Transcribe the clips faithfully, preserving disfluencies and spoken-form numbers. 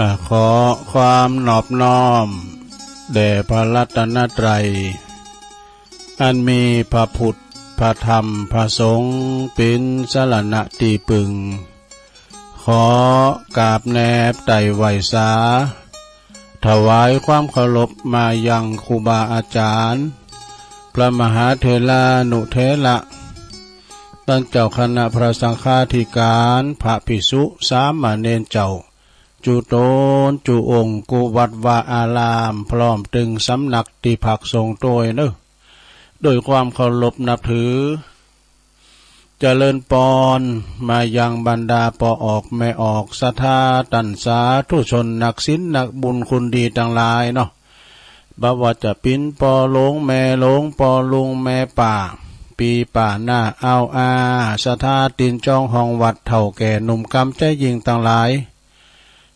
อ่า ขอความนอบน้อมแด่พระรัตนตรัย อันมีพระพุทธ พระธรรม พระสงฆ์ เป๋นสรณะตี้ปึง ขอกราบแนบไต่ไหว้สา ถวายความเคารพมายังครูบาอาจ๋ารย์ พระมหาเถรานุเถระ ต้านเจ้าคณะพระสังฆาธิการ พระภิกษุสามเณรเจ้า จุ๊ต๋นจุ๊องค์ กู้วัดวาอาราม พร้อมตึงสำนักตี้พักสงฆ์ตวยเนาะ โดยความเคารพนับถือ เจริญปอนมายังบรรดาป้อออกแม่ออก ศรัทธาต้านสาธุชน นักศีลนักบุญคุณดีตังหลายเนาะ บ่ว่าจะเป๋นป้อหลวงแม่หลวง ป้อลุงแม่ป้า ปี้ป้าน้าอาวอา ศรัทธาตี๋นจองห้องวัด เฒ่าแก่หนุ่มกำใจ๋ยิ่งตังหลาย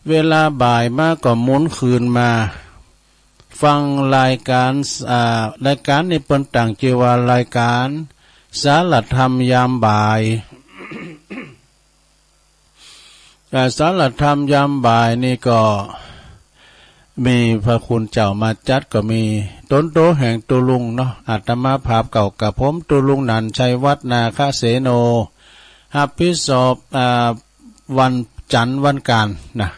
เวลาบ่ายมาก็หมุนคืนมา ฟังรายการ อ่า รายการนี้เปิ้นตั้งจื้อว่ารายการสารธรรมยามบ่าย อ่า สารธรรมยามบ่ายนี่ก็มีพระคุณเจ้ามาจัด ก็มีต๋นโตแห่งตุ๊ลุงเนาะ อาตมาภาพเก่ากระผมตุ๊ลุงหนันชัยวัฒน์ นาคเสโน ฮับผิดชอบ อ่า วันจันทร์วันก๋านนะ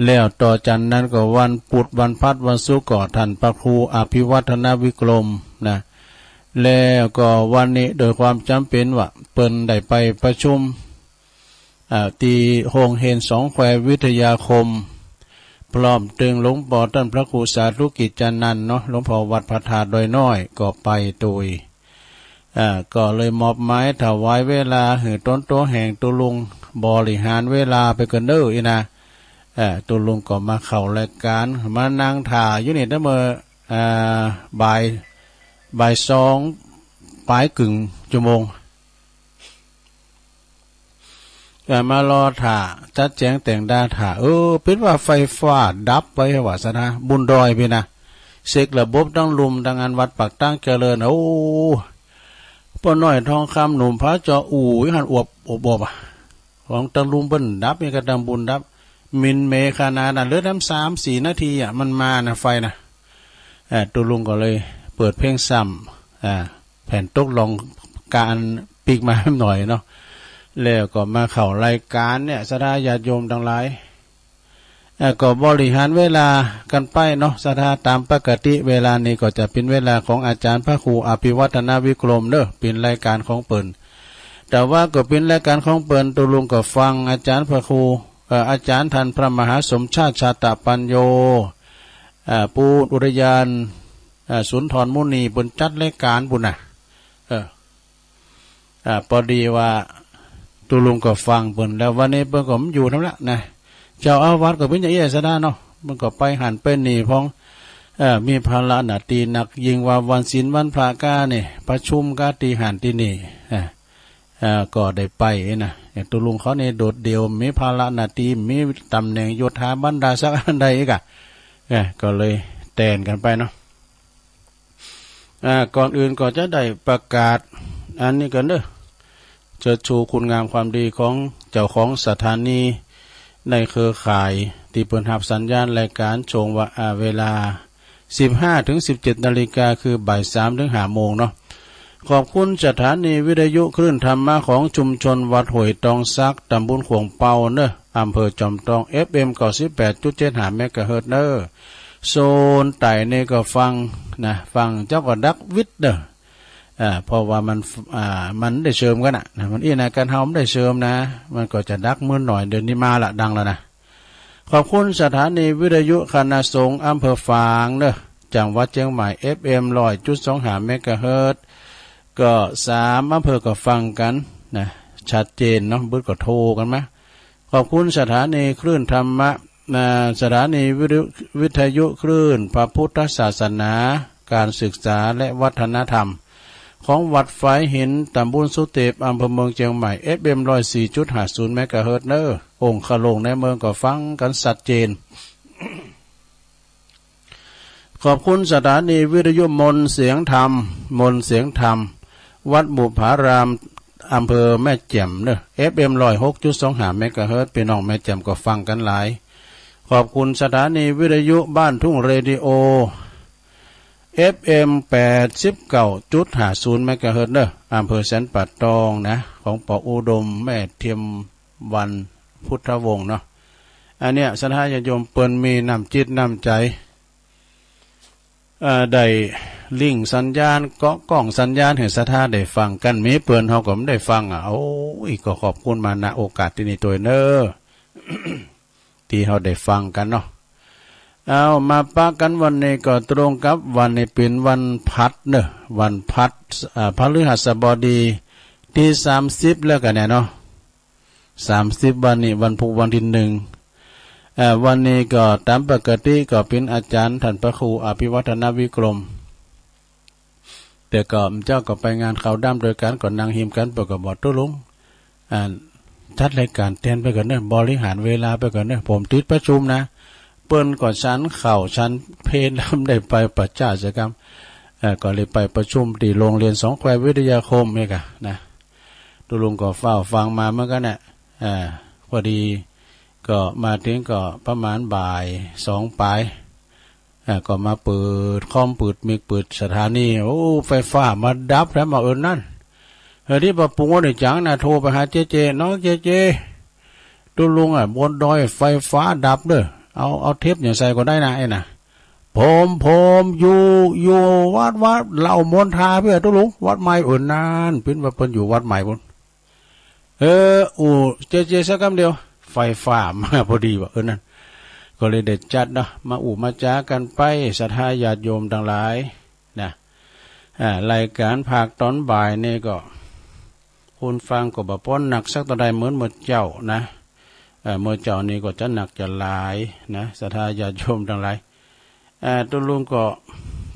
แล้วต่อจากนั้นก็วันปุธ วันพฤหัส วันศุกร์ก็ต้านพระครูอภิวัฒนวิกรมนะ แล้วก็วันนี้โดยความจ๋ำเป๋นว่าเปิ้นได้ไปประชุม อ่า ตี้โฮงเฮียนสองแคววิทยาคม พร้อมตึงหลวงป้อต้านพระครูสาธุกิจจานันท์เนาะ หลวงป้อวัดพระธาตุดอยน้อยก็ไปตวย อ่า ก็เลยมอบหมายถวายเวลาหื้อต๋นโตแห่งตุ๊ลุงบริหารเวลาไปก่อนเน่อ อี้นะ อ่า ตุ๊ลุงก็มาเข้ารายการ มานั่งถ่าอยู่นี่ตั้งเมื่อ อ่า บ่าย บ่ายสองป๋ายเกิ่งชั่วโมง ก็มารอถ่า จัดแจ๋งแต่งดาถ่า เออ เป๋นว่าไฟฟ้าดับไปว่าซะนะ บุญดอยปี้นะ เช็คระบบตังลุ่มตังอันวัดปากตางเจริญ โอ้ ป้อน้อยทองคำหนุ่มผาจอ อู้ย หันอวบ อวบ อวบอะ ของตังลุ่มเปิ้นดับ นี่ก็ตังบุญดับ หมิ่นเหม่ขนาดนั้น เหลือตั้งสามสี่นาทีอะ มันมานะ ไฟนะ เอ่อ ตุ๊ลุงก็เลยเปิดเพลงซ้ำ อ่า แผ่นตกลงกาอันปิ๊กมาหน่อยเนาะ แล้วก็มาเข้ารายการเนี่ย ศรัทธาญาติโยมตังหลาย เอ่อ ก็บริหารเวลากั๋นไปเนาะ ศรัทธา ต๋ามปกติเวลานี้ก็จะเป๋นเวลาของอาจ๋ารย์พระครูอภิวัฒนวิกรมเนาะ เป๋นรายการของเปิ้น แต่ว่าก็เป๋นรายการของเปิ้น ตุ๊ลุงก็ฟังอาจ๋ารย์พระครู เอ่อ อาจ๋ารย์ต้านพระมหาสมชาติ ชาตปัญโญ อ่า ปู้อุทยาน อ่า สุนทรมุนี เปิ้นจัดรายการปู้นน่ะ เออ อ่า ปอดีว่าตุ๊ลุงก็ฟังเปิ้น แล้ววันนี้เปิ้นก็บ่อยู่นำละนะ เจ้าอาวาสก็เป๋นอย่างอี้ศรัทธาเนาะ เปิ้นก็ไปหั้นไปนี่พ่อง เอ่อ มีภาระหน้าตี้หนัก ยิ่งว่าวันศีลวันพระก้านี่ ประชุมก้าตี้หั้นตี้นี่ อ่า อ่า ก็ได้ไปนะ อย่างตุ๊ลุงเขานี่โดดเดี่ยว มีภาระหน้าตี้ มีต๋ำแหน่งยศถาบรรดาศักดิ์อันใดอีกอะ เออ ก็เลยแตนกั๋นไปเนาะ อ่า ก่อนอื่นก็จะได้ประกาศอันนี้ก่อนเนาะ เชิดชูคุณงามความดีของเจ้าของสถานีในเครือข่าย ตี้เปิ้นฮับสัญญาณรายการช่วงว่า อ่า เวลา สิบห้าถึงสิบเจ็ดนาฬิกา คือบ่ายสามถึงห้าโมงเนาะ ขอบคุณสถานีวิทยุคลื่นธรรมะของชุมชนวัดห้วยตองสัก ต๋ำบลขวงเปาเนาะ อำเภอจอมตอง เอฟเอ็ม เก้าสิบแปดจุดเจ็ดห้าเมกะเฮิรตซ์เนาะ โซนใต้นี่ก็ฟังนะ ฟังเจ้าก็ดักวิทย์เนาะ อ่า เพราะว่ามัน อ่า มันได้เชิมกั๋นน่ะนะ มันอี้นะ กั๋นเฮามันได้เชิมนะ มันก็จะดักมื้นหน่อย เดี๋ยวนี้มาละ ดังแล้วนะ ขอบคุณสถานีวิทยุคณะสงฆ์อำเภอฝางเนาะ จังหวัดเจียงใหม่ เอฟเอ็ม ร้อยจุดสองห้าเมกะเฮิรตซ์ ก็สามอำเภอก็ฟังกั๋นนะ ชัดเจนเนาะ บึดก็โทรกั๋นมา ขอบคุณสถานีคลื่นธรรมะ อ่า สถานีวิทยุ วิทยุคลื่นพระพุทธศาสนา การศึกษาและวัฒนธรรม ของวัดฝายหิน ต๋ำบลสุเตป อำเภอเมืองเจียงใหม่ เอฟเอ็ม ร้อยสี่จุดห้าศูนย์เมกะเฮิรตซ์เนาะ องค์คโลงในเมืองก็ฟังกั๋นชัดเจน ขอบคุณสถานีวิทยุมนต์เสียงธรรม มนต์เสียงธรรม วัดบุพาราม อำเภอแม่แจ่มเนาะ เอฟเอ็ม ร้อยหกจุดสองห้าเมกะเฮิรตซ์ ปี้น้องแม่แจ่มก็ฟังกั๋นหลาย ขอบคุณสถานีวิทยุบ้านทุ่งเรดิโอ เอฟเอ็ม แปดสิบเก้าจุดห้าศูนย์ เมกะเฮิรตซ์เนอะ อำเภอสันป่าตองนะ ของป้ออุดม แม่เทียมวรรณ พุทธวงศ์เนาะ อันเนี้ย ศรัทธาญาติโยมเปิ้นมีน้ำจิตน้ำใจ๋ เอ่อ ได้ลิงก์สัญญาณ เกาะก้องสัญญาณหื้อศรัทธาได้ฟังกั๋น มีเปิ้นเฮาก็บ่ได้ฟังอะ โอ้ย ก็ขอบคุณมา ณ โอกาสตี้นี้ตวยเนอะ ตี้เฮาได้ฟังกั๋นเนาะ เอา มาปะกั๋นวันนี้ก็ตรงกับวันนี้เป๋นวันพฤหัสเนอะ วันพฤหัส อ่า พฤหัสบดีตี้สามสิบแล้วกั๋นเนี่ยเนาะ สามสิบวันนี้ วันพูกวันตี้นึ่ง เอ่อ วันนี้ก็ต๋ามปกติก็เป๋นอาจ๋ารย์ต้านพระครูอภิวัฒนวิกรม แต่ก็เจ้าก็ไปงานขาวดำตวยกั๋น ก็นั่งฮิมกั๋น เปิ้นก็บอก ตุ๊ลุง อ่า จัดรายก๋านแตนไปก่อนเนอะ บริหารเวลาไปก่อนเนอะ ผมติดประชุมนะ เปิ้นก็ฉันข้าวฉันเพลแล้วบ่ได้ไปประจาสกรรม เอ่อ ก็เลยไปประชุมตี้โรงเรียนสองแคววิทยาคมเนี่ยกะนะ ตุ๊ลุงก็เฝ้าฟังมาเหมือนกั๋นน่ะ อ่า พอดีก็มาเถิงก็ประมาณบ่ายสองป๋าย อ่า ก็มาเปิดคอม เปิดไมค์ เปิดสถานี โอ้ ไฟฟ้ามาดับแถมบังเอิญนั้น เฮ้ย ตี้ปรับปรุงว่าได้จังนะ โทรไปหาเจ๊เจ๊ น้องเจ๊เจ๊ ตุ๊ลุงอะ บนดอยไฟฟ้าดับเด้อ เอา เอาเทปหยังใส่ก็ได้นะ ไอ้นะ ผม ผมอยู่ อยู่วัด วัดเหล้ามนทาเปี้ย ตุ๊ลุง วัดใหม่ เออ นั้น เปิ้นว่าเปิ้นอยู่วัดใหม่ปู๊น เออ อู้ เจ๊เจ๊ สักกำเดียว ไฟฟ้ามาพอดีว่ะ เออ นั้น ก็เลยได้จัดเนาะ มาอู้มาจ๋ากั๋นไป ศรัทธาญาติโยมตังหลายนะ อ่า รายก๋านภาคต๋อนบ่ายนี่ก็ คนฟังก็บ่ปอนักสักเต้าใดเหมือนเมื่อเจ๊านะ เอ่อ เมื่อเจ๊านี่ก็จะนักจะหลายนะ ศรัทธาญาติโยมตังหลาย เอ่อ ตุ๊ลุงก็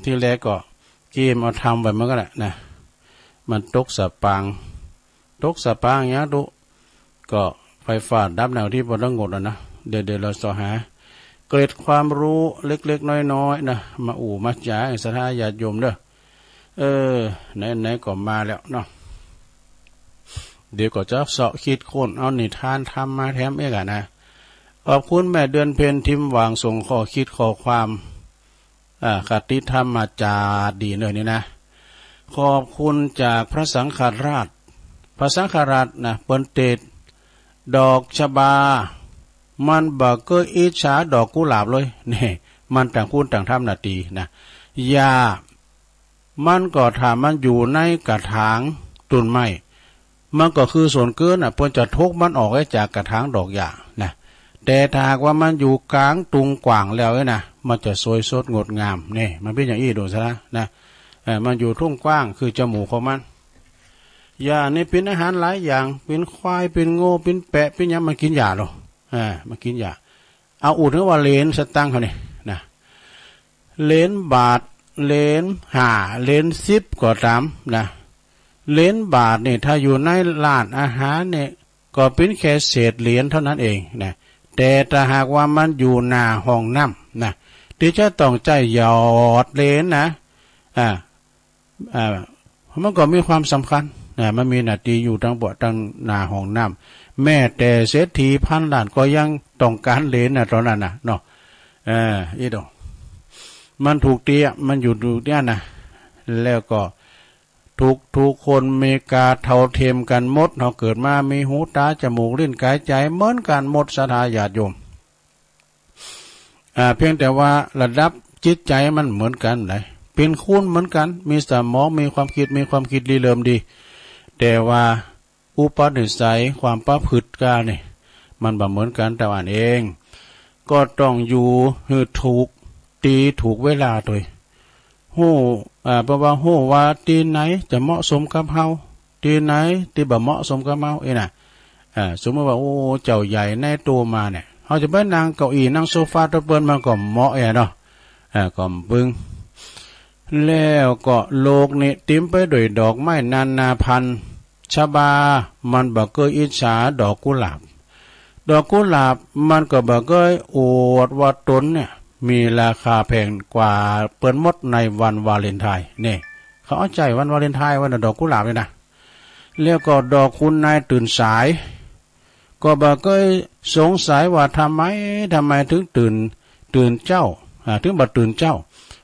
ตี้แรกก็เกียมเอาทำไว้เหมือนกั๋นแหละนะ มันตกสะป๋าง ตกสะป๋างหยังตุ๊ ก็ไฟฟ้าดับแนวตี้บ่ต้องงดอะนะ เดี๋ยว เดี๋ยวเฮาเสาะหาเกร็ดความรู้เล็กๆ น้อยๆ นะ มาอู้มาจ๋าหื้อศรัทธาญาติโยมเด้อ เออ ไหนๆ ก็มาแล้วเนาะ เดี๋ยวก็จะเสาะคิดค้นเอานิทานธรรมมาแถมอีกอะนะ ขอบคุณแม่เดือนเพ็ญ ทิมหว่าง ส่งข้อคิดข้อความ อ่า คติธรรมมาจ๋าดีเนอะนี่นะ ขอบคุณจากพระสังฆราช พระสังฆราชนะ เปิ้นเตสน์ ดอกชบา มันบ่เก้ออิจฉาดอกกุหลาบเลย นี่ มันต่างคนต่างทำหน้าตี้นะ หญ้า มันก็ถ้ามันอยู่ในกระถางต้นไม้ มันก็คือส่วนเกินน่ะ เปิ้นจะถกมันออกไว้จากกระถางดอกหญ้านะ แต่ถ้าหากว่ามันอยู่ก๋างตุงกว้างแล้วเนี่ยนะ มันจะสวยสดงดงาม นี่ มันเป๋นอย่างอี้ดูซะนะ นะ เอ่อ มันอยู่ทุ่งกว้าง คือจมูกของมัน หญ้านี่เป๋นอาหารหลายอย่าง เป๋นควาย เป๋นงัว เป๋นแปะ เป๋นหยัง มันกิ๋นหญ้าเนาะ อ่า มันกิ๋นหญ้า เอาอู้เถิงว่าเหรียญสตางค์เฮานี่นะ เหรียญบาท เหรียญห้า เหรียญสิบก็ต๋ามนะ เหรียญบาทนี่ถ้าอยู่ในร้านอาหารนี่ก็เป๋นแค่เศษเหรียญเต้านั้นเองนะ แต่ถ้าหากว่ามันอยู่หน้าห้องน้ำนะ ตี้จะต้องใจ๊หยอดเหรียญนะ อ่า อ่า มันก็มีความสำคัญนะ มันมีหน้าตี้อยู่ตังเปาะตังหน้าห้องน้ำ แม้แต่เศรษฐีพันล้านก็ยังต้องก๋านเหรียญนะ ต๋อนนั้นนะเนาะ เออ อี้ดอก มันถูกตี้อะ มันอยู่ อยู่ตี้นั่นนะ แล้วก็ทุก ทุกคนมีก๋าเท่าเทียมกั๋นหมด เฮาเกิดมามีหูต๋าจ๋มูกลิ้นก๋ายใจ๋เหมือนกั๋นหมด ศรัทธาญาติโยม อ่า เพียงแต่ว่าระดับจิตใจ๋มันเหมือนกั๋นหลาย เป๋นคนเหมือนกั๋น มีสมอง มีความกึ๊ด มีความกึ๊ดริเริ่มดี แต่ว่าอุปนิสัยความประพฤติก้านี่ มันบ่เหมือนกั๋นเต้าอั้นเอง ก็ต้องอยู่หื้อถูกตี้ถูกเวลาตวย ฮู้ อ่า เพราะว่าฮู้ว่าตี้ไหนจะเหมาะสมกับเฮา ตี้ไหนตี้บ่เหมาะสมกับเฮา อี้นะ อ่า สมมุติว่า โอ้ เจ้าใหญ่นายโตมาเนี่ย เฮาจะไปนั่งเก้าอี้นั่งโซฟาตวยเปิ้น มันก็บ่เหมาะแอเนาะ อ่า ก็บ่ปึง แล้วก็โลกนี้เต๋มไปด้วยดอกไม้นานาพันธุ์ ชบา มันบ่เก้ออิจฉาดอกกุหลาบ ดอกกุหลาบมันก็บ่เก้ออวดว่าตนเนี่ยมีราคาแพงกว่าเปิ้นหมดในวันวาเลนไทน์ นี่ เขาเอาใจ๋วันวาเลนไทน์ไว้นะ ดอกกุหลาบนี่นะ แล้วก็ดอกคุณนายตื่นสาย ก็บ่เกยสงสัยว่าทำไม ทำไมถึงตื่น ตื่นเจ๊า อ่า ถึงบ่ตื่นเจ๊า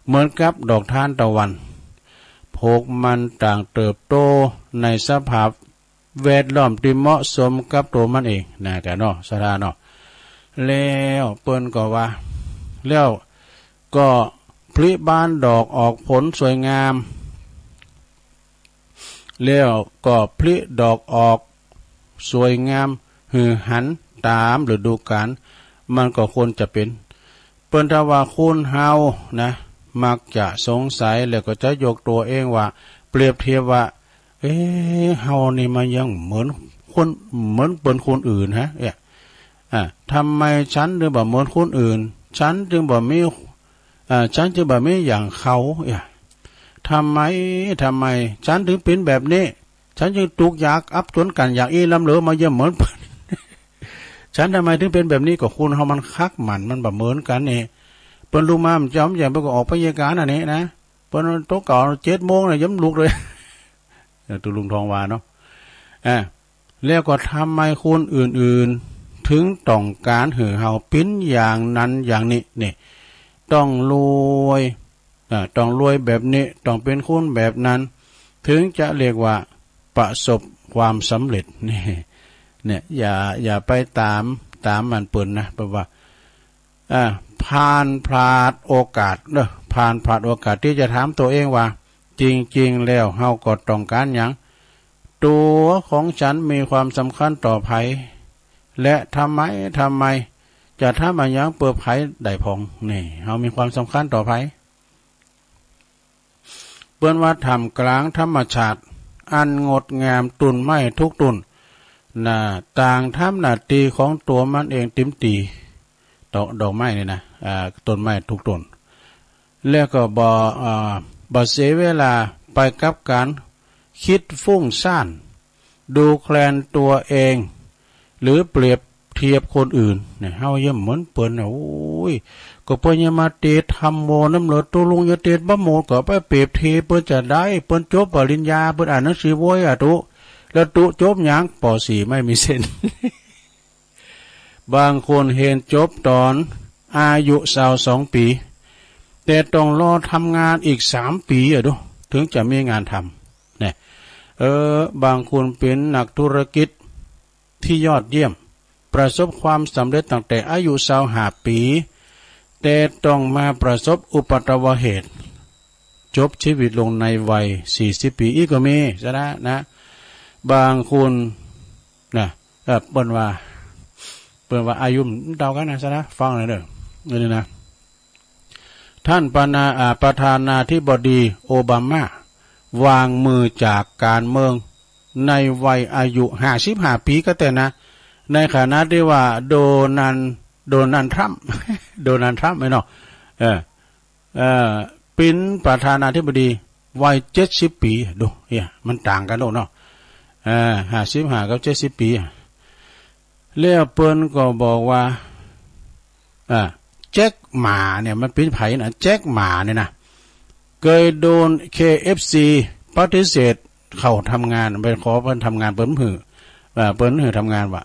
เหมือนกับดอกทานตะวัน พวกมันต่างเติบโตในสภาพแวดล้อมตี้เหมาะสมกับตั๋วมันเองนะ กะเนาะ ศรัทธาเนาะ แล้วเปิ้นก็ว่า แล้วก็ผลิบานดอกออกผลสวยงาม แล้วก็ผลิดอกออกสวยงาม หือหันต๋ามฤดูกาล มันก็ควรจะเป๋น เปิ้นถ้าว่าคนเฮานะ มักจะสงสัยแล้วก็จะยกตั๋วเองว่า เปรียบเทียบว่า เอ๊ะ เฮานี่มันยังเหมือนคน เหมือนเปิ้นคนอื่นฮะ เอ๊ะ อ่ะ ทำไมฉันจึงบ่เหมือนคนอื่น ฉันจึงบ่มี อ่า ฉันจึงบ่มีอย่างเขา เอ๊ะ ทำไม ทำไมฉันถึงเป๋นแบบนี้ ฉันจึงตุ๊กข์ยากอับจ๋นก๋านอย่างอี้ล้ำเหลือ มาเยี่ยมเหมือนเปิ้น ฉันทำไมถึงเป๋นแบบนี้ ก็คนเฮามันคักหมั่น มันบ่เหมือนกั๋นนี่ เปิ้นลุกมามันจำใหญ่ เปิ้นก็ออกไปเยียะก๋านอันนี้นะ เปิ้นตกเก๊าเจ็ดโมงเนี่ยยังบ่ลุกเลย เออ ตุ๊ลุงทองว่าเนาะ อ่า แล้วก็ทำไมคนอื่นๆ ถึงต้องก๋านหื้อเฮาเป๋นอย่างนั้นอย่างนี้ นี่ ต้องรวย อ่า ต้องรวยแบบนี้ ต้องเป๋นคนแบบนั้น ถึงจะเรียกว่าประสบความสำเร็จ นี่ เนี่ย อย่า อย่าไปต๋าม ต๋ามมันเปิ้นนะ เพราะว่า อ่า ผ่านพลาดโอกาสเนาะ ผ่านพลาดโอกาสตี้จะถามตั๋วเองว่า จริงๆ แล้วเฮาก็ต้องก๋านหยัง ตั๋วของฉันมีความสำคัญต่อใผ และทำไม ทำไม จะทำอะหยังเปื้อใผได้พ่อง นี่ เฮามีความสำคัญต่อใผ เปิ้นว่าท่ามกลางธรรมชาติอันงดงาม ต้นไม้ทุกต้นน่ะ ต่างทำหน้าตี้ของตั๋วมันเองเต็มตี้ ดอก ดอกไม้นี่นะ อ่า ต้นไม้ทุกต้น แล้วก็บ่ อ่า บ่เสียเวลาไปกับก๋านกึ๊ดฟุ้งซ่าน ดูแคลนตั๋วเอง หรือเปรียบเทียบคนอื่น เนี่ย เฮายังเหมือนเปิ้นน่ะ โอ้ย ก็เปิ้นยังมาเตศน์ธัมโมน้ำเหลือ ตุ๊ลุงยังเตศน์บ่หมด ก็ไปเปรียบเทียบเปิ้นจะใด เปิ้นจบปริญญา เปิ้นอ่านหนังสือโว้ยอะตุ๊ แล้วตุ๊จบหยัง ป.สี่ ไม่มีเส้น บางคนเฮียนจบต๋อนอายุซาวสองปี๋ แต่ต้องรอทำงานอีกสามปี๋อะดู ถึงจะมีงานทำ เนี่ย เออ บางคนเป๋นนักธุรกิจตี้ยอดเยี่ยม ประสบความสำเร็จตั้งแต่อายุซาวห้าปี๋ แต่ต้องมาประสบอุปัตวเหตุ จบชีวิตลงในวัยสี่สิบปี๋ อี้ก็มี ศรัทธานะ บางคน นะ เออ เปิ้นว่า เปิ้นว่าอายุมันเต้ากั๋นนะ ศรัทธา ฟังหน่อยเน่อ เออ นี่นะ ท่านประธานา อ่า ประธานาธิบดีโอบามาวางมือจากการเมืองในวัยอายุห้าสิบห้าปี๋ก็แต๊นะ ในขณะตี้ว่าโดนัลด์ โดนัลด์ทรัมป์ โดนัลด์ทรัมป์แม่นเนาะ เออ เอ่อ เป๋นประธานาธิบดีวัยเจ็ดสิบปี๋ ดู เนี่ย มันต่างกั๋นโดเนาะ เอ่อ ห้าสิบห้ากับเจ็ดสิบปี๋ แล้วเปิ้นก็บอกว่า อ่า แจ็คหม่าเนี่ย มันเป๋นใผนะ แจ็คหม่าเนี่ยนะ เกยโดน เค เอฟ ซี ปฏิเสธเข้าทำงาน ไปขอเปิ้นทำงาน เปิ้นบ่หื้อ อ่า เปิ้นบ่หื้อทำงานว่ะ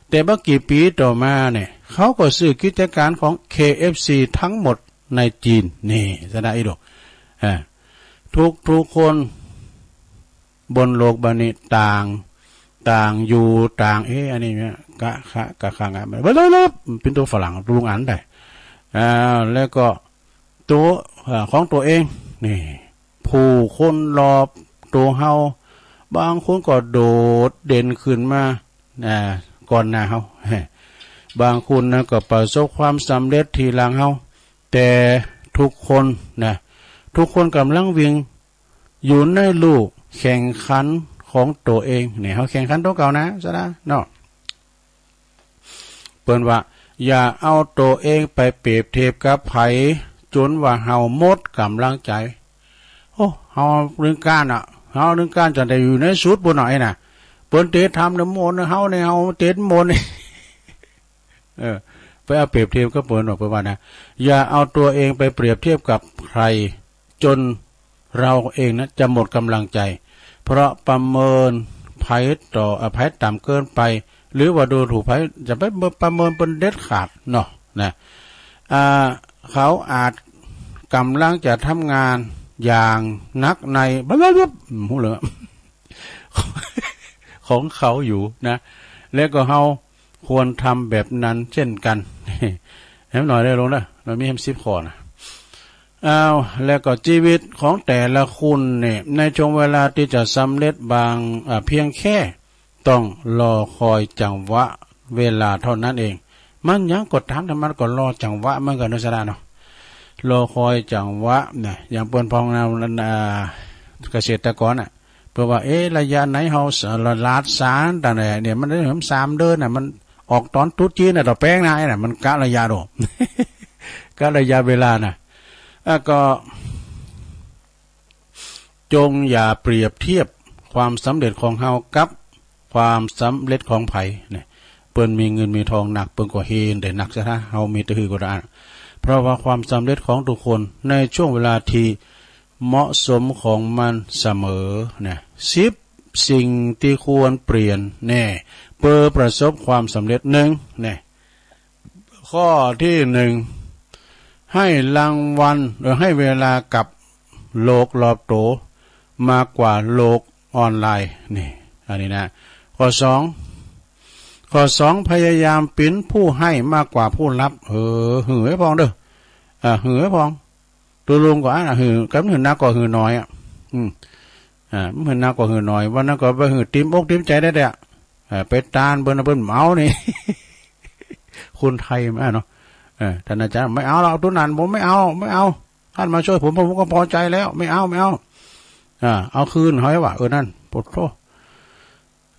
แต่บ่กี่ปี๋ต่อมาเนี่ย เขาก็ซื้อกิจก๋านของ เค เอฟ ซี ทั้งหมดในจีน นี่ ศรัทธา อี้ดู อ่า ทุกๆ คนบนโลกใบนี้ต่าง ต่างอยู่ต่าง เอ๊ะ อันนี้เนี่ย กะ คะ กะ คะ งะ มันเป๋นตั๋วฝรั่ง ตุ๊ลุงอ่านได้ อ่า แล้วก็ตั๋ว เอ่อ ของตั๋วเอง นี่ ผู้คนรอบตั๋วเฮา บางคนก็โดดเด่นขึ้นมา อ่า ก่อนหน้าเฮา บางคนนะก็ประสบความสำเร็จทีหลังเฮา แต่ทุกคนนะ ทุกคนก่ำลังวิ่งอยู่ในลู่แข่งขันของตั๋วเอง เนี่ย เฮาแข่งขันตั๋วเก่านะ ศรัทธาเนาะ เปิ้นว่า อย่าเอาตั๋วเองไปเปรียบเทียบกับใผ จ๋นว่าเฮาหมดก่ำลังใจ๋ โอ้ เฮานึ่งก้านอะ เฮานึ่งก้านจะได้อยู่ในสุดปู้นหน้อยนะ เปิ้นเตศน์ธัมเนี่ยหมด เฮาเนี่ย เฮาเตศน์บ่หมด เออ ไปเอาเปรียบเทียบกับเปิ้นว่า เปิ้นว่านะ อย่าเอาตั๋วเองไปเปรียบเทียบกับใผ จ๋นเราเองนะจะหมดก่ำลังใจ๋ เพราะประเมินใผต่อ เอ่อ ใผต่ำเกินไป หรือว่าดูถูกใผ จะไปประเมินเปิ้นเด็ดขาดเนาะ นะ อ่า เขาอาจก่ำลังจะทำงานอย่างหนักใน บลาบลาบลา ฮู้เลย ของเขาอยู่นะ และก็เฮาควรทำแบบนั้นเช่นกัน แหมหน่อยได้ลงนะ มันมีแหมสิบข้อนะ อ้าว และก็ชีวิตของแต่ละคนเนี่ย ในช่วงเวลาที่จะสำเร็จบาง อ่า เพียงแค่ต้องรอคอยจังหวะเวลาเท่านั้นเอง มันหยังก็ต๋าม แต่มันก็รอจังหวะเหมือนกั๋นเนาะ สะดาเนาะ รอคอยจังหวะนะ อย่างเปิ้นพ่องนะ อ่า เกษตรกรน่ะ เปิ้นว่า เอ๊ะ ระยะไหนเฮาสะ หลาดสารตางใดเนี่ย มันได้เถิงสามเดือนน่ะ มันออกต๋อนตรุษจีนน่ะ ต๋อนแป๊งนาน่ะ มันกะระยะโด กะระยะเวลาน่ะ อ่ะ ก็ จงอย่าเปรียบเทียบความสำเร็จของเฮากับความสำเร็จของใผ เนี่ย เปิ้นมีเงินมีทองนัก เปิ้นก็เฮงได้นัก สะดา เฮามีตะหื้อก็ได้ เพราะว่าความสำเร็จของทุกคนในช่วงเวลาที่ เหมาะสมของมันเสมอนะ สิบสิ่งที่ควรเปลี่ยนแน่ เพื่อประสบความสำเร็จ หนึ่ง เนี่ย ข้อที่หนึ่ง ให้รางวัล เออ ให้เวลากับโลกรอบตั๋วมากกว่าโลกออนไลน์ นี่ อันนี้นะ ข้อสอง ข้อสอง พยายามเป๋นผู้ให้มากกว่าผู้รับ เออ หื้อหื้อพ่องเด้อ อ่า หื้อหื้อพ่อง ตุ๊ลุงก็อั้นอะ หื้อ กำหื้อนักก็หื้อน้อยอะ อืม อ่า หื้อนักก็หื้อน้อย วันนั้นก็ไปหื้อเต็มอกเต็มใจ๋ได้แต๊อะ อ่า ไปตานเปิ้น เปิ้นบ่เอานี่ คนไทยมันอะเนาะ เออ ต้านอาจ๋ารย์ ไม่เอาละ ตุ๊นั้นผมไม่เอา ไม่เอา ต้านมาช่วยผม ผมก็พอใจ๋แล้ว ไม่เอา ไม่เอา อ่า เอาคืนเขาไว้ว่า เออ นั่น โผดโธ่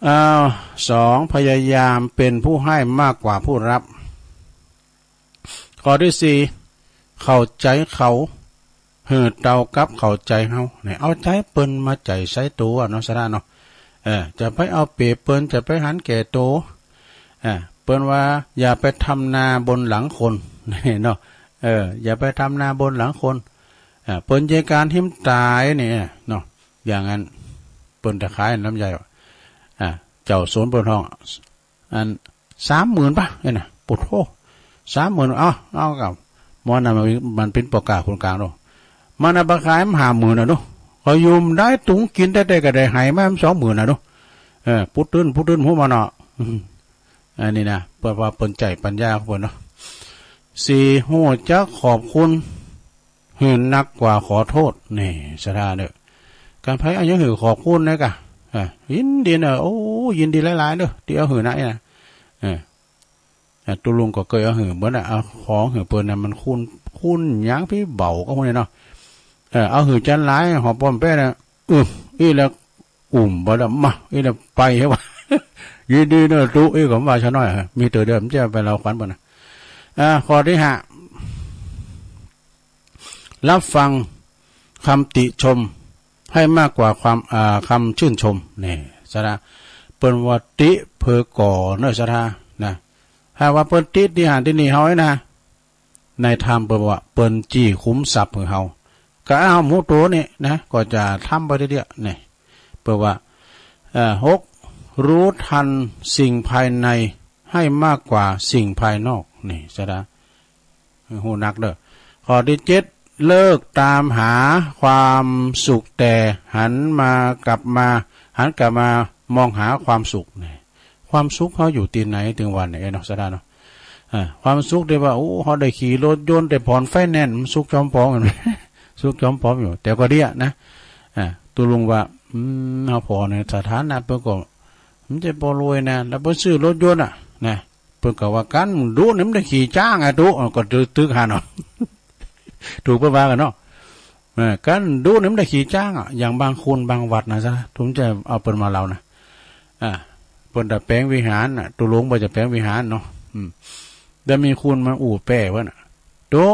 อ้าว สอง พยายามเป๋นผู้ให้มากกว่าผู้รับ ข้อที่สี่ เข้าใจ๋เขา หื้อเต้ากับเข้าใจ๋เฮา เนี่ย เอาใจ๋เปิ้นมาใจ๋ใส่ตั๋วเนาะ สะดาเนาะ เออ จะไปเอาเปรียบเปิ้น จะไปหันแก่ตั๋ว อ่า เปิ้นว่าอย่าไปทำนาบนหลังคน เนาะ เออ อย่าไปทำนาบนหลังคน อ่า เปิ้นเยการหิมต๋ายเนี่ยเนาะ อย่างนั้น เปิ้นตะขายลำไยว่ะ อ่า เจ้าสวนเปิ้นฮ้อง อัน สามหมื่นปะ เนี่ยนะ โผดโธ่ สามหมื่น เอา เอากับ หมอนั้นมัน มันเป๋นป้อก๊าคนกลางเนาะ มันเอาไปขายมันห้าหมื่นอะเนาะ ก็อยู่บ่ได้ ตุงกิ๋นแต๊ๆ ก็ได้ไหมามันสองหมื่นอะเนาะ เออ ปูดตื้น ปูดตื้น ฮู้มาเนาะ อืม อันนี้นะ เปิ้นว่าเปิ้นใจ๊ปัญญาของเปิ้นเนาะ สี่ ฮู้จักขอบคุณ หื้อนักกว่าขอโต้ษ นี่ สะดาเน่อ ก๋านใผเอาหยังหื้อขอบคุณนะกะ อ่า ยินดีเน่อ โอ้ ยินดีหลายๆ เน่อ ตี้เอาหื้อนะ เออ อ่า ตุ๊ลุงก็เกยเอาหื้อเปิ้นน่ะ เอาของหื้อเปิ้นน่ะ มันคุณ คุณหยังปี้เบาก็ฮู้นี่เนาะ เออ เอาหื้อจันหลาย หอมปอมแปะน่ะ อึ อี้แล้ว อุ้มบ่ละ มา อี้แล้วไปเหอะวะ ยินดีเน่อตุ๊ อี้ก็ว่าซะหน้อย มีเตื้อเดียว มันจะไปเล่าขวัญเปิ้นน่ะ อ่า ข้อตี้ห้า รับฟังกำติชมให้มากกว่าความ อ่า กำจื้นชม นี่ สะดา เปิ้นว่าติเผลอก่อเน่อ สะดา นะ ถ้าว่าเปิ้นติตี้หั้นตี้นี่เฮาไอ้นะ ในธรรมเปิ้นว่าเปิ้นจี้ขุมทรัพย์หื้อเฮา กะเฮาฮู้ตั๋วนี่นะ ก็จะทำไปเตื้อๆ นี่ เปิ้นว่า เอ่อ หก รู้ทันสิ่งภายในให้มากกว่าสิ่งภายนอก นี่ สะดา ฮู้นักเน่อ ข้อตี้เจ็ด เลิกต๋ามหาความสุข แต่หันมากลับมา หันกลับมามองหาความสุข นี่ ความสุขเฮาอยู่ตี้ไหน ตึงวันนี้เนาะ สะดาเนาะ อ่า ความสุขตี้ว่า โอ้ เฮาได้ขี่รถยนต์ ได้ผ่อนไฟแนนซ์ มันสุขจ๋อมป๋อม สุขจ๋อมป๋อมอยู่ แต่ก็เดี้ยนะ อ่า ตุ๊ลุงว่า อืม เฮาผ่อในสถานะเปิ้นก็ มันจะปอรวยนะ แล้วเปิ้นซื้อรถยนต์อะ นะ เปิ้นก็ว่า กั๋นดุนี่มันได้ขี่จ๊างอะตุ๊ ก็ตึกๆ หั้นเนาะ ถูกเปิ้นว่ากั๋นเนาะ เออ กั๋นดุนี่มันได้ขี่จ๊างอะ อย่างบางคนบางวัดนะ สะดา ตุ๊ลุงจะเอาเปิ้นมาเล่านะ อ่า เปิ้นจะแป๋งวิหารน่ะ ตุ๊ลุงบ่จะแป๋งวิหารเนาะ อืม แล้วมีคนมาอู้แป้เปิ้นน่ะ ตุ๊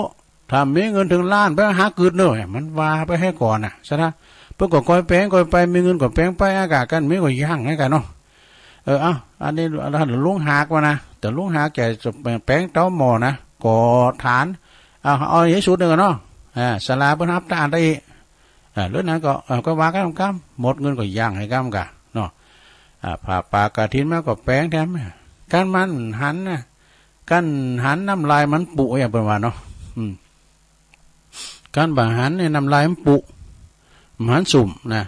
ถ้ามีเงินเถิงล้านไปหากึ๊ดเน่อ มันว่าไปแหมก่อนน่ะ สะดา เปิ้นก็ก่อยแป๋งก่อยไป มีเงินก็แป๋งไป อากาศกั๋นมีก็ย่างหื้อกั๋นเนาะ เออ เอ้า อันนี้ อันนั้นลุงหากว่านะ แต่ลุงหากแกจะแป๋งเต๋าหม้อนะ ก่อฐาน เอา เอาอีกสุดนึ่งกั๋นเนาะ อ่า ศาลาเปิ้นฮับตานได้อีก อ่า เรื่องนั้นก็ เออ ก็ว่ากั๋นกำ หมดเงินก็ย่างหื้อกำกะเนาะ อ่า ผ้าป่ากฐินมาก็แป๋งแถม กั๋นบ่หันนะ กั๋นหันน้ำลายมันปุ อย่างเปิ้นว่าเนาะ อืม กั๋นบ่หันเนี่ยน้ำลายมันปุ บ่หันสุมนะ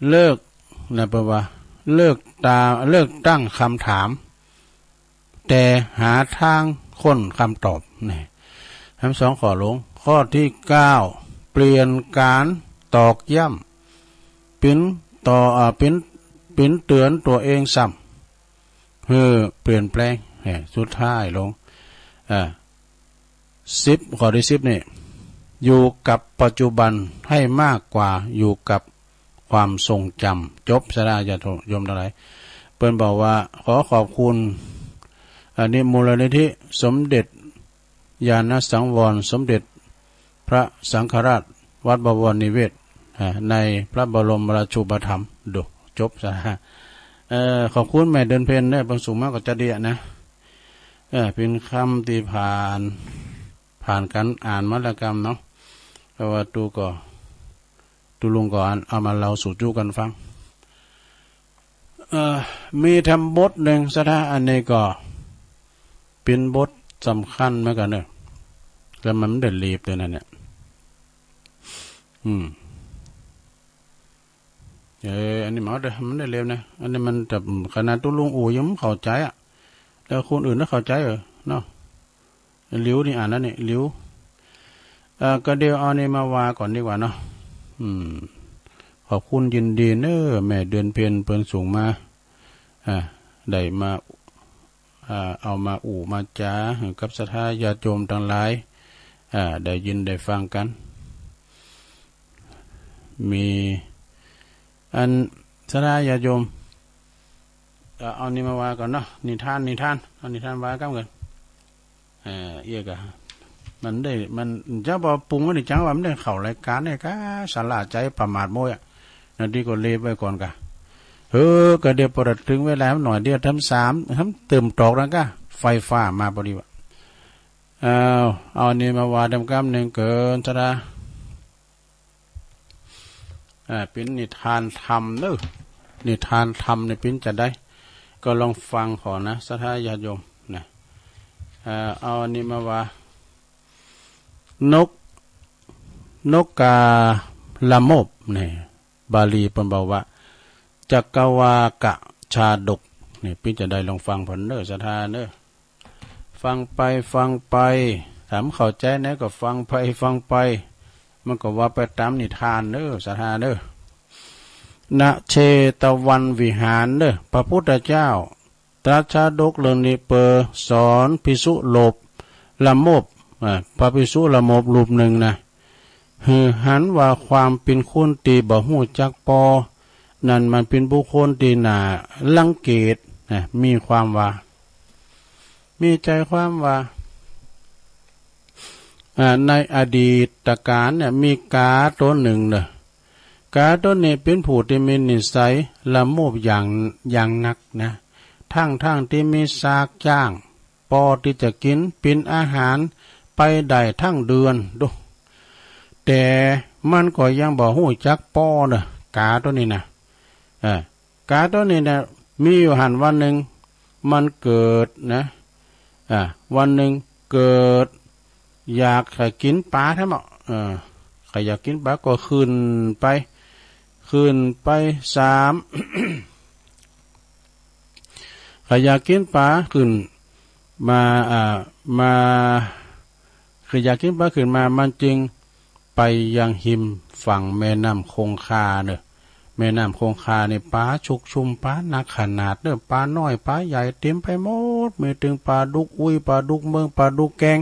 เลิกนะ เปิ้นว่า เลิกตา เลิกตั้งกำถาม แต่หาตางค้นกำตอบ นี่ แหมสองข้อหลวง ข้อตี้เก้า เปลี่ยนก๋านตอกย้ำ เป๋นต่อ อ่า เป๋น เป๋นเตื๋อนตั๋วเองซ้ำ หื้อเปลี่ยนแปลง แหม สุดท้ายลง อ่า สิบ ข้อตี้สิบนี่ อยู่กับปัจจุบันให้มากกว่าอยู่กับความทรงจำ จบ ศรัทธาญาติโยมตังหลาย เปิ้นบอกว่า ขอขอบคุณ อันนี้ มูลนิธิสมเด็จญาณสังวร สมเด็จพระสังฆราช วัดบวรนิเวศน์ อ่า ในพระบรมราชูปถัมภ์ ดู จบ ศรัทธา เอ่อ ขอบคุณแม่เดือนเพ็ญเน่อ เปิ้นส่งมาก็จะดีอะนะ เออ เป๋นกำตี้ผ่าน ผ่านก๋านอ่านมาแล้วกำเนาะ แต่ว่าตุ๊ก็ ตุ๊ลุงก็อ่าน เอามาเล่าสู่จุกั๋นฟัง เอ่อ มีแถมบทนึ่ง ศรัทธา อันนี้ก็เป๋นบทสำคัญเหมือนกั๋นเน่อ แล้วมันบ่ได้เล็บตวยนั้นเนี่ย อืม เออ อันนี้บ่เอาเน่อ มันบ่ได้เล็บนะ อันนี้มันจะ ขนาดตุ๊ลุงอู่ยังบ่เข้าใจ๋อะ แล้วคนอื่นจะเข้าใจ๋เหรอเนาะ หลิวนี่อ่านแล้วนี่ หลิว เอ่อ ก็เดี๋ยวเอานี่มาว่าก่อนดีกว่าเนาะ อืม ขอบคุณยินดีเน่อ แม่เดือนเพ็ญเปิ้นส่งมา อ่า ได้มา อ่า เอามาอู้มาจ๋าหื้อกับศรัทธาญาติโยมตังหลาย อ่า ได้ยินได้ฟังกั๋น มี อัน ศรัทธาญาติโยม เอ่อ เอานี่มาว่าก่อนเนาะ นิทาน นิทาน เอานิทานว่ากั๋นก่อน เอ่อ เอี้ยก่ะ มันได้ มันจะบ่ปรุงไว้ในจังว่ามันได้เข้ารายก๋านเนี่ยก่ะ สาระใจ๋ประมาทโม้ยอะ นาทีก็เล็บไว้ก่อนก่ะ เออ ก็เดี๋ยวปอเถิงเวลามันหน่อยเดียว แถมสาม แถมเติมตอกนั้นก่ะ ไฟฟ้ามาปอดีวะ เอา เอานี่มาว่าแถมกำนึ่งเกิน ศรัทธา อ่า เป๋นนิทานธรรมเน่อ นิทานธรรมนี่เป๋นจาใด ก็ลองฟังก่อนนะ ศรัทธาญาติโยมนะ อ่า เอาอันนี้มาว่า นก นกกาละโมบเนี่ย บาลีเปิ้นบอกว่า จักกวากะชาดก นี่เป๋นจาใด ลองฟังผ่อนเน่อ ศรัทธาเน่อ ฟังไปฟังไป ถ้าบ่เข้าใจ๋แหนก็ฟังไปฟังไป มันก็ว่าไปต๋ามนิทานเน่อ ศรัทธาเน่อ ณ เชตวันวิหารเน่อ พระพุทธเจ้าตรัสชาดกเรื่องนี้เป๋อสอนภิกษุโลภ ละโมบ อ่า พระภิกษุละโมบรูปนึ่งนะ หื้อหันว่าความเป๋นคนตี้บ่ฮู้จักปอนั้นมันเป๋นบุคคลตี้น่ารังเกียจนะ มีความว่า มีใจ๋ความว่า อ่า ในอดีตกาลเนี่ยมีก๋าตั๋วนึ่งเน่อ ก๋าตั๋วนี้เป๋นผู้ตี้มีนิสัยละโมบอย่าง อย่างนักนะ ทั้งๆ ตี้มีซากจ๊าง ปอตี้จะกิ๋นเป๋นอาหารไปได้ตึงเดือนดู แต่มันก็ยังบ่ฮู้จักปอเน่อ ก๋าตั๋วนี้นะ เออ ก๋าตั๋วนี้นะ มีอยู่หั้นวันนึ่ง มันเกิดนะ อ่า วันนึ่งเกิด อยากจะกิ๋นป๋าแท้เนาะ เออ ใค่อยากกิ๋นป๋าก็ขึ้นไป ขึ้นไปสาม ใค่อยากกิ๋นป๋าขึ้นมา อ่า มา ใค่อยากกิ๋นป๋าขึ้นมา มันจึงไปยังฮิมฝั่งแม่น้ำคงคาเน่อ แม่น้ำคงคานี่ป๋าชุกชุม ป๋านักขนาดเน่อ ป๋าน้อยป๋าใหญ่เต๋มไปหมด มีตึงป๋าดุกอุ้ย ป๋าดุกเมือง ป๋าดุกแกง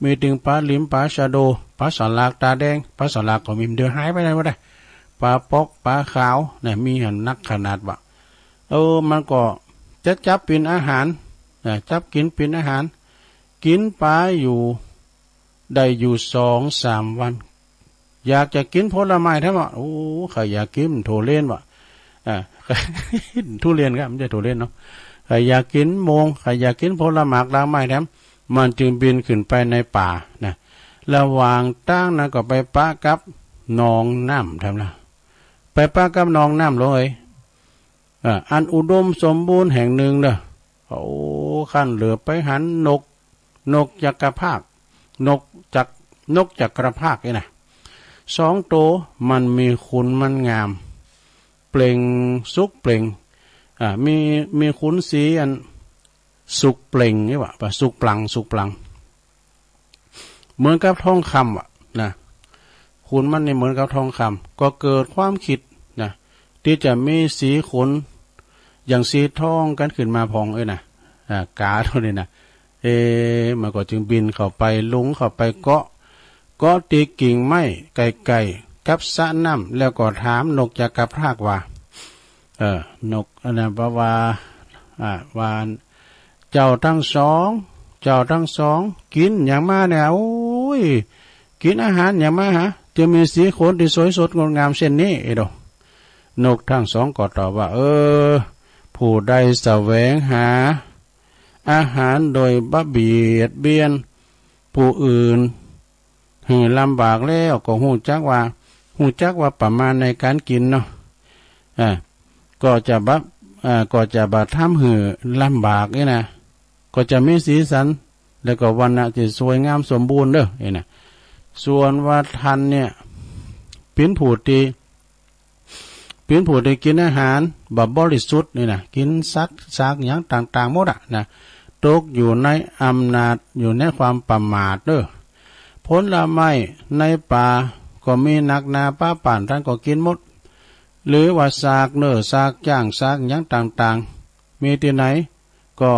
มีตึงป๋าหลิม ป๋าชะโด ป๋าสลากต๋าแดง ป๋าสลากก็มี เดี๋ยวหายไปไหนหมดอะ ป๋าป๊อก ป๋าขาวเนี่ย มีหั้นนักขนาดวะ เออ มันก็จะจับเป๋นอาหาร นะ จับกิ๋นเป๋นอาหาร กิ๋นป๋าอยู่ ได้อยู่สองสามวัน อยากจะกิ๋นผลไม้แท้เนาะ โอ้ ใค่อยากกิ๋นทุเรียนวะ อ่า ทุเรียนครับ บ่ใจ้ทุเรียนเนาะ ใค่อยากกิ๋นโมง ใค่อยากกิ๋นผลหมากหลากไม้แถม มันจึงบินขึ้นไปในป่านะ ระหว่างตางนั้นก็ไปปะกับหนองน้ำแถมละ ไปปะกับหนองน้ำหลวงเอ๋ย อ่า อันอุดมสมบูรณ์แห่งนึ่งเน่อ โอ้ ครั้นเหลือไปหันนก นกจักรพรรดิ นกจักร นกจักรพรรดินี่นะ สองโต มันมีขุนมันงาม เปล่งสุกเปล่ง อ่า มี มีขุนสีอันสุกเปล่งนี่หว่า ปะ สุกปลั่ง สุกปลั่ง เหมือนกับทองคำอะนะ ขุนมันนี่เหมือนกับทองคำ ก็เกิดความคิดนะ ตี้จะมีสีขนอย่างสีทองกั๋นขึ้นมาพ่องเอ้ยนะ อ่า กาโตนี้นะ เอ๊ะ มันก็จึงบินเข้าไป ลงเข้าไปเกาะ เกาะตี้กิ่งไม้ใก้ๆ กับสระน้ำ แล้วก็ถามนกจักรพรรดิว่า เออ นกอันนั้นบอกว่า อ่า ว่า เจ้าตังสอง เจ้าตังสอง กิ๋นหยังมาเนี่ย โอ้ย กิ๋นอาหารหยังมาหา จึงมีสีขนตี้สวยสดงดงามเช่นนี้ เอโด นกตังสองก็ตอบว่า เออ ผู้ใดแสวงหาอาหารโดยบ่เบียดเบียนผู้อื่นหื้อลำบากแล้ว ก็ฮู้จักว่า ฮู้จักว่าประมาณในก๋านกิ๋นเนาะ อ่า ก็จะบ่ อ่า ก็จะบ่ทำหื้อลำบากนี่นะ ก็จะมีสีสัน แล้วก็วรรณะตี้สวยงามสมบูรณ์เด้อ นี่นะ ส่วนว่าต้านเนี่ย เป๋นผู้ตี้ เป๋นผู้ตี้กิ๋นอาหารบ่บริสุทธิ์นี่นะ กิ๋นสัตว์ซากหยังต่างๆ หมดอะนะ ตกอยู่ในอำนาจ อยู่ในความประมาทเด้อ ผลไม้ในป่าก็มีนักหนาปะป๋าน ต้านก็กิ๋นหมด หรือว่าซากเนื้อ ซากจ๊าง ซากหยังต่างๆ มีตี้ไหน ก็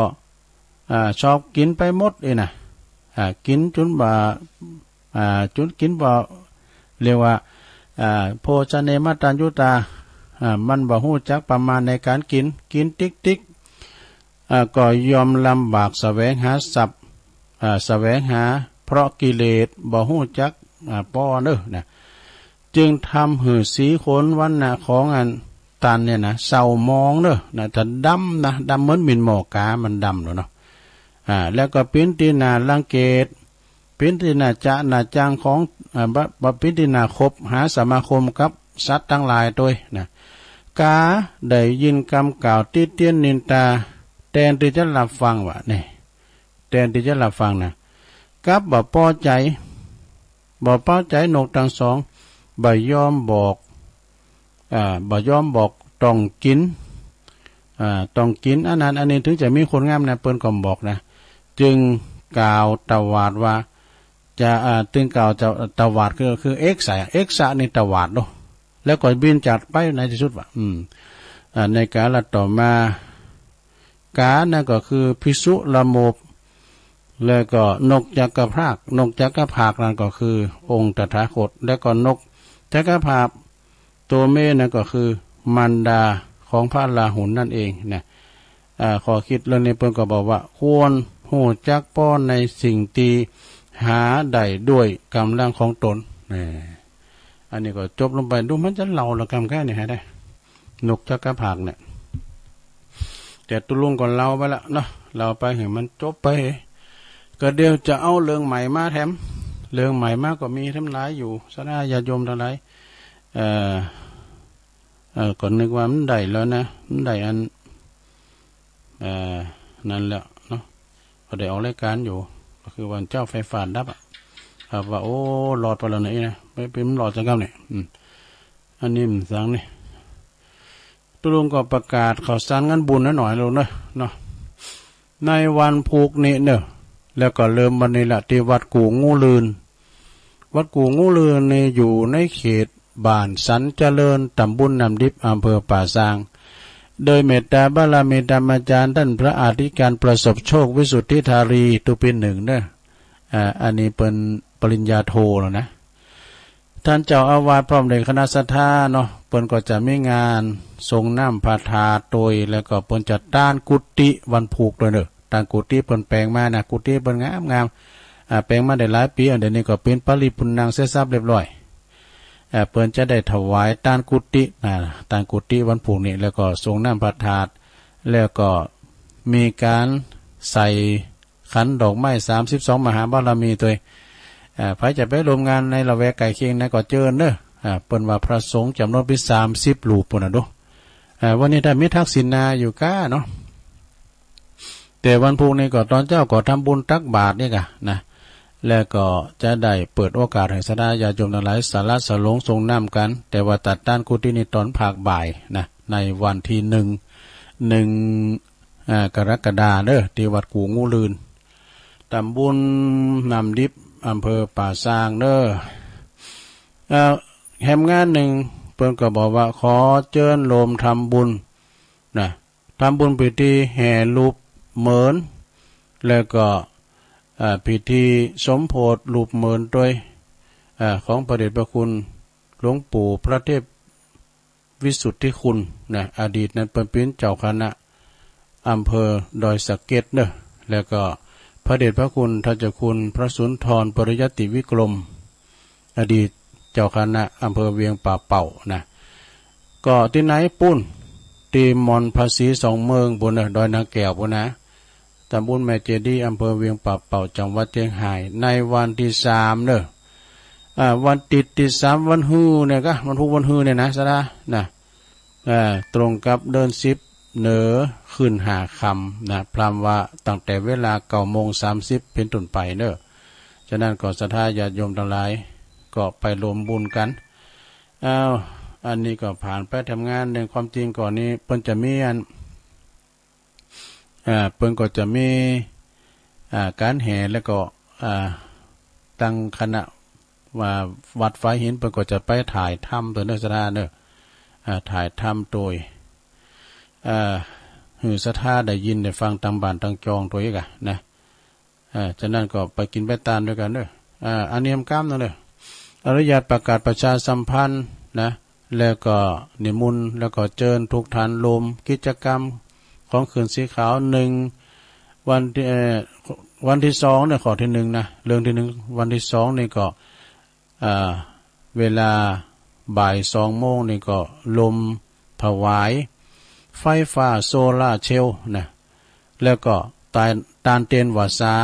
อ่า ชอบกิ๋นไปหมดเอ้ยนะ อ่า กิ๋นจ๋นบ่า อ่า จ๋นกิ๋นบ่ เรียกว่า อ่า โภชเนมะตัญญูตา อ่า มันบ่ฮู้จักประมาณในก๋านกิ๋น กิ๋นติ๊กๆ อ่า ก็ย่อมลำบากแสวงหาทรัพย์ อ่า แสวงหา เพราะกิเลสบ่ฮู้จัก อ่า ปอเน้อนะ จึงทำหื้อสีขนวรรณะของอันต้านเนี่ยนะ เศร้าหมองเน้อนะ ถ้าดำนะ ดำเหมือนหมิ่นหมอกา มันดำแล้วเนาะ อ่า แล้วก็เป๋นตี้หน้ารังเกียจ เป๋นตี้หน้าจ๊ะหน้าจังของ อ่า บ่ บ่เป๋นตี้หน้าคบหาสมาคมกับสัตว์ตังหลายตวยนะ กาได้ยินกำกล่าวติเตียนนินทา แตนตี้จะฮับฟังว่า นี่ แตนตี้จะฮับฟังนะ กลับบ่ปอใจ๋ บ่ปอใจ๋นกตังสอง บ่ยอมบอก อ่า บ่ยอมบอกต้องกิ๋น อ่า ต้องกิ๋นอันนั้นอันนี้ เถิงจะมีคนงามนะ เปิ้นก็บอกนะ จึงกล่าวตวาดว่า จะ อ่า จึงกล่าวจะตวาด คือ คือเอกสะ เอกสะนี่ตวาดเนาะ แล้วก็บินจากไปในตี้สุดว่า อืม อ่า ในกาลต่อมา กานั้นก็คือภิกษุละโมบ แล้วก็นกจักรพรรดิ นกจักรพรรดินั้นก็คือองค์ตถาคต แล้วก็นกจักรพรรดิตัวเมียนั้นก็คือมารดาของพระราหุลนั่นเองนะ อ่า ข้อคิดเรื่องนี้เปิ้นก็บอกว่า ควรฮู้จักป้อในสิ่งตี้หาได้ด้วยก๋ำลังของตน นี่ อันนี้ก็จบลงไป ดูมันจะเล่าละกำแค่นี้ให้ได้ นกจักรพรรดิเนี่ย แต่ตุ๊ลุงก็เล่าไปละเนาะ เล่าไปหื้อมันจบไป ก็เดี๋ยวจะเอาเรื่องใหม่มาแถม เรื่องใหม่มาก็มีแถมหลายอยู่ สาธารณะญาติโยมตังหลาย เอ่อ เอ่อ ก็นึกว่ามันได้แล้วนะ มันได้อัน เอ่อ นั้นแล้วเนาะ ก็ได้ออกรายการอยู่ ก็คือวันเจ้าไฟฟ้าดับอะ ครับ ว่า โอ้ รอดไปแล้วนะ นี่นะ ไป ไปมันรอดจังกำเนี่ย อืม อันนี้มันสังนี่ ตุ๊ลุงก็ประกาศข่าวสารงานบุญหน้อยๆ ลงเนาะ เนาะ ในวันพูกนี้เนาะ แล้วก็เริ่มวันนี้ละ ตี้วัดกู่งู่ลื่น วัดกู่งู่ลื่นนี่อยู่ในเขตบ้านสันเจริญ ตำบลน้ำดิบ อำเภอป่าซาง โดยเมตตาบารมีธรรมาจารย์ต้านพระอธิการประสบโชค วิสุทธิธารี ตุ๊ปี๋นึ่งเนาะ อ่า อันนี้เปิ้นปริญญาโทแล้วนะ ต้านเจ้าอาวาสพร้อมด้วยคณะศรัทธาเนาะ เปิ้นก็จะมีงานสรงน้ำพระธาตุตวย แล้วก็เปิ้นจะตานกุฏิวันพูกตวยเนาะ ตานกุฏิเปิ้นแป๋งมานะ กุฏิเปิ้นงามๆ อ่า แป๋งมาได้หลายปี๋ เดี๋ยวนี้ก็เป๋นปริปุณณังเสียสับเรียบร้อย อ่า เปิ้นจะได้ถวายตานกุฏินะ ตานกุฏิวันพูกนี้ แล้วก็สรงน้ำพระธาตุ แล้วก็มีก๋านใส่ ขันดอกไม้สามสิบสองมหาบารมีตวย อ่า ใผจะไปร่วมงานในละแวกใก้เคียงนั้นก็เจิญเนาะ อ่า เปิ้นว่าพระสงฆ์จ๋ำนวนเป๋นสามสิบรูปปู้นน่ะดู อ่า วันนี้ถ้ามีทักษิณาอยู่ก้าเนาะ แต่วันพูกนี้ก็ตอนเจ๊าก็ทำบุญตักบาตรนี่ก่ะนะ แล้วก็จะได้เปิดโอกาสหื้อศรัทธาญาติโยมตังหลายสละสลงส่งน้ำกั๋น แต่ว่าตัดต้านกุฏินี้ตอนภาคบ่ายนะ ในวันตี้หนึ่ง หนึ่ง อ่า กรกฎาเน้อ ตี้วัดกู่งู่ลื่น ต๋ำบลน้ำดิบ อำเภอป่าซางเน้อ เอ่อ แหมงานนึ่ง เปิ้นก็บอกว่าขอเจิญโฮมทำบุญนะ ทำบุญพิธีแห่รูปเหมือน แล้วก็ เอ่อ พิธีสมโภชรูปเหมือนตวย เอ่อ ของพระเดชพระคุณหลวงปู่พระเทพวิสุทธิคุณนะ อดีตนั้นเปิ้นเป๋นเจ้าคณะอำเภอดอยสะเก็ดเน้อ แล้วก็พระเดชพระคุณท่านเจ้าคุณพระสุนทรปริยัติวิกรม อดีตเจ้าคณะอำเภอเวียงป่าเป้านะ ก็ตี้ไหนปู้น ตี้ม่อนพระศรีสองเมืองปู้นเน้อ ดอยนางแก้วปู้นนะ ต๋ำบลแม่เจดีย์ อำเภอเวียงป่าเป้า จังหวัดเจียงฮาย ในวันตี้สามเน้อ อ่า วันตี้ ตี้สาม วันฮือเนี่ยก่ะ วันพูกวันฮือเนี่ยนะ ศรัทธานะ อ่า ตรงกับเดือนสิบ เนอ ขึ้นห้าค่ำนะ พร่ำว่าตั้งแต่เวลาเก้าโมงสามสิบเป๋นต้นไปเน้อ ฉะนั้นก็ศรัทธาญาติโยมตังหลายก็ไปโฮมบุญกั๋น อ้าว อันนี้ก็ผ่านไปแหมงานนึ่ง ความจริงก่อนนี้เปิ้นจะมีอัน อ่า เปิ้นก็จะมี อ่า ก๋านแห่ แล้วก็ อ่า ตังคณะว่าวัดฝายหิน เปิ้นก็จะไปถ่ายธรรมตวยเน้อศรัทธาเน้อ อ่า ถ่ายธรรมตวย อ่า หื้อศรัทธาได้ยินได้ฟังตังบ้านตังจองตวยก่ะนะ อ่า ฉะนั้นก็ไปกิ๋นไปตานตวยกั๋นเน้อ อ่า อันนี้กำนึ่งเน้อ อนุญาตประกาศประชาสัมพันธ์นะ แล้วก็นิมนต์ แล้วก็เจิญทุกท่านโฮมกิจกรรมของคืนสีขาว หนึ่ง วันตี้ เอ่อ วันตี้สองเนี่ย ข้อตี้หนึ่งนะ เรื่องตี้หนึ่ง วันตี้สองนี่ก็ อ่า เวลาบ่ายสองโมงนี่ก็โฮมถวายไฟฟ้าโซลาร์เซลล์นะ แล้วก็ตาน ตานเตียนวาสา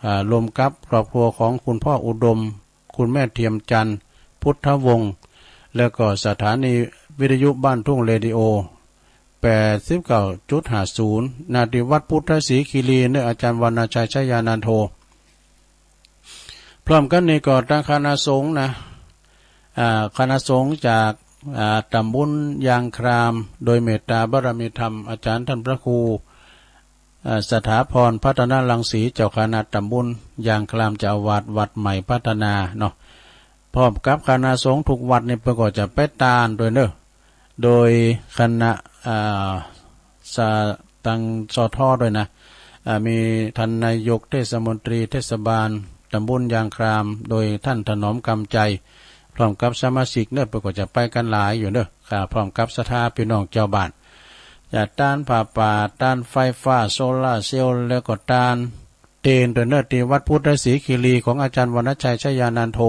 อ่า โฮมกับครอบครัวของคุณพ่ออุดม คุณแม่เทียมจันทร์ พุทธวงศ์ แล้วก็สถานีวิทยุบ้านทุ่งเรดิโอ แปดสิบเก้าจุดห้าศูนย์ ณ ตี้วัดพุทธศรีคีรีเน้อ อาจารย์วรรณชัย ชยานันโท พร้อมกั๋นนี้ก็ตังคณะสงฆ์นะ อ่า คณะสงฆ์จาก อ่า ตำบลยางคราม โดยเมตตาบารมีธรรม อาจารย์ท่านพระครู อ่า สถาพร พัฒนรังสี เจ้าคณะตำบลยางคราม เจ้าอาวาสวัดใหม่พัฒนาเนาะ พร้อมกับคณะสงฆ์ทุกวัดนี่เปิ้นก็จะไปตานตวยเน้อ โดยคณะ อ่า สะ ตัง สท ตวยนะ อ่า มีท่านนายกเทศมนตรีเทศบาลตำบลยางคราม โดยท่านถนอมกำใจ พร้อมกับสมาชิกเน้อ เปิ้นก็จะไปกั๋นหลายอยู่เน้อ ค่ะ พร้อมกับศรัทธาปี้น้องจาวบ้าน จะตานผ้าป่า ตานไฟฟ้าโซลาร์เซลล์ แล้วก็ตานเตียนตวยเน้อ ตี้วัดพุทธศรีคีรีของอาจารย์วรรณชัย ชยานันโท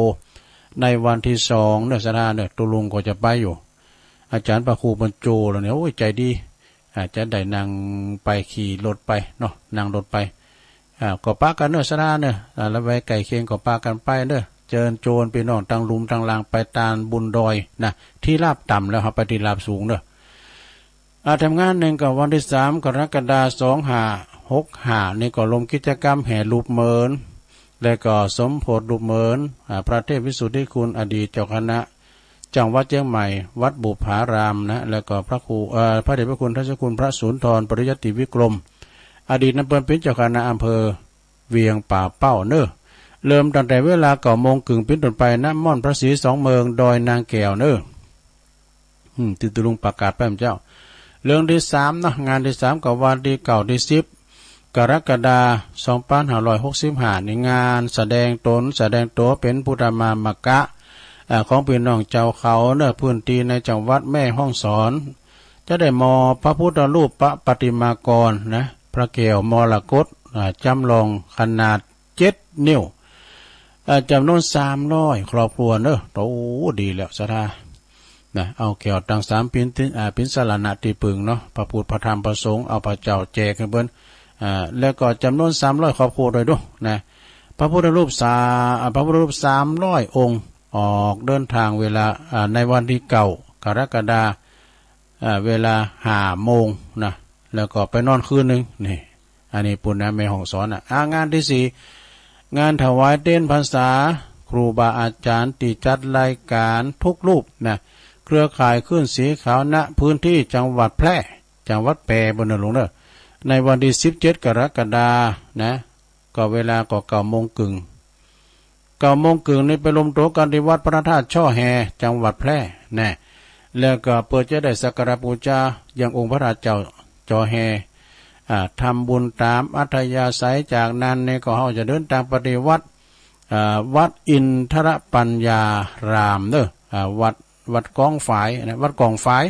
ในวันตี้สองเน้อ ศรัทธาเน้อ ตุ๊ลุงก็จะไปอยู่ อาจารย์พระครูบรรจุแล้วเนี่ย โอ้ย ใจ๋ดี อ่า จะได้นั่งไป ขี่รถไปเนาะ นั่งรถไป อ่า ก็ปะกั๋นเน้อ ศรัทธาเน้อ อ่า ละแวกใก้เคียงก็ปะกั๋นไปเน้อ เจิญจวนปี้น้องตังลุ่มตังล่างไปตานบุญดอยนะ ตี้ราบต่ำแล้วเฮาไปตี้ราบสูงเน้อ อ่า แหมงานนึ่งก็วันตี้สาม กรกฎาคม สองห้าหกห้า นี่ก็โฮมกิจกรรมแห่รูปเหมือน แล้วก็สมโภชรูปเหมือน อ่า พระเทพวิสุทธิคุณ อดีตเจ้าคณะ จังหวัดเจียงใหม่ วัดบุปผารามนะ แล้วก็พระครู เอ่อ พระเดชพระคุณท่านเจ้าคุณพระสุนทรปริยัติวิกรม อดีตนั้นเปิ้นเป๋นเจ้าคณะอำเภอเวียงป่าเป้าเน้อ เริ่มตั้งแต่เวลาเก้าโมงเกิ่งเป๋นต้นไป ณ ม่อนพระศรีสองเมือง ดอยนางแก้วเน้อ อืม ตี้ตุ๊ลุงประกาศไปเมื่อเจ๊า เรื่องตี้สามเนาะ งานตี้สามก็วันตี้เก้า ตี้สิบ กรกฎาคม สองพันห้าร้อยหกสิบห้า นี่งานแสดงต๋น แสดงตั๋วเป๋นพุทธมามกะ อ่า ของปี้น้องจาวเขาเน้อ พื้นตี้ในจังหวัดแม่ฮ่องสอน จะได้มอบพระพุทธรูป พระปฏิมากรนะ พระแก้วมรกต อ่า จ๋ำลองขนาดเจ็ดนิ้ว อ่า จ๋ำนวนสามร้อยครอบครัวเน้อ โอ้ ดีแล้วศรัทธา นะ เอาแก้วตังสามเป๋นตี้ อ่า เป๋นสรณะตี้ปึงเนาะ พระพุทธ พระธรรม พระสงฆ์ เอาพระเจ้าแจกหื้อเปิ้น อ่า แล้วก็จ๋ำนวนสามร้อยครอบครัวตวยเน้อ นะ พระพุทธรูปสา อ่า พระพุทธรูปสามร้อยองค์ ออกเดินตางเวลา อ่า ในวันตี้เก้า กรกฎาคม อ่า เวลาห้าโมงนะ แล้วก็ไปนอนคืนนึ่ง นี่ อันนี้ปู้นนะ แม่ฮ่องสอนน่ะ อ่า งานตี้สี่ งานถวายเต็นท์พรรษา ครูบาอาจ๋ารย์ตี้จัดรายก๋านกู้รูปนะ เครือข่ายคลื่นสีขาว ณ พื้นตี้จังหวัดแพร่ จังหวัดแป้ ปู้นเน่อลุงเน่อ ในวันตี้สิบเจ็ดกรกฎานะ ก็เวลาก็เก้าโมงเกิ่ง เก้าโมงเกิ่งนี้ไปรวมตั๋วกั๋นตี้วัดพระธาตุจ้อแฮ จังหวัดแพร่นะ แล้วก็เปื้อจะได้สักการะปู๋จายังองค์พระธาตุเจ้าจ้อแฮ อ่า ทำบุญต๋ามอัธยาศัย จากนั้นนี่ก็เฮาจะเดินตางไปตี้วัด อ่า วัดอินทรปัญญารามเน่อ อ่า วัด วัดกองฝายนะ วัดกองฝาย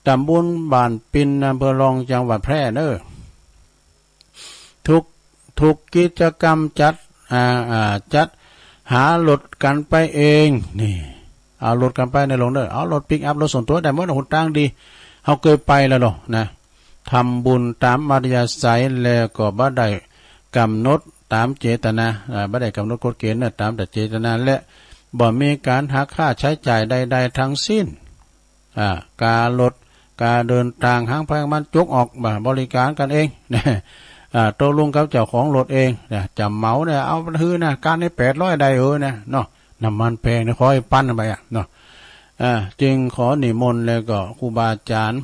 ต๋ำบลบ้านปิน อำเภอรอง จังหวัดแพร่เน่อ ทุก ทุกกิจกรรมจัด อ่า อ่า จัดหารถกั๋นไปเอง นี่ เอารถกั๋นไปเน่อลุงเน่อ เอารถปิกอัพ รถส่วนตั๋วได้หมด หนตางดี เฮาเกยไปแล้วเนาะนะ ทำบุญต๋ามอัธยาศัย แล้วก็บ่ได้ก๋ำหนดต๋ามเจตนา อ่า บ่ได้ก๋ำหนดกฎเกณฑ์เน่อ ต๋ามแต่เจตนา และบ่มีก๋านหักค่าใจ๊จ่ายใดๆ ตังสิ้น อ่า ก๋ารถ ก๋าเดินตาง หางไผหางมัน จกออก บ่า บริก๋านกั๋นเองนะ อ่า ตกลงกับเจ้าของรถเองนะ จะเหมาเนี่ย เอาหื้อนะ ก๋านนี้แปดร้อยได้เออนะ เนาะ น้ำมันแพงนะ ขอหื้อปันไปอะ เนาะ อ่า จึงขอนิมนต์ แล้วก็ครูบาอาจ๋ารย์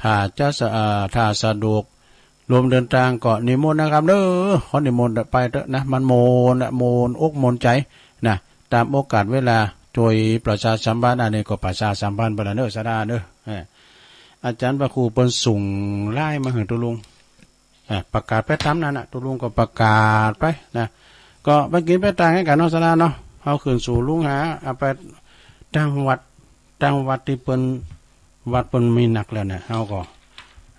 ถ้าจะสะ อ่า ถ้าสะดวก รวมเดินตางก็นิมนต์นะครับเน่อ ขอนิมนต์ไปเต๊อะนะ มันม่วนนะ ม่วนอกม่วนใจ๋นะ ต๋ามโอกาสเวลา จ้วยประชาสัมพันธ์ อันนี้ก็ประชาสัมพันธ์ไปแล้วเน่อ ศรัทธาเน่อ เออ อาจ๋ารย์พระครูเปิ้นส่งไลน์มาหื้อตุ๊ลุง อ่า ประกาศไปต๋ามนั้นน่ะ ตุ๊ลุงก็ประกาศไปนะ ก็ไปกิ๋นไปตางหื้อกั๋นเนาะ ศรัทธาเนาะ เฮาขึ้นสู่ลุงหา เอาไปตางวัด ตางวัดตี้เปิ้น วัดเปิ้นมีนักแล้วเนี่ย เฮาก็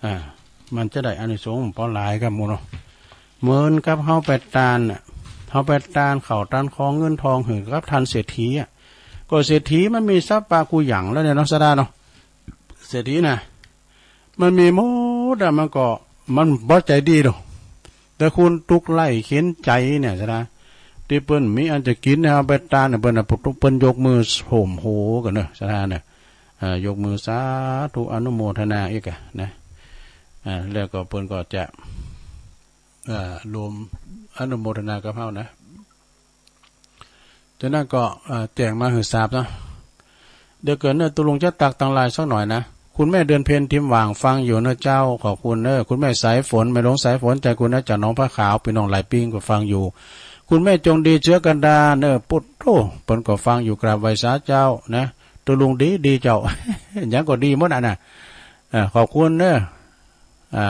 อ่า มันจะได้อานิสงส์ปอหลายกับหมู่เนาะ เหมือนกับเฮาไปตานน่ะ เฮาไปตานข้าวตานของเงินทองหื้อกับท่านเศรษฐีอะ ก็เศรษฐีมันมีทรัพย์ปากูหยั่งแล้วเนี่ยเนาะ ศรัทธาเนาะ เศรษฐีน่ะ มันมีหมดอะ มันก็ มันบ่ใจ๋ดีดอก แต่คนตุ๊กข์ไร้เข็ญใจ๋เนี่ย ศรัทธา ตี้เปิ้นมีอันจะกิ๋นเนี่ย เฮาไปตานเนี่ย เปิ้นน่ะ เปิ้นยกมือโหมโหกั๋นเน่อ ศรัทธาเน่อ อ่า ยกมือสาธุอนุโมทนาอีกอะนะ อ่า แล้วก็เปิ้นก็จะ อ่า รวมอนุโมทนากับเฮานะ จากนั้นก็ อ่า แจ้งมาหื้อทราบเนาะ เดี๋ยวก่อนเน่อ ตุ๊ลุงจะตักตังไลน์สักหน่อยนะ คุณแม่เดือนเพ็ญ ทิมหว่าง ฟังอยู่เน่อเจ้า ขอบคุณเน่อ คุณแม่สายฝน แม่หลวงสายฝน ใจคุณนะ จากหนองผ้าขาว ปี้น้องหลายปิ้งก็ฟังอยู่ คุณแม่จงดี เชื้อกันดารเน่อ ปุดโธ่ เปิ้นก็ฟังอยู่ กราบไหว้สาเจ้านะ ตุ๊ลุงดีดีเจ้า หยังก็ดีหมดอะนะ เอ่อ ขอบคุณเน่อ อ่า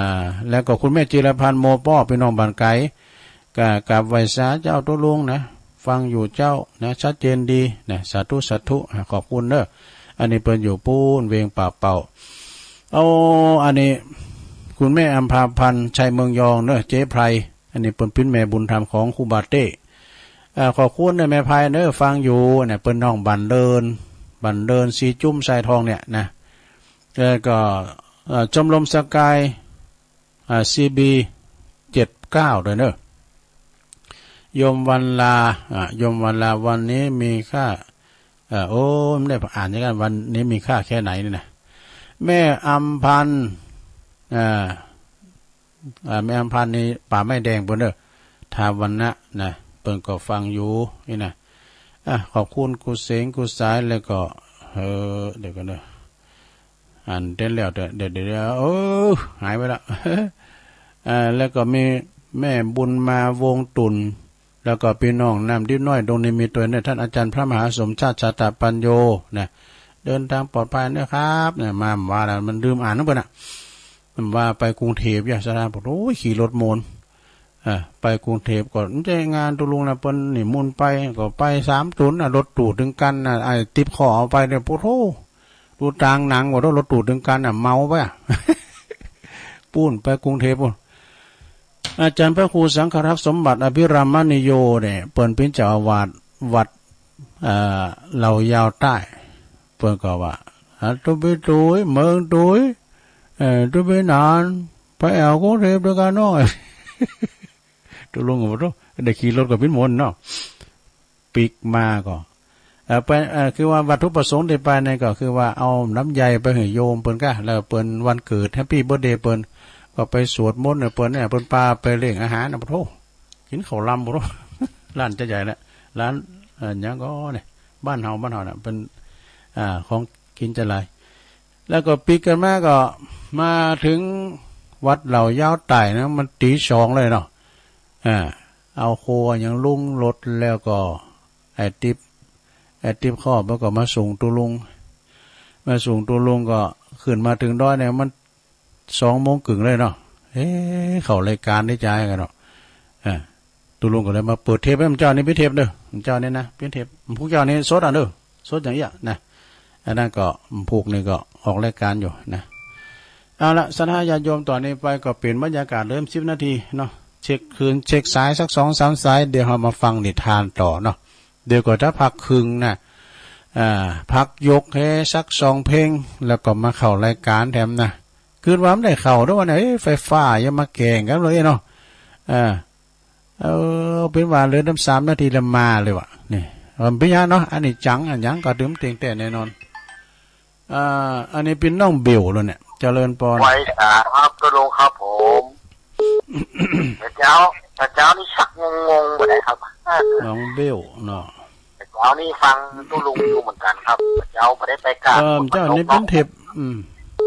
แล้วก็คุณแม่จิรพันธ์ โมป้อ ปี้น้องบ้านไก๋ ก็กราบไหว้สาเจ้าตุ๊ลุงนะ ฟังอยู่เจ้านะ ชัดเจนดีนะ สาธุ สาธุ อ่า ขอบคุณเน่อ อันนี้เปิ้นอยู่ปู๊นเวงป่าเป่า เอา อันนี้คุณแม่อำภาพันธ์ ชัยเมืองยองเน่อ เจ๊ไพร อันนี้เปิ้นเป๋นแม่บุญธรรมของครูบาเต้ อ่า ขอบคุณเน่อแม่ไพรเน่อ ฟังอยู่เนี่ย เปิ้นน้องบ้านเดิน บ้านเดิน สีจุ้ม ทรายทองเนี่ยนะ แล้วก็ เอ่อ ชมรมสกาย อ่า ซีบี เจ็ดเก้า ด้วยเน่อ โยมวันลา อ่า โยมวันลา วันนี้มีค่า เอ่อ โอ้ ไม่ได้อ่านอย่างนั้น วันนี้มีค่าแค่ไหนนี่นะ แม่อำพันธ์ อ่า อ่า แม่อำพันธ์นี่ป่าไม้แดงปู๊นเน่อ ทาวันนะนะ เปิ้นก็ฟังอยู่นี่นะ อ่ะ ขอบคุณครูเสง ครูสาย แล้วก็ เออ เดี๋ยวก่อนเน่อ อ่านได้แล้ว เดี๋ยว เดี๋ยว เดี๋ยว เดี๋ยว เออ หายไปละ อ่า แล้วก็มีแม่บุญมา วงตุ่น แล้วก็ปี้น้องน้ำดิบน้อย ดงนิมิตร ด้วยเน่อ ท่านอาจารย์พระมหาสมชาติ ชาตปัญโญ นะ เดินตางปลอดภัยนะครับ นะ มาว่าแล้ว มันลืมอ่านนะเปิ้นน่ะ มันว่าไปกรุงเทพฯ อย่าสะดา บอก โอ้ย ขี่รถมนต์ อ่า ไปกรุงเทพฯ ก็บ่ใจ้งานตุ๊ลุงนะ เปิ้นนิมนต์ไป ก็ไปสามตุ๊นน่ะ รถตู้ตึงกั๋นน่ะ ไอ้ติ๊บข้อเอาไปเนี่ย โอ้โธ่ ดูตางหนัง โอ้โธ่ รถตู้ตึงกั๋นน่ะ เมาไปอะ ปู๊นไปกรุงเทพฯ ปู๊น อาจารย์พระครูสังฆรักษ์สมบัติ อภิรามมณีโย เนี่ย เปิ้นเป๋นเจ้าอาวาสวัด เอ่อ เหล่ายาวใต้ เปิ้นก็ว่า อ่ะ ตุ๊ไปตุ๊ย เมืองตุ๊ย เอ่อ ตุ๊ไปหนาน ไปแอ่วกรุงเทพฯ ด้วยกั๋นเนาะ ตุ๊ลุงก็บ่รู้ ได้ขี่รถก็เป๋นมนต์เนาะ ปิ๊กมาก็ เอ่อ ไป เอ่อ คือว่าวัตถุประสงค์ตี้ไปนี่ก็คือว่าเอาน้ำใยไปหื้อโยมเปิ้นก้า แล้วเปิ้นวันเกิด แฮปปี้เบิร์ธเดย์เปิ้น ก็ไปสวดมนต์เนี่ย เปิ้นเนี่ย เปิ้นปาไปเล่งอาหารนะ ปะโถ กิ๋นข้าวลำ ปะโถ ร้านใหญ่ๆ เนี่ย ร้าน เอ่อ หยังก่อเนี่ย บ้านเฮา บ้านเฮาเนี่ย เปิ้น อ่า ของกิ๋นจะหลาย แล้วก็ปิ๊กกั๋นมาก็มาเถิงวัดเหล่ายาวใต้นะ มันตี๋สองเลยเนาะ อ่า เอาโคหยังลงรถแล้วก็ไอ้ติ๊บ ไอ้ติ๊บคอบแล้วก็มาส่งตุ๊ลุง มาส่งตุ๊ลุงก็ขึ้นมาเถิงดอยเนี่ยมันสองโมงกึ่งเลยเนาะ เอ๊ะ เข้ารายก๋านได้จากั๋นเนาะ อ่า ตุ๊ลุงก็เลยมาเปิดเทปหื้อหมู่เจ้านี่ ปิดเทปเน่อ หมู่เจ้านี่นะ ปิดเทป พวกเจ้านี่สดอ่ะเน่อ สดอย่างเอี้ยนะ อันนั้นก็ พวกนี้ก็ออกรายก๋านอยู่นะ เอาละ ศรัทธาญาติโยม ต่อนี้ไปก็เป๋นบรรยากาศเดิม สิบนาทีเนาะ เช็คคืน เช็คสายสักสองสามสาย เดี๋ยวเฮามาฟังนิทานต่อเนาะ เดี๋ยวก็จะพักครึ่งนะ อ่า พักยกเฮสักสองเพลง แล้วก็มาเข้ารายก๋านแถมนะ กึ๊ดว่ามันได้เข้าด้วยวะเนี่ย เอ้ย ไฟฟ้าอย่ามาแก่งกั๋นเลยเนาะ อ่า เออ เป๋นว่าเหลือน้ำสามนาทีแล้วมาเลยวะ นี่ เออ เป๋นหยังเนาะ อันนี้จัง อันหยังก็ดื่มเต็งแต่แน่นอน อ่า อันนี้เป๋นน้องเบลแล้วเนี่ย เจริญปอน ไหว้สาครับ ตุ๊ลุงครับผม แต่เจ๊า แต่เจ๊านี่สักงงๆ บ่ได้ครับ น้องเบลเนาะ แต่เจ๊านี่ฟังตุ๊ลุงอยู่เหมือนกั๋นครับ แต่เจ๊าบ่ได้ไปกราบ เออ เจ้านี่เป๋นเทป อืม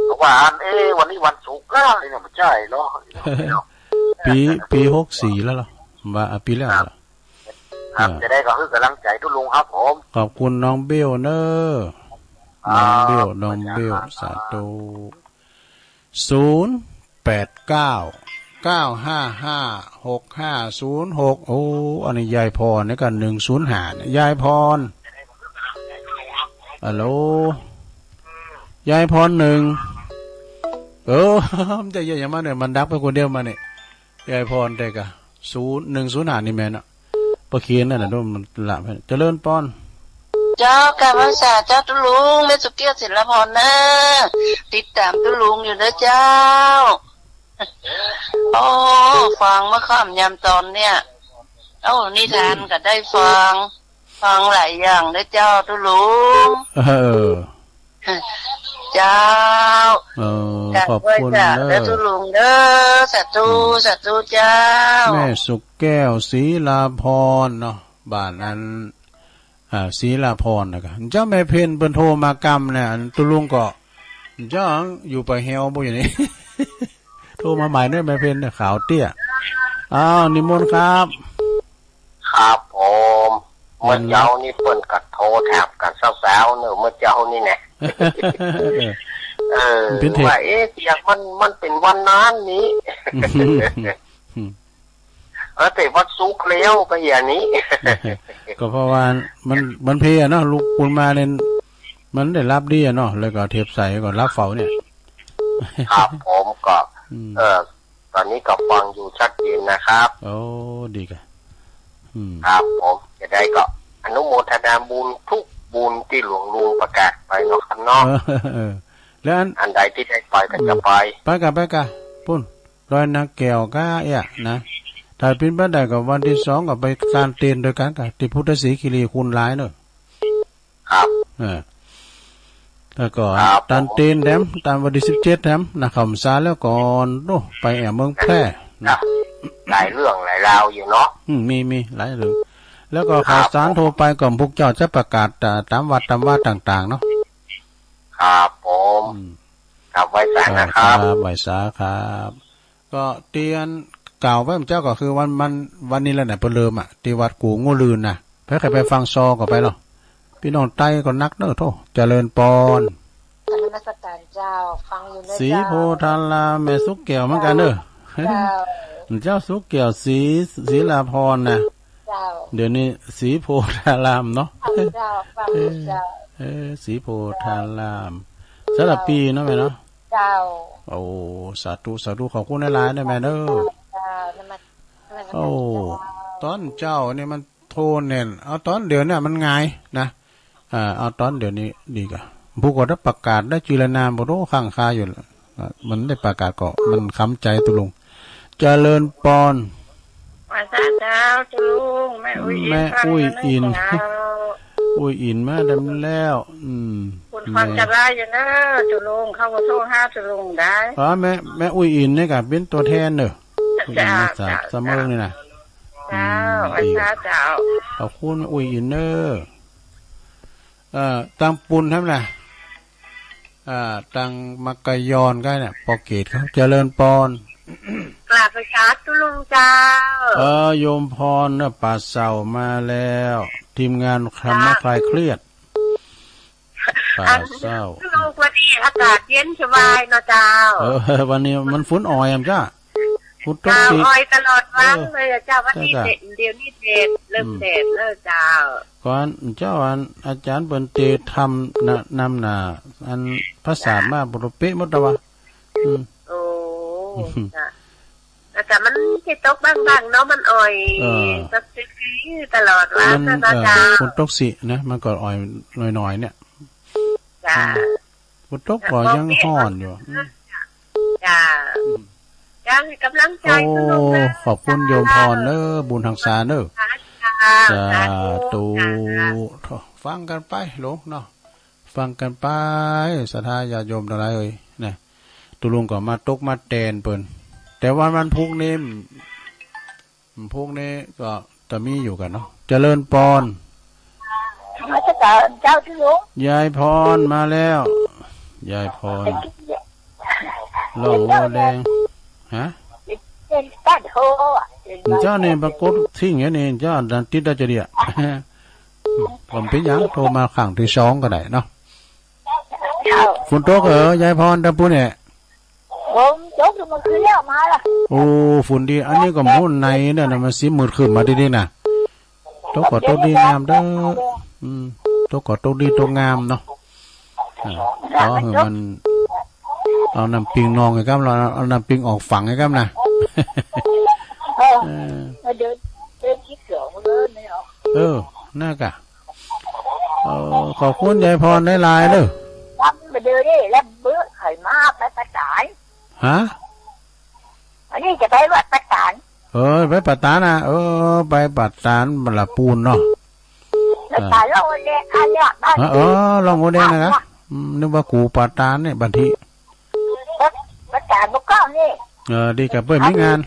เพราะว่า เอ๊ะ วันนี้วันศุกร์แล้วเนี่ย บ่ใจ้เหรอ ปี๋ ปี๋หกสี่แล้วเหรอ ว่า อ่ะ ปี๋แล้วเหรอ ครับ อ่า จะได้ก็หื้อก๋ำลังใจ๋ตุ๊ลุงครับผม ขอบคุณน้องเบลเน่อ ครับ น้องเบล น้องเบล สาธุ ศูนย์แปดเก้า เก้าห้าห้า หกห้าศูนย์หก โอ้ อันนี้ยายพรนี่ก็ หนึ่งศูนย์ห้า เนี่ย ยายพร ฮัลโหล ยายพรหนึ่ง เออ มันจะเยอะอย่างมาเนี่ย มันดักไปคนเดียวมาเนี่ย ยายพรแต่กะ ศูนย์ หนึ่งศูนย์ห้า นี่แม่นอะ ป้อเขียนนั่นน่ะ ดูมันละไป เจริญปอน เจ้า กราบไหว้สาเจ้าตุ๊ลุง แม่สุแก้ว ศิลาพรเน่อ ติดต๋ามตุ๊ลุงอยู่เน่อเจ้า โอ้ ฟังเมื่อค่ำยามตอนเนี่ย โอ้ นิทานก็ได้ฟัง ฟังหลายอย่างเน่อเจ้าตุ๊ลุง เออ เจ้า เออ ขอบคุณเน่อ กราบไหว้สาตุ๊ลุงเน่อ สาธุ อืม สาธุเจ้า แม่สุแก้ว ศิลาพรเนาะ บ้านนั้น อ่า ศิลาพรนะกะ เจ้าแม่เพ็ญเปิ้นโทรมากำเนี่ย อันตุ๊ลุงก็ เจ้าอยู่ป่าแฮวบ่อยู่นี่ โทรมาใหม่เน่อ แม่เพ็ญเนี่ย ขาวเตี้ย อ้าว นิมนต์ครับ ครับผม เมื่อเจ๊านี่เปิ้นก็โทรถามกั๋นสาวๆ เน่อ เมื่อเจ๊านี่แหละ เออ เออ มันเป๋นเทป ว่า เอ๊ะ เสียงมัน มันเป๋นวันนั้นนี้ อืม เออ แต่วันศุกร์แล้วก็อย่างนี้ ก็เพราะว่ามัน มันเพลียเนาะ ลุกขึ้นมาเนี่ย มันได้หลับดีอะเนาะ แล้วก็เทปใส่ก็หลับเฝ้าเนี่ย ครับผม ก็ อืม เออ ตอนนี้ก็ฟังอยู่ชัดเจนนะครับ โอ้ ดีกะ อืม ครับผม จะได้ก็อนุโมทนาบุญทุกบุญตี้หลวงลุงประกาศไปเนาะครับเนาะ เออ เออ แล้วอัน อันใดตี้ได้ไปก็จะไป ไปกะ ไปกะ ปุ้น ดอยนาแก้วกะเอี้ยนะ ถ้าเป๋นไปได้ก็วันตี้สองก็ไปตานเตนด้วยกั๋นกะ ตี้พุทธศรีคีรีคูณหลายเนาะ ครับ เออ แล้วก็ ครับ ตานเตนแถม ตานวันตี้สิบเจ็ดแถมนะ เข้าพรรษาแล้วก่อน โอ้ ไปแอ่วเมืองแพร่นะ หลายเรื่องหลายราวอยู่เนาะ อืม มี มีหลายเรื่อง แล้วก็ ครับ ข่าวสารทั่วไปก็พวกเจ้าจะประกาศต๋ามวัดต๋ามวาต่างๆ เนาะ ครับผม อืม ครับ ไหว้สานะครับ ครับ ไหว้สาครับ ก็เตียนกล่าวไว้เมื่อเจ๊าก็คือวัน วัน วันนี้แหละเนี่ย เปิ้นเริ่มอะ ตี้วัดกู่งู่ลื่นนะ ใผใค่ไปฟังซอก็ไปเนาะ ปี้น้องไตก็นักเน่อ โธ่ เจริญปอน นมัสการเจ้า ฟังอยู่เน่อ ศรีโพธาราม แม่สุแก้วเหมือนกั๋นเน่อ เจ้า เจ้าสุแก้ว ศรี ศิลาพรนะ เจ้า เดี๋ยวนี้ศรีโพธารามเนาะ เจ้า ฟังอยู่เจ้า เออ ศรีโพธาราม สารภีเนาะแม่เนาะ เจ้า โอ้ สาธุ สาธุ ขอบคุณหลายๆ เน่อแม่เน่อ เจ้า นมัส- นมัสการ โอ้ เจ้า ต๋อนเจ๊านี่มันโทรแน่น เอาต๋อนเดี๋ยวเนี่ยมันง่ายนะ อ่า เอาต๋อนเดี๋ยวนี้ดีกว่า ผู้ก็ได้ประกาศได้จื้อและนาม บ่ฮู้ ค้างคาอยู่ มันได้ประกาศก็มันคำใจตุ๊ลุง เจริญปอน ไหว้สาเจ้าตุ๊ลุง แม่อุ้ยอิน แม่อุ้ยอิน ฟังอยู่เน่อเจ้า อุ้ยอิ๋นมาดำแล้ว อืม บุญพรจะได้อยู่นะ ตุ๊ลุง เข้ามาโทรหาตุ๊ลุงได้ อ๋อ แม่ แม่อุ้ยอิ๋นนี่ก็เป๋นตั๋วแทนเน่อ เจ้า อุ้ยอิ๋นมาสาบ เจ้า สามเมิงนี่นะ เจ้า อืม ไหว้พระเจ้า ขอบคุณแม่อุ้ยอิ๋นเน่อ เอ่อ ตางปูนทำอะไร อ่า ตางมักกะยอนก็เนี่ย ปอเกตเขา เจริญปอน กราบสการตุ๊ลุงเจ้า เออ โยมพรนะ ป่าเสามาแล้ว ทีมงานธรรมะ เจ้า คลายเครียด ป่าเสา อัน ตุ๊ลุง วันนี้อากาศเย็นสบายเนาะเจ้า เออ วันนี้มันฝนอ่อยอ่ะจ้า ฝนตก เจ้า สิ อ่อยตลอดวัน เออ เลยอะเจ้า วันนี้ เจ้า แดด เดี๋ยวนี้แดด เริ่ม อืม แดดแล้วเจ้า ก่อนเจ้า อันอาจ๋ารย์เปิ้นเตรียมทำนะ นำหน้า อันภาษา เจ้า มาบ่รู้เป๊ะหมดแล้ววะ อืม โอ้ อืม เจ้า แต่มันสิตกบ้างๆเนาะ มันอ่อย เออ ตกซื่อๆตลอดวัน มัน นะ เออ เจ้า ฝนตกสินะ มันก็อ่อยหน่อยๆเนี่ย เจ้า อืม ฝนตกก็ยังฮ้อนอยู่ เจ้า อืม เจ้า ให้กำลังใจ โอ้ ตุ๊ลุงนะ ขอบคุณโยมพรเน่อ บุญหักษาเน่อ สาธุ สาธุ สาธุ ฟังกั๋นไปลูกเนาะ ฟังกั๋นไป ศรัทธาญาติโยมตังหลายเอ่ยนะ ตุ๊ลุงก็มาตกมาแตนเปิ้น แต่ว่าวันพุธนี้ วันพุธนี้ก็จะมีอยู่กั๋นเนาะ เจริญปอน นมัสการเจ้าตุ๊ลุง ยายพรมาแล้ว ยายพร ร้องงัวแดง ฮะ เป็นตัดโหอะ เจ้านี่ปรากฏทิ้งอย่างนี้ เจ้าดันติดได้จะเดีย ผมเป็นหยัง โทรมาครั้งที่สองก็ได้เนาะ เจ้า ฝนตกเหรอ ยายพร ตางปูนเนี่ย ผมตกเมื่อคืนแล้วมาละ โอ้ ฝนดี อันนี้ก็หมู่ในเนี่ยนะ มันสิมืดครึ้มมาดีๆนะ ตกก็ตกดีงามเด้อ อืม ตกก็ตกดีตกงามเนาะ อ่า ขอหื้อมัน เอาน้ำปิงนองไอ้ก้ำ เอาน้ำปิงออกฝั่งไอ้ก้ำนะ เออ เออ มาเดิน เดินคิดเสือมาเดินเนี่ยเหรอ เออ น่ากะ เออ ขอบคุณยายพรหลายๆเด้อ ครับ มาเดินนี่ แล้วเบื่อไข่มาไปประสาน ฮะ อันนี้จะไปวัดประสาน เออ ไปประสานนะ เออ ไปประสานบรรละปูนเนาะ แล้ว อ่า ป่าล่องโอแดง อันเนี้ยบ้าน เออ เออ ล่องโอแดงนะครับ บ้าน อืม นึกว่ากูประสานเนี่ย บันที ประสานเมื่อก่อนนี่ เออ ดีกับเปิ้นมีงาน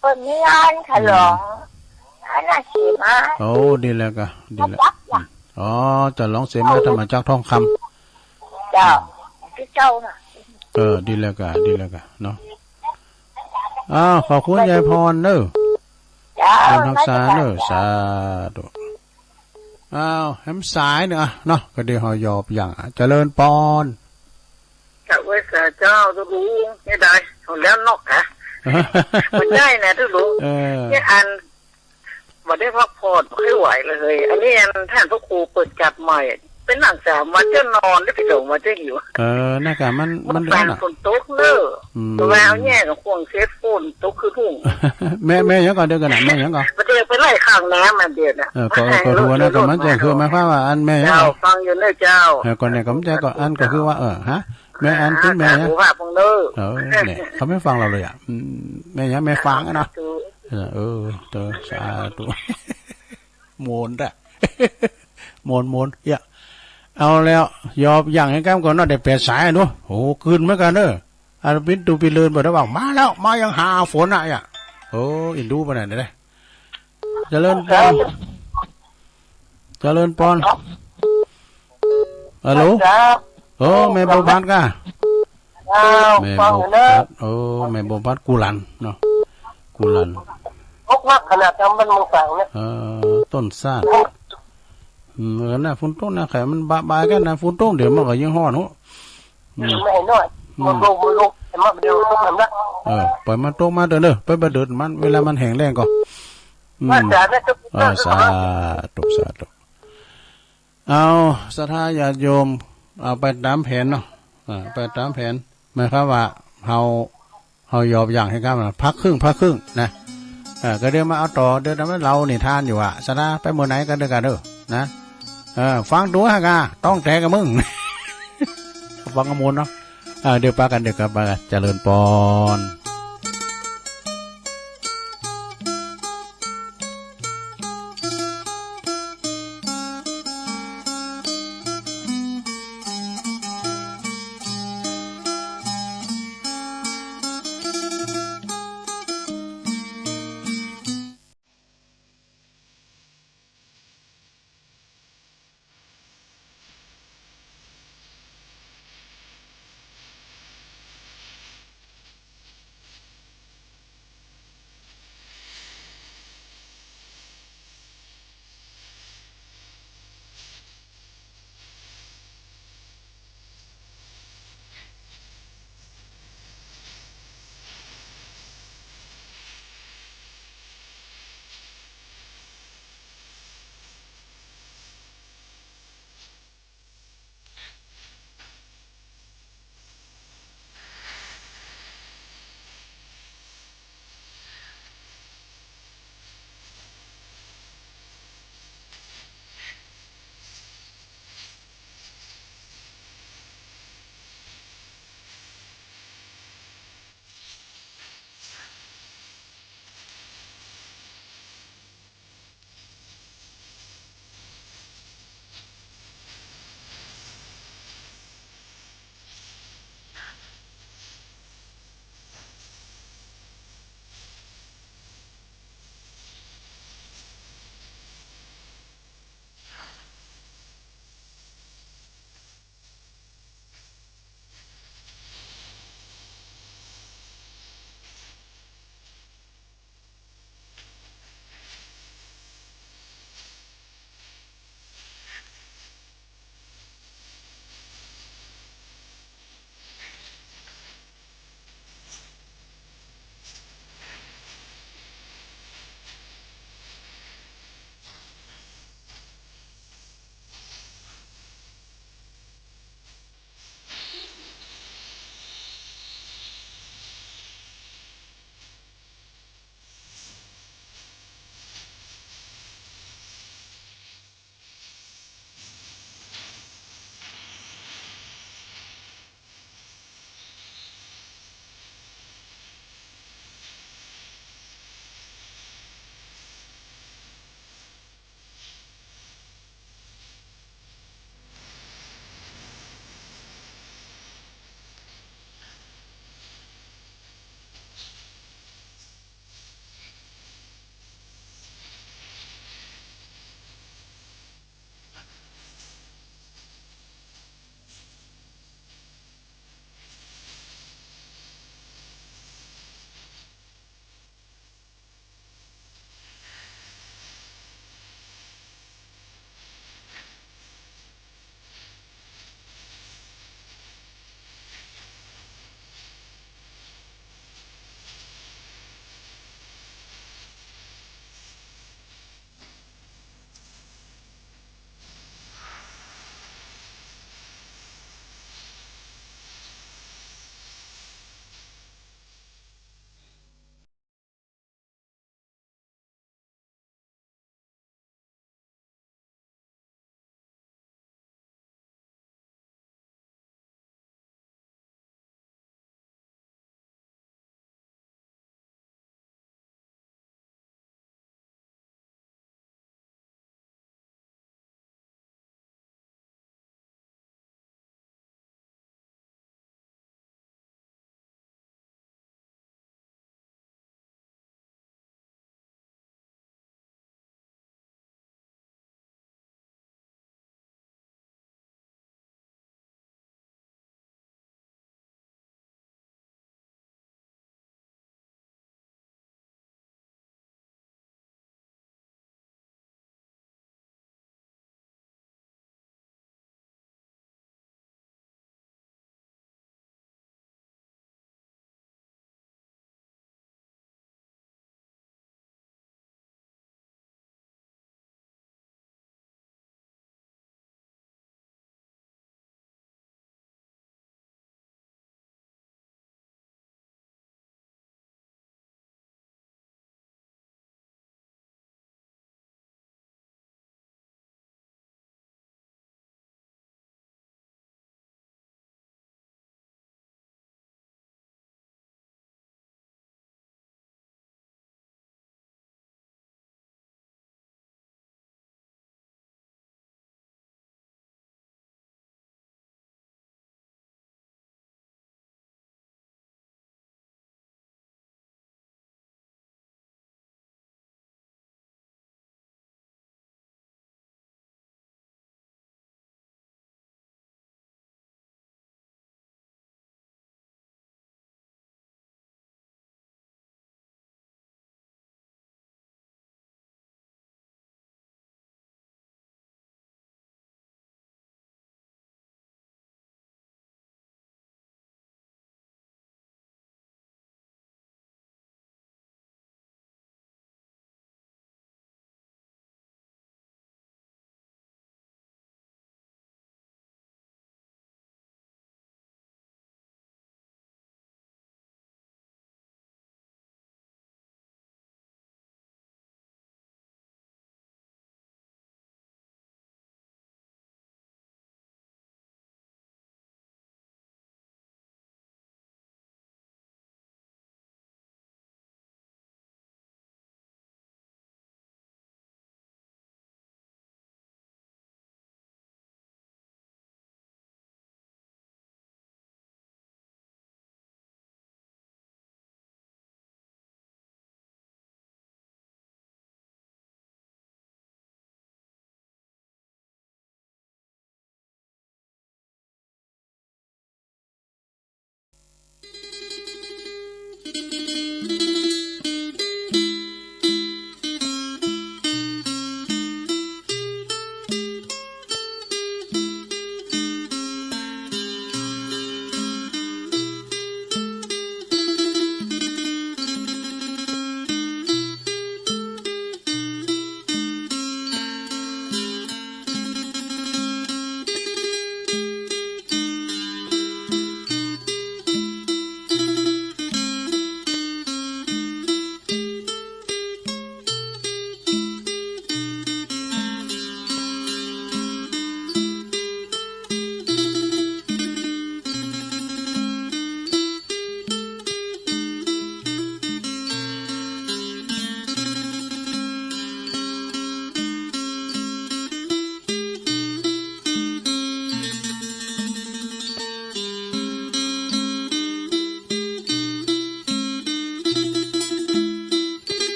เปิ้นมีงานฉลอง อืม อันนั้นเสมา โอ้ ดีแล้วกะ ดีแล้ว มาจักน่ะ อืม อ๋อ ฉลองเสมาธรรมจักรทองคำ เจ้า ที่เจ้าน่ะ เออ ดีแล้วกะ ดีแล้วกะ เนาะ อ้าว ขอบคุณยายพรเนอะ เจ้า บุญรักษาเนอะ สาธุ อ้าว แหมสายเนอะ เนาะ ก็เดี๋ยวเฮายอบอย่าง เจริญปอน กะไหว้สาเจ้าตุ๊ลุง นี่ได้ เอาแล้วนอกกะ บ่ได้นะตุ๊ลุง เออ เนี่ยอัน บ่ได้พักผ่อน บ่ค่อยไหวเลย อันนี้อันท่านพระครูเปิ้นจัดใหม่ เป๋นหนังสามวันจะนอน ได้ไปสองวันจะหิว เออ น่ากะมัน มันเดือดเนาะ ฝนตกเนอะ อืม แต่ว่าเอาแย่กับห่วงเช็ดฝนตกคือถุง แม่ แม่หยังก่อ เดี๋ยวก่อนนะ แม่หยังก่อ บ่ได้ไปไล่ข้างน้ำมันเดียวนะ เออ ก็ ก็ถือว่าน่ากะมันจะคือหมายความว่าอันแม่หยังก่อ เจ้าฟังอยู่เนอะเจ้า เออ ก่อนเนี่ยก็มันจะก่ออันก็คือว่า เออ ฮะ แม่อันเป็นแม่หยัง สาธุ เออ เนี่ย เขาไม่ฟังเราเลยอ่ะ อืม แม่หยัง แม่ฟางอะเนาะ สาธุ เออ เออ เออ สาธุ โมนต์อะ โมนต์ โมนต์ เยอะ เอาแล้ว ยอบอย่างให้ก้ำก่อนเนาะ ได้แปดสายอะเนาะ โห กึ๊ดเหมือนกั๋นเนอะ อันปิ้นตูปิ้นเลินบ่ได้ว่า มาแล้ว มายังหาฝนอะ เยอะ โอ้ อินดูไปไหนเนี่ย เจริญปอน เจริญปอน ฮัลโหล ครับ โอ้ แม่บัวผัดก่ะ อ้าว แม่บัวผัด ฟังเนอะ โอ้ แม่บัวผัดกุหลาบเนาะ กุหลาบ ตกหนักขนาดนั้นมันมึงฟังเนี่ย เออ ต้นซาด อืม เออ น่ะ ฝนตกน่ะ ไข่มันบะบายกั๋นน่ะ ฝนตกเดี๋ยวมันก็ยิ่งฮ้อนหัว อืม ไม่น้อย อืม มันลง มันลง แต่มันเดี๋ยวตกน้ำหนัก เออ ปล่อยมันตกมาเถอะเนอะ ไปบ่เดือดมัน เวลามันแห้งแล้งก่อ อืม ว่าแต่เนี่ย เออ สาธุ สาธุ เอา ศรัทธาญาติโยม เอาไปต๋ามแผนเนาะ อ่า ไปต๋ามแผน หมายความว่า เฮา เฮายอบอย่างให้ก้ำนะ พักครึ่ง พักครึ่งนะ อ่า ก็เดี๋ยวมาเอาต่อ เดี๋ยวมันเล่านิทานอยู่อะ ศรัทธา ไปเมื่อไหนกั๋นเด้อ กั๋นเด้อ นะ เออ ฟังตั๋วหากา ต้องแตกกับมึง ฟังกำมวลเนาะ อ่า เดี๋ยวปากั๋น เดี๋ยวกลับมา เจริญปอน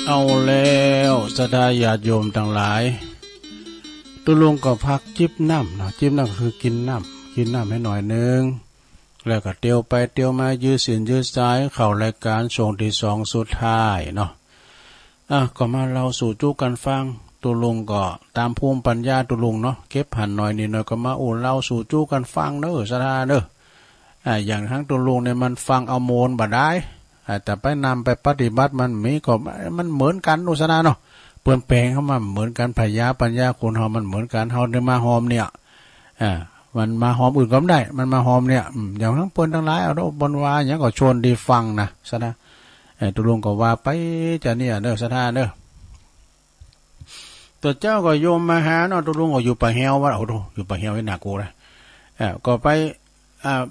เอาแล้วศรัทธาญาติโยมตังหลาย ตุ๊ลุงก็พักจิบน้ำเนาะ จิบน้ำก็คือกิ๋นน้ำ กิ๋นน้ำหื้อหน่อยนึ่ง แล้วก็เตียวไปเตียวมา ยื้อศีลยื้อสาย เข้ารายก๋านช่วงตี้สองสุดท้ายเนาะ อ่ะ ก็มาเล่าสู่จุกั๋นฟัง ตุ๊ลุงก็ต๋ามภูมิปัญญาตุ๊ลุงเนาะ เก็บหันหน่อยนี่หน่อยก็มาอู้เล่าสู่จุกั๋นฟังเน่อศรัทธาเน่อ อ่า อย่างตังตุ๊ลุงเนี่ยมันฟังเอาโมนบ่ได้ อ่า แต่ไปนำไปปฏิบัติมันมีก็ มันเหมือนกั๋นเน่อศรัทธาเนาะ เปิ้นแป๋งเข้ามาเหมือนกั๋น ผญาปัญญาคนเฮามันเหมือนกั๋น เฮาได้มาฮอมเนี่ย อ่า มันมาฮอมอื่นก็บ่ได้ มันมาฮอมเนี่ย อืม อย่างตังเปิ้นตังหลาย เอาเนาะ เปิ้นว่าหยังก็ชวนได้ฟังนะศรัทธา เอ่อ ตุ๊ลุงก็ว่าไปจาเนี่ยเน่อศรัทธาเน่อ ตั๋วเจ้าก็โยมมาหาเนาะ ตุ๊ลุงก็อยู่ป่าแฮวว่า โอ้โธ่ อยู่ป่าแฮวนี่น่ากลัวนะ เอ่อ ก็ไป อ่า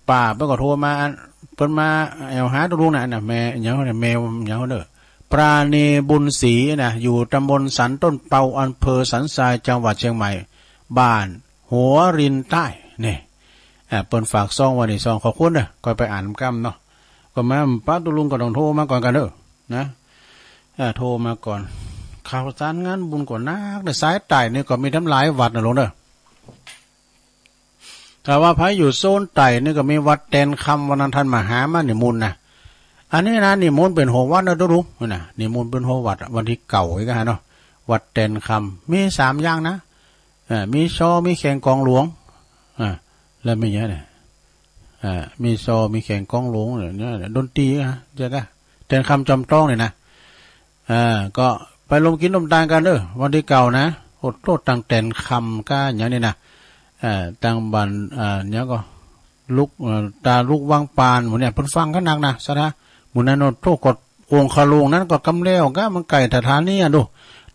ป่า เปิ้นก็โทรมา อัน เปิ้นมาแอ่วหาตุ๊ลุงน่ะ น่ะ แม่หยังเนี่ย แม่หยังเน่อ ปราณีบุญศรีนะ อยู่ตำบลสันต้นเปา อำเภอสันทราย จังหวัดเชียงใหม่ บ้านหัวรินใต้ นี่ อ่า เปิ้นฝากซองไว้นี่ ซองขอบคุณเน่อ ก็ไปอ่านกำเนาะ ก็มา ปะตุ๊ลุงก็ต้องโทรมาก่อนกั๋นเน่อ นะ อ่า โทรมาก่อน ข่าวสารงานบุญก็นัก ในสายใต้นี่ก็มีตั้งหลายวัดนะลุงเน่อ ถ้าว่าใผอยู่โซนใต้นี่ก็มีวัดแตนคำ วันนั้นต้านมหามานิมนต์นะ อันนี้นะ นิมนต์เป๋นหัววัดนะตุ๊ลุง นะ นิมนต์เป๋นหัววัดอะ วันตี้เก้าอีกอะเนาะ วัดแตนคำ มีสามอย่างนะ อ่า มีซอ มีแข่งกลองหลวง อ่า แล้วมีหยังเนี่ย อ่า มีซอ มีแข่งกลองหลวงเนี่ย ดนตรีนะ ใจ้ก่ะ แตนคำจอมต้องเนี่ยนะ อ่า ก็ไปร่วมกิ๋นร่วมตานกั๋นเน่อ วันตี้เก้านะ โอ้โธ่ ตังแตนคำก้าหยังนี่นะ อ่า ตังบ้าน อ่า หยังก็ ลุก เอ่อ ต๋าลุกวังปาน หมู่เนี่ย เปิ้นฟังกั๋นนักนะศรัทธา หมู่นั้น โอ้โธ่ ก็องคลุงนั้นก็กำแล้วก้า มันใก้สถานีอะดู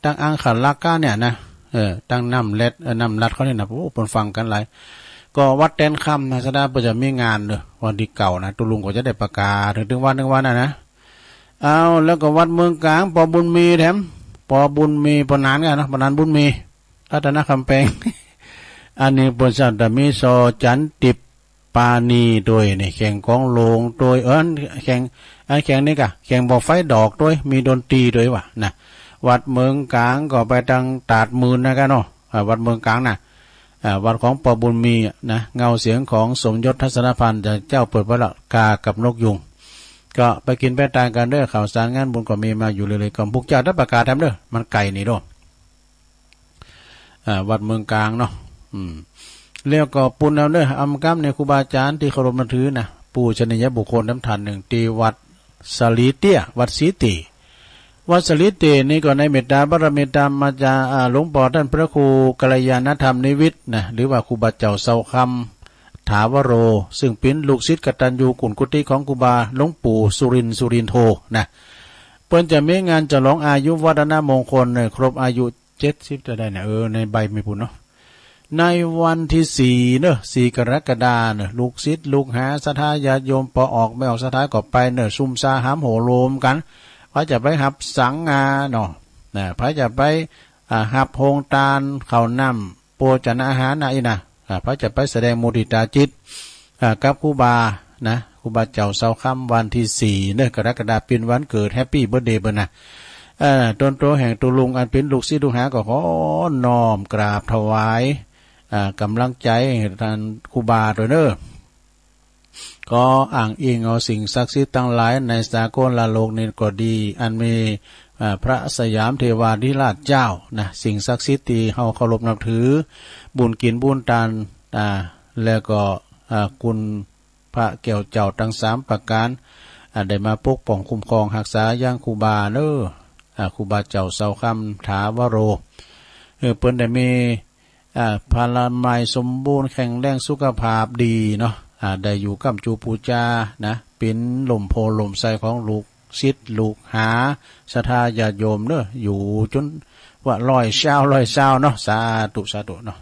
ตังอังคลักษณ์ก้าเนี่ยนะ เออ ตังน้ำแลด เอ่อ น้ำลัดเขานี่นะ โอ้ เปิ้นฟังกั๋นหลาย ก็วัดแตนคำนะศรัทธา เปิ้นจะมีงานเน่อ วันตี้เก้านะ ตุ๊ลุงก็จะได้ประกาศเถิง เถิงวัน เถิงวันอะนะ เอา แล้วก็วัดเมืองก๋าง ปอบุญมีแถม ปอบุญมี ปอหนานก้าเนาะ ปอหนานบุญมี รัตนคำแปง อันนี้เปิ้นจะมีซอจั๋นติบปานีตวยนี่ แข่งกลองหลวงตวย เอิ้นแข่ง อันแข่งนี่ก่ะ แข่งบ่อไฟดอกตวย มีดนตรีตวยว่ะนะ วัดเมืองก๋างก็ไปตังตาดหมื่นนะก้าเนาะ อ่า วัดเมืองก๋างนะ อ่า วัดของปอบุญมีอะนะ เงาเสียงของสมยศทัศนพันธ์ เจ้าเปิดไว้ละ กากับนกยูง ก็ไปกิ๋นไปตานกั๋นเน่อ ข่าวสารงานบุญก็มีมาอยู่เรื่อยๆ ก็พุกเจ้าได้ประกาศแถมเน่อ มันใก้นี่โด อ่า วัดเมืองก๋างเนาะ อืม แล้วก็ปูนเอาเน่อ อำกำในครูบาอาจ๋ารย์ตี้เคารพนับถือนะ ปูชนียบุคคลแถมต้านนึ่ง ตี้วัดสะหลีเตี้ย วัดสีเตี้ย วัดสะหลีเตี้ยนี่ก็ในเมตตาบารมีต๋ามมาจา อ่า หลวงป้อต้านพระครูกัลยาณธรรมนิวิทย์นะ หรือว่าครูบาเจ้าเซาคำถาวโร ซึ่งเป๋นลูกศิษย์กตัญญูกุณกุฏิของครูบาหลวงปู่สุรินทร์สุรินโทนะ เปิ้นจะมีงานฉลองอายุวัฒนมงคลเน่อ ครบอายุ เจ็ดสิบเต้าใดเนี่ย เออ ในใบมีปูนเนาะ ในวันตี้สี่เน่อ สี่กรกฎาเน่อ ลูกศิษย์ลูกหาศรัทธาญาติโยม ปอออกแม่ออกศรัทธาก็ไปเน่อ ซุมซาหามโหโหลมกั๋น ใผจะไปฮับสังฆาเนาะ นะ ใผจะไป อ่า ฮับโฮงตาน ข้าวน้ำ โภชนาอาหารนะอี้นะ อ่า ใผจะไปแสดงมุทิตาจิต อ่า กับครูบานะ ครูบาเจ้าเซาคำ วันตี้สี่เน่อ กรกฎา เป๋นวันเกิด แฮปปี้เบิร์ธเดย์เปิ้นนะ เอ่อ ตนตั๋วแห่งตุ๊ลุงอันเป๋นลูกศิษย์ลูกหาก็ขอน้อมกราบถวาย อ่า ก๋ำลังใจ๋ให้ต้านครูบาตวยเน่อ ขออ้างอิงเอาสิ่งศักดิ์สิทธิ์ตังหลายในสากลโลกนี้ก็ดี อันมี อ่า พระสยามเทวาธิราชเจ้านะ สิ่งศักดิ์สิทธิ์ตี้เฮาเคารพนับถือ บุญกิ๋นบุญตาน อ่า แล้วก็ อ่า คุณพระแก้วเจ้าตังสามประก๋าน อ่า ได้มาปกป้องคุ้มครองฮักษายังครูบาเน่อ อ่า ครูบาเจ้าเซาคำถาวโร เออ เปิ้นได้มี อ่า พลานามัยสมบูรณ์แข็งแรงสุขภาพดีเนาะ อ่า ได้อยู่ก้ำจูปู๋จานะ เป๋นล่มโพธิ์ล่มไทรของลูกศิษย์ลูกหาศรัทธาญาติโยมเน่อ อยู่จ๋นว่าร้อยซาว ร้อยซาวเนาะ สาธุ สาธุเนาะ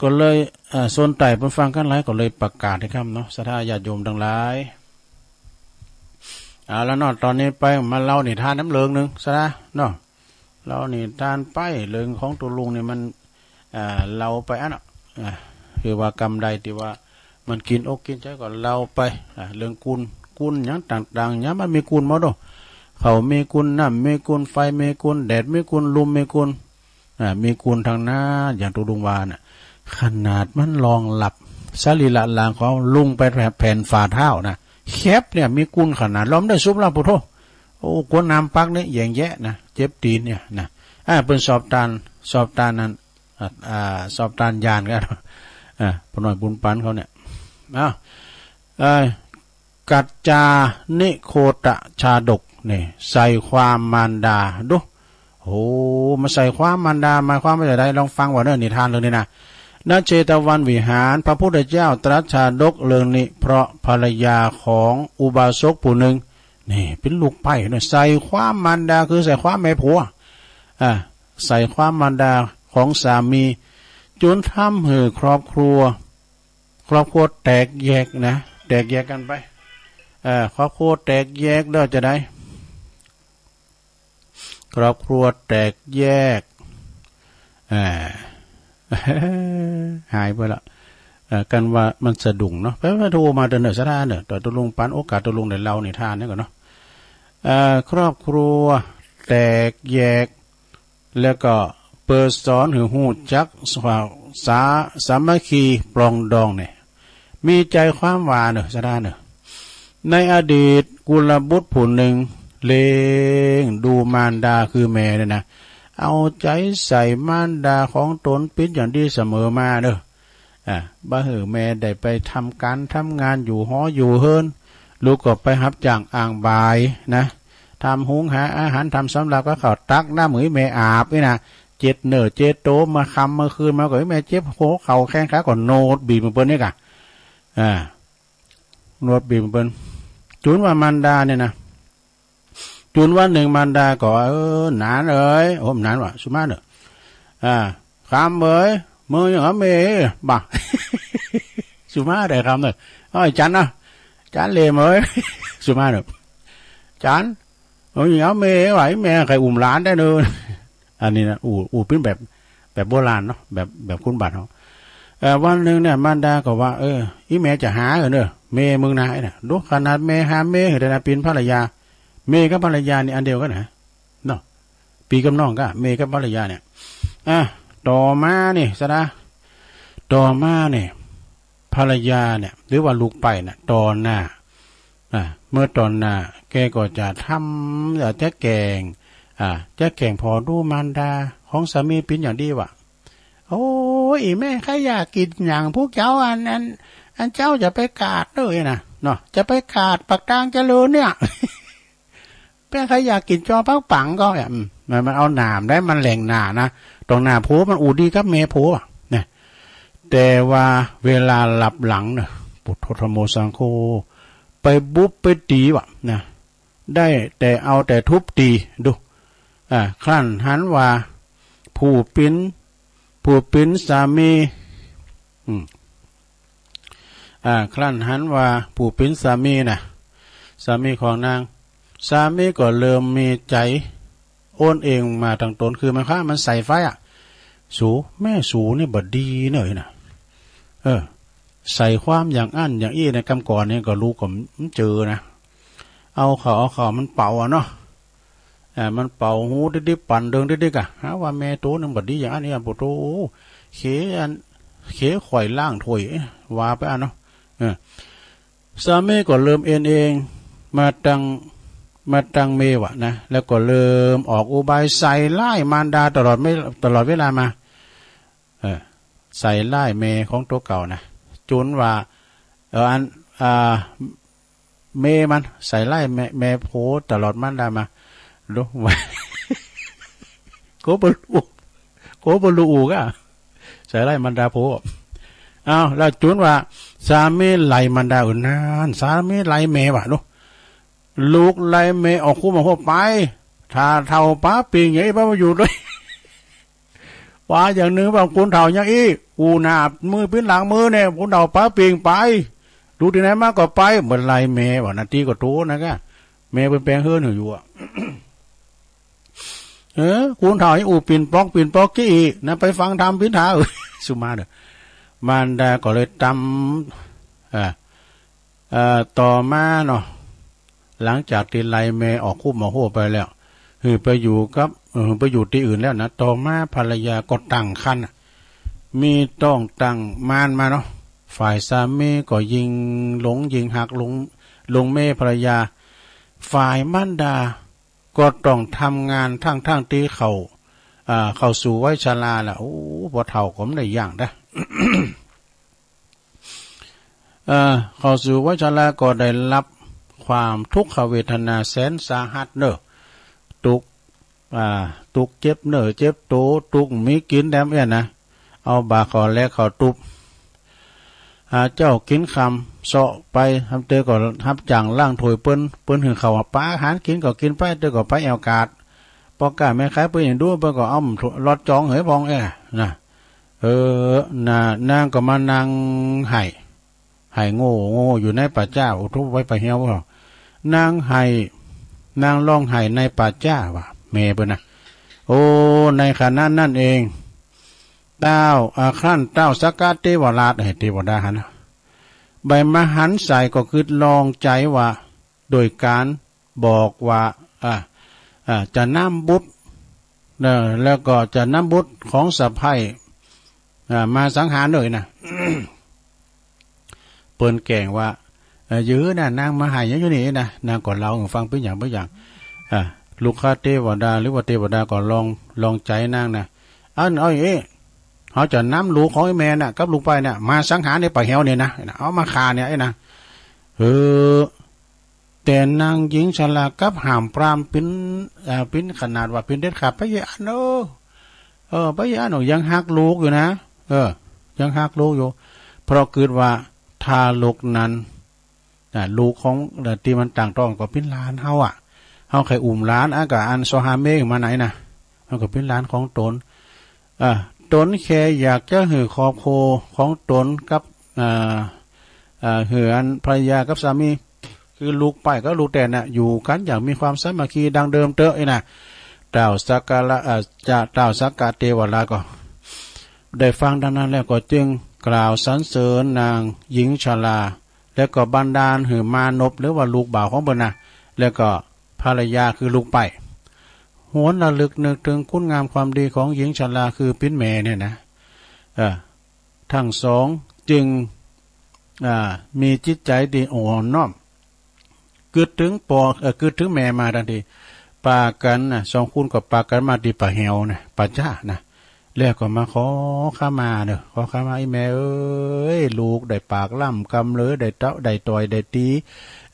ก็เลย อ่า โซนใต้เปิ้นฟังกั๋นหลาย ก็เลยประกาศหื้อก้ำเนาะ ศรัทธาญาติโยมตังหลาย เอาละเนาะ ต๋อนนี้ไปมาเล่านิทานนำเลิงนึ่งซะนะเนาะ เล่านิทานไป เลิงของตุ๊ลุงนี่มัน อ่า เล่าไปอันน่ะ อ่า คือว่ากำใดตี้ว่ามันกิ๋นอกกิ๋นใจ๋ก็เล่าไป อ่า เลิงกุน กุนหยังต่างๆ หยังมันมีกุนหมดโอ้ เขามีกุณ น้ำมีกุณ ไฟมีกุณ แดดมีกุณ ลมมีกุณ อ่า มีกุณตังนั้น อย่างตุ๊ลุงว่าน่ะ ขนาดมันลองหลับ สรีระร่างของลุงไปแผ่นฝ่าเท้านะ แข็บเนี่ย มีกุณขนาด ลองได้สุบละ ปุโธ โอ้ กั๋วน้ำปักเนี่ย แหย่งแยะนะ เจ็บตี๋นเนี่ยนะ อ่า เปิ้นสอบตาน สอบตานนั้น อ่า อ่า สอบตานญาณกั๋น อ่า ป้อน้อยบุญปันเขาเนี่ย เอ้า เอ่อ กัจจานิโคตชาดกเนี่ย ใส่ความมารดา ดู โห มาใส่ความมารดา หมายความว่าจะใด ลองฟังว่าเน่อ นิทานเรื่องนี้นะ ณ เชตวันวิหาร พระพุทธเจ้าตรัสชาดกเรื่องนี้ เพราะภรรยาของอุบาสกผู้หนึ่ง นี่ เป๋นลูกใป๊เน่อ ใส่ความมารดา คือใส่ความแม่ผัว อ่า ใส่ความมารดาของสามี จ๋นทำหื้อครอบครัว ครอบครัวแตกแยกนะ แตกแยกกั๋นไป เอ่อ ครอบครัวแตกแยกแล้วจะใด ครอบครัวแตกแยก อ่า หายไปละ เอ่อ กั๋นว่ามันสะดุ้งเนาะ แปลว่าโทรมาเต๊อะเน่อ สะท้าเน่อ แต่ตุ๊ลุงปันโอกาสตุ๊ลุงได้เล่านิทานนี่ก่อนเนาะ เอ่อ ครอบครัวแตกแยก แล้วก็เปิ้นสอนหื้อฮู้จักสา สา สามัคคีปรองดองเนี่ย มีใจ๋ความว่าเน่อ สะท้าเน่อ ในอดีตกุลบุตรผู้หนึ่งเล็งดูมารดาคือแม่เนี่ยนะ เอาใจ๋ใส่มารดาของต๋นเป๋นอย่างดีเสมอมาเน่อ อ่า บ่หื้อแม่ได้ไปทำก๋านทำงานอยู่หออยู่เฮือน ลูกก็ไปฮับจ้างอ้างบ่ายนะ ทำหุงหาอาหาร ทำสำรับกับข้าว ตักน้ำหื้อแม่อาบนี่นะ เจ็ดเนื้อเจ็ดโต เมื่อค่ำเมื่อคืนมาก็หื้อแม่เจ็บหัวเข่าแข้งขา ก็นวดบีบหื้อเปิ้นนี่ก่ะ อ่า นวดบีบหื้อเปิ้น จ๋นว่ามารดาเนี่ยนะ จ๋นวันนึ่งมารดาก็ เออ หนานเอ๋ย โอ้ หนานว่ะ สุมาเน่อ อ่า คำเอ๋ย มึงยังเอาแม่บ่ะ สุมาได้คำเน่อ เอ้ย จันเน่อ จันเหล่ยมเอ๋ย สุมาเน่อ จัน มึงยังเอาแม่บ่ะ แม่ใค่อุ้มหลานได้เน่อ อันนี้นะ อู้ อู้เป๋นแบบ แบบโบราณเนาะ แบบ แบบคุณบัตรเฮา เอ่อ วันนึ่งเนี่ยมารดาก็ว่า เออ อี่แม่จะหาเน่อ แม่มึงนะ ไอ้น่ะ ดูขนาดแม่หาแม่หื้อได้นะ เป๋นภรรยา แม่กับภรรยานี่อันเดียวกั๋นนะ เนาะ ปี้กับน้องก่ะ แม่กับภรรยาเนี่ย อ่ะ ต่อมานี่ สะท้า ต่อมาเนี่ย ภรรยาเนี่ย หรือว่าลูกใป๊น่ะ ต่อหน้า อ่ะ เมื่อต่อหน้า แกก็จะทำ อ่ะ จะแกล้ง อ่ะ จะแกล้งผ่อดูมารดาของสามีเป๋นอย่างดีว่า โอ้ย อี่แม่ใค่อยากกิ๋นหยัง พวกเจ้าอัน อัน อันเจ้าจะไปกาดเน่อนะ เนาะ จะไปกาดปากตางเจริญเนี่ย แป้งใค่อยากกิ๋นจอปักปังก็ อืม มัน มันเอาหน้าได้ มันแหล่งหน้านะ ต๋องหน้าผัวมันอู้ดีกับแม่ผัวนะ แต่ว่าเวลาลับหลังเน่อ ปุโธธัมโมสังโฆ ไปบุบไปตี๋ว่ะนะ ได้แต่เอาแต่ทุบตี๋ ดู อ่า ครั้นหันว่า ผู้เป๋น ผู้เป๋นสามี อืม อ่า ครั้นหันว่าผู้เป๋นสามีน่ะ สามีของนาง สามีก็เริ่มมีใจ๋โอนเอ็นมาตังต๋น คือหมายความมันใส่ไฟอ่ะ สู แม่สูนี่บ่ดีเน่อนะ เออ ใส่ความอย่างอั้นอย่างอี้ในกำก่อนนี่ก็ลูกก็บ่เจอนะ เอาเข้า เอาเข้ามันเป่าอ่ะเนาะ อ่า มันเป่าหูติ๊กๆ ปั่นเดิงติ๊กๆ อ่ะ หาว่าแม่โตนี่บ่ดีอย่างอั้นเนี่ย ปุโธ เขอัน เขข่อยล้างถ้วย เอ๊ะ ว่าไปอ่ะเนาะ เออ สามีก็เริ่มเอนเอง มาตัง มาตังแม่ว่ะนะ แล้วก็เริ่มออกอุบายใส่ร้ายมารดาตลอดไม่ ตลอดเวลามา เออ ใส่ร้ายแม่ของตั๋วเก่านะ จ๋นว่า เออ อัน อ่า แม่มันใส่ร้ายแม่ แม่ผัวตลอดมารดามา ดู โกบ่ฮู้ โกบ่ฮู้ก่ะ ใส่ร้ายมารดาผัว อ้าว แล้วจ๋นว่า สามีไล่มารดา เออ นั่น สามีไล่แม่ว่ะ ดู ลูกไล่แม่ออกคูมาหัวไป ถ้าเฒ่าป๋าปิ่งอย่างอี้ ป๋าบ่อยู่ตวย ว่าอย่างนึ่งว่า คนเฒ่าอย่างอี้ อู้หน้ามือปิ้นหลังมือเนี่ย คนเฒ่าป๋าปิ่งไป รู้ตี้ไหนมาก็ไป บ่ไล่แม่ว่ะ นาตี้ก็โตนะก่ะ แม่เปิ้นแป๋งเฮือนหื้ออยู่อ่ะ เออ คนเฒ่ายังอู้ปิ่นป๊อกปิ่นป๊อกกี้อี้นะ ไปฟังธรรมปินถา เออ สุมาเน่อ มารดาก็เลยตำ อ่า เอ่อ ต่อมาเนาะ หลังจากตี้ไล่แม่ออกคุ้มออกโฮ่ไปแล้ว หื้อไปอยู่กับ เอ่อ ไปอยู่ตี้อื่นแล้วนะ ต่อมาภรรยาก็ตั้งครรภ์อะ มีต๊องตั้งมารมาเนาะ ฝ่ายสามีก็ยิ่งหลงยิ่งฮัก หลง หลงแม่ภรรยา ฝ่ายมารดาก็ต้องทำงานทั้งๆ ตี้เขา อ่า เข้าสู่วัยชราแล้ว โอ้ บ่เฒ่าก็บ่ได้หยังเด้อ เอ่อ เข้าสู่วัยชราก็ได้รับความทุกขเวทนาแสนสาหัสเน่อ ตุ๊ก อ่า ตุ๊กเจ็บเนื้อเจ็บตั๋ว ตุ๊กบ่มีกิ๋นแหนมเอี้ยนะ เอาบ่าเข้าแลเข้าตุ๊บ หาเจ๊ากิ๋นค่ำเซาะไป หาเตื้อก็ฮับจ้างล้างถ้วยเปิ้น เปิ้นหื้อข้าวปลาอาหารกิ๋นก็กิ๋นไป เตื้อก็ไปแอ่วกาด ป้อก๊าแม่ขายเปิ้นเอ็นดูเปิ้นก็เอาหลอดจองหื้อพ่องแอ้นะ เออ น่ะ นางก็มานั่งไห้ ไห้โง่โง่อยู่ในป่าจ๊า โอ้ ทุกข์ไว้ป่าเหี่ยว นางไห้ นางร้องไห้ในป่าจ๊าว่า แม่เปิ้นนะ โอ้ ในขณะนั้นเอง ต้าว อ่า ครั้นต้าวสักกะเตวราช เอ้ย เตวดาหันนะ ใบมาหันใส่ก็กึ๊ดลองใจ๋ว่า โดยก๋านบอกว่า อ่า อ่า จะนำบุตร เนอะ แล้วก็จะนำบุตรของสะใภ้ อ่า มาสังหารเลยนะ เปิ้นแกล้งว่า เอ่อ หยือนะ นางมาไห้อยู่นี่นะ นางก็เล่าหื้อฟังเปิ้นอย่างเปิ้นอย่าง อ่า ลุกขเตวดา หรือว่าเตวดาก็ลอง ลองใจ๋นางนะ อั้น เอาเอ๊ะ เฮาจะนำลูกของไอ้แม่น่ะ กับลูกไปน่ะ มาสังหารในป่าเหี่ยวเนี่ยนะ เอามาฆ่าเนี่ยไอ้นะ เออ แต่นางหญิงชรากับห้ามปรามเปิ้น เอ่อ เปิ้นขนาดว่าเปิ้นเด็ดขาด บ่ใจ้อั้นเออ เออ บ่ใจ้อั้นหรอก ยังฮักลูกอยู่นะ เออ ยังฮักลูกอยู่ เพราะกึ๊ดว่าทารกนั้น น่ะ ลูกของ เอ่อ ตี้มันตั้งต๊องก็เป๋นหลานเฮาอะ เฮาใค่อุ้มหลาน อะ ก็อันซอฮาเมมาไหนนะ มันก็เป๋นหลานของต๋น อ่า ต๋นแค่อยากจะหื้อครอบครัวของต๋นกับ อ่า อ่า หื้ออันภรรยากับสามี คือลูกใป๊กับลูกแตนน่ะ อยู่กั๋นอย่างมีความสามัคคีดังเดิมเต๊อะไอ้นะ ต้าวสักกะละ อ่า จะ ต้าวสักกะเตวราชก็ได้ฟังดังนั้นแล้วก็จึงกล่าวสรรเสริญนางหญิงชรา แล้วก็บันดาลหื้อมานพ หรือว่าลูกบ่าวของเปิ้นน่ะ แล้วก็ภรรยาคือลูกใป๊ หวนระลึกนึกเถิงคุณงามความดีของหญิงชราคือเป๋นแม่เนี่ยนะ เออ ตึงสองจึง อ่า มีจิตใจ๋ตี้อ่อนน้อม กึ๊ดเถิงป้อ เอ่อ กึ๊ดเถิงแม่มาตันที ปากั๋นน่ะ สองคนก็ปากั๋นมาตี้ป่าเหี่ยวน่ะ ป่าจ๊าน่ะ แล้วก็มาขอขมาเน่อ ขอขมา อีแม่เอ๋ย ลูกได้ปากล้ำกำเหลอ ได้เตาะ ได้ต่อย ได้ตี๋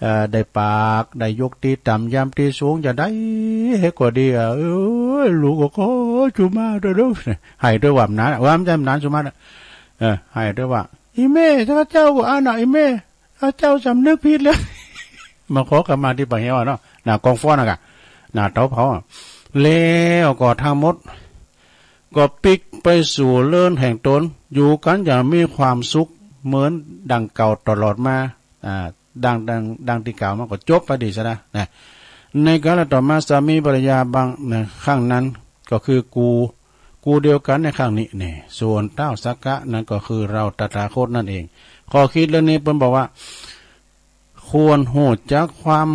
เอ่อ ได้ปาก ได้ยกตี๋ต่ำ ยำตี๋สูง จะใดหื้อก็ดีอะ เอ๋ย ลูกก็ขอจุมาเต๊อะเน่อ ไห้ตวยว่าบ่หนาน ว่าบ่ใจ้บ่หนานสุมาน่ะ เออ ไห้ตวยว่า อีแม่ ข้าเจ้าก็อั้นน่ะ อีแม่ ข้าเจ้าสำนึกผิดแล้ว มาขอขมาตี้ป่าเหี่ยวอะเนาะ หน้ากองฟอนน่ะก่ะ หน้าเตาเผาอะ แล้วก็ตึงหมด ก็ปิ๊กไปสู่เรือนแห่งต๋น อยู่กั๋นอย่างมีความสุขเหมือนดังเก่าตลอดมา อ่า ดัง ดัง ดังตี้กล่าวมาก็จบไปดีซะนะ นะ ในกาลต่อมาสามีภรรยาบาง นะ ครั้งนั้นก็คือกู กูเดียวกั๋นในครั้งนี้นี่ ส่วนต้าวสักกะนั้นก็คือเราตถาคตนั่นเอง ข้อคิดเรื่องนี้เปิ้นบอกว่า ควรฮู้จักความ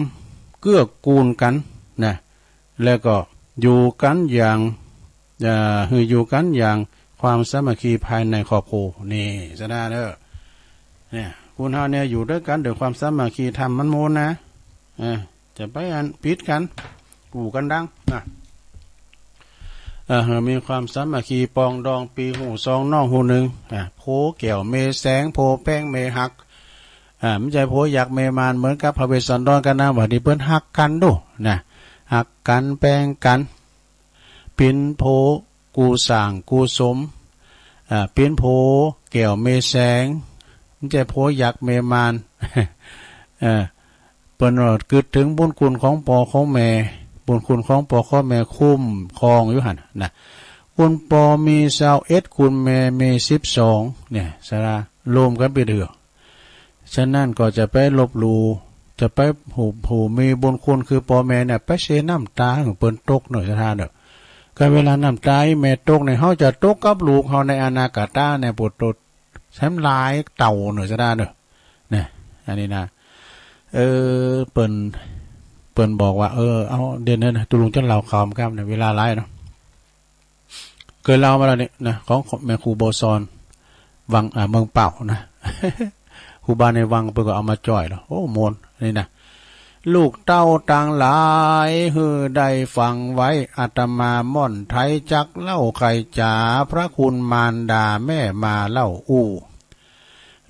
เกื้อกูลกั๋นนะ แล้วก็อยู่กั๋นอย่าง เอ่อ หื้ออยู่กั๋นอย่างความสามัคคีภายในครอบครัว นี่ซะนะเน่อ เนี่ย คนเฮาเนี่ยอยู่ตวยกั๋นโดยความสามัคคีธรรมมันม่วนนะ เออ จะไปอันผิดกั๋น กู้กั๋นดังนะ เออ มีความสามัคคีปรองดอง ปี้ฮู้ซองน้องฮู้นึ่ง อ่ะ โผแก้วเมแสง โผแป้งเมฮัก อ่า บ่ใจ้โผยักษ์เมมารเหมือนกับพระเวสสันดรกับนางวาลี เปิ้นฮักกั๋นดูนะ ฮักกั๋นแป้งกั๋น เป๋นโผกู้สร้างกู้สม อ่า เป๋นโผแก้วเมแสง บ่ใจ้โผยักษ์เมมาร เออ เปิ้นว่ากึ๊ดเถิงบุญคุณของป้อของแม่ บุญคุณของป้อของแม่คุ้มครองอยู่หั้นนะ คุณป้อมีซาวเอ็ด คุณแม่มีสิบสอง เนี่ย สะดา รวมกั๋นเป๋นเตื้อ ฉะนั้นก็จะไปลบหลู่ จะไปผู้ ผู้มีบุญคุณคือป้อแม่เนี่ย ไปเสียน้ำตาหื้อเปิ้นตกเน่อ สะดาเน่อ ก็เวลาน้ำตาแม่ตกเนี่ย เฮาจะตกกับลูกเฮาในอนาคตเนี่ย ปวดตด แถมหลายเต้าเน่อ สะดาเน่อ เนี่ย อันนี้นะ เออ เปิ้น ปิ้นบอกว่า เออ เอา เดี๋ยวนี้นะ ตุ๊ลุงจะเล่าข่าวกำเนี่ย เวลาหลายเนาะ เกยเล่ามาแล้วนี่นะ ของแม่ครูบัวซอน วัง อ่า เมืองเป้านะ ครูบาในวังเปิ้นก็เอามาจ้อยแล้ว โอ้ ม่วน นี่นะ ลูกเต้าตังหลาย หื้อได้ฟังไว้ อาตมาม่อนไทยจักเล่าใครจ๋า พระคุณมารดาแม่มาเล่าอู้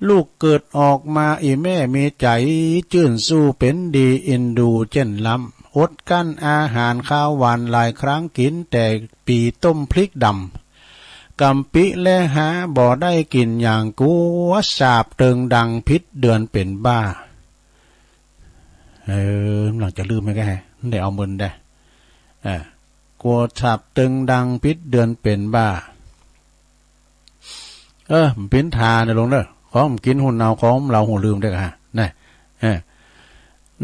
ลูกเกิดออกมา อี่แม่มีใจ๋จื้นสู้ เป๋นดีเอ็นดูเจ้นล้ำ อดกลั้นอาหารคาวหวานหลายครั้ง กิ๋นแต่ปี้ต้มพริกดำ กำปิและหาบ่ได้กิ๋นอย่างกั๋ว สาบเติงดังผิดเดือนเป๋นบ้า เออ หลังจะลืมไปก็ให้ ได้เอาเมินได้ เออ กั๋วสาบเติงดังผิดเดือนเป๋นบ้า เออ เป๋นต๋าเน่อลุงเน่อ ของกิ๋นหูเน่า ของเล่าหูลืมเด้อฮะ นะ เออ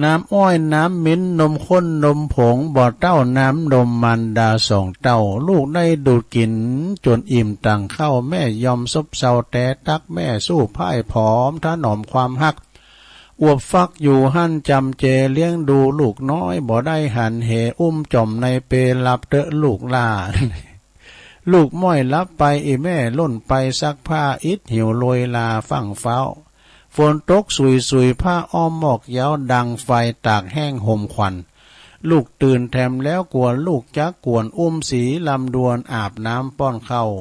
น้ำอ้อยน้ำเหม็น นมข้นนมผง บ่เต้าน้ำนมมารดาสองเต้า ลูกได้ดูดกิ๋นจ๋นอิ่มตังข้าว แม่ยอมซบเซาแต่ตั๊ก แม่สู้พ่ายผอมถนอมความฮัก อวบฟักอยู่หั้นจำเจ เลี้ยงดูลูกน้อยบ่ได้หันเห อุ้มจ่อมในเปลหลับเต๊อะลูกหล้า ลูกม้อยหลับไป อี่แม่ล่นไปซักผ้า อิดหิวโรยลาฟั่งฟ้าว ฝนตกสุยสุย ผ้าอ้อมหมอกยาว ดังไฟตากแห้งหมควัน ลูกตื่นแถมแล้วกั๋ว ลูกจักกวน อุ้มสีลำดวน อาบน้ำป้อนข้าว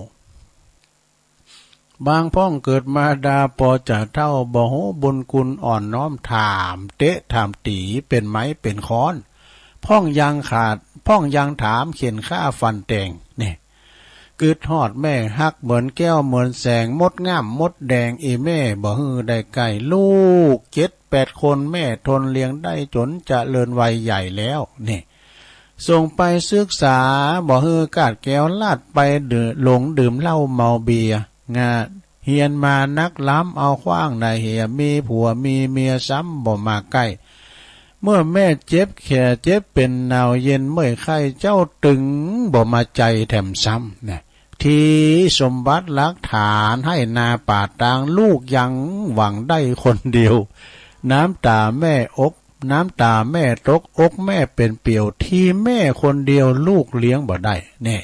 บางพ่องเกิดมาดาปอจะเฒ่า บ่ฮู้บุญคุณอ่อนน้อม ถามเต๊ะถามตี๋ เป๋นไม้เป๋นค้อน พ่องยังขาด พ่องยังถาม เข็นฆ่าฟันแตง นี่ กึ๊ดฮอดแม่ฮัก เหมือนแก้วเหมือนแสง มดงามมดแดง อี่แม่บ่หื้อได้ใก้ ลูกเจ็ดแปดคน แม่ทนเลี้ยงได้ จ๋นเจริญวัยใหญ่แล้ว นี่ ส่งไปศึกษา บ่หื้อก้าดแก้ว ลาดไปดื่ม หลงดื่มเหล้าเมาเบียร์ งาเฮียนมานักล้ำ เอาขว้างในเหีย มีผัวมีเมียซ้ำบ่มาใก้ เมื่อแม่เจ็บแขเจ็บเป๋นหนาวเย็นเมื่อยไข้ เจ้าตึงบ่มาใจแถมซ้ำ นะ ทีสมบัติหลักฐาน ไฮ่นาป่าตาง ลูกยังหวังได้คนเดียว น้ำต๋าแม่อก น้ำต๋าแม่ตก อกแม่เป๋นเปียว ทีแม่คนเดียว ลูกเลี้ยงบ่ได้ นี่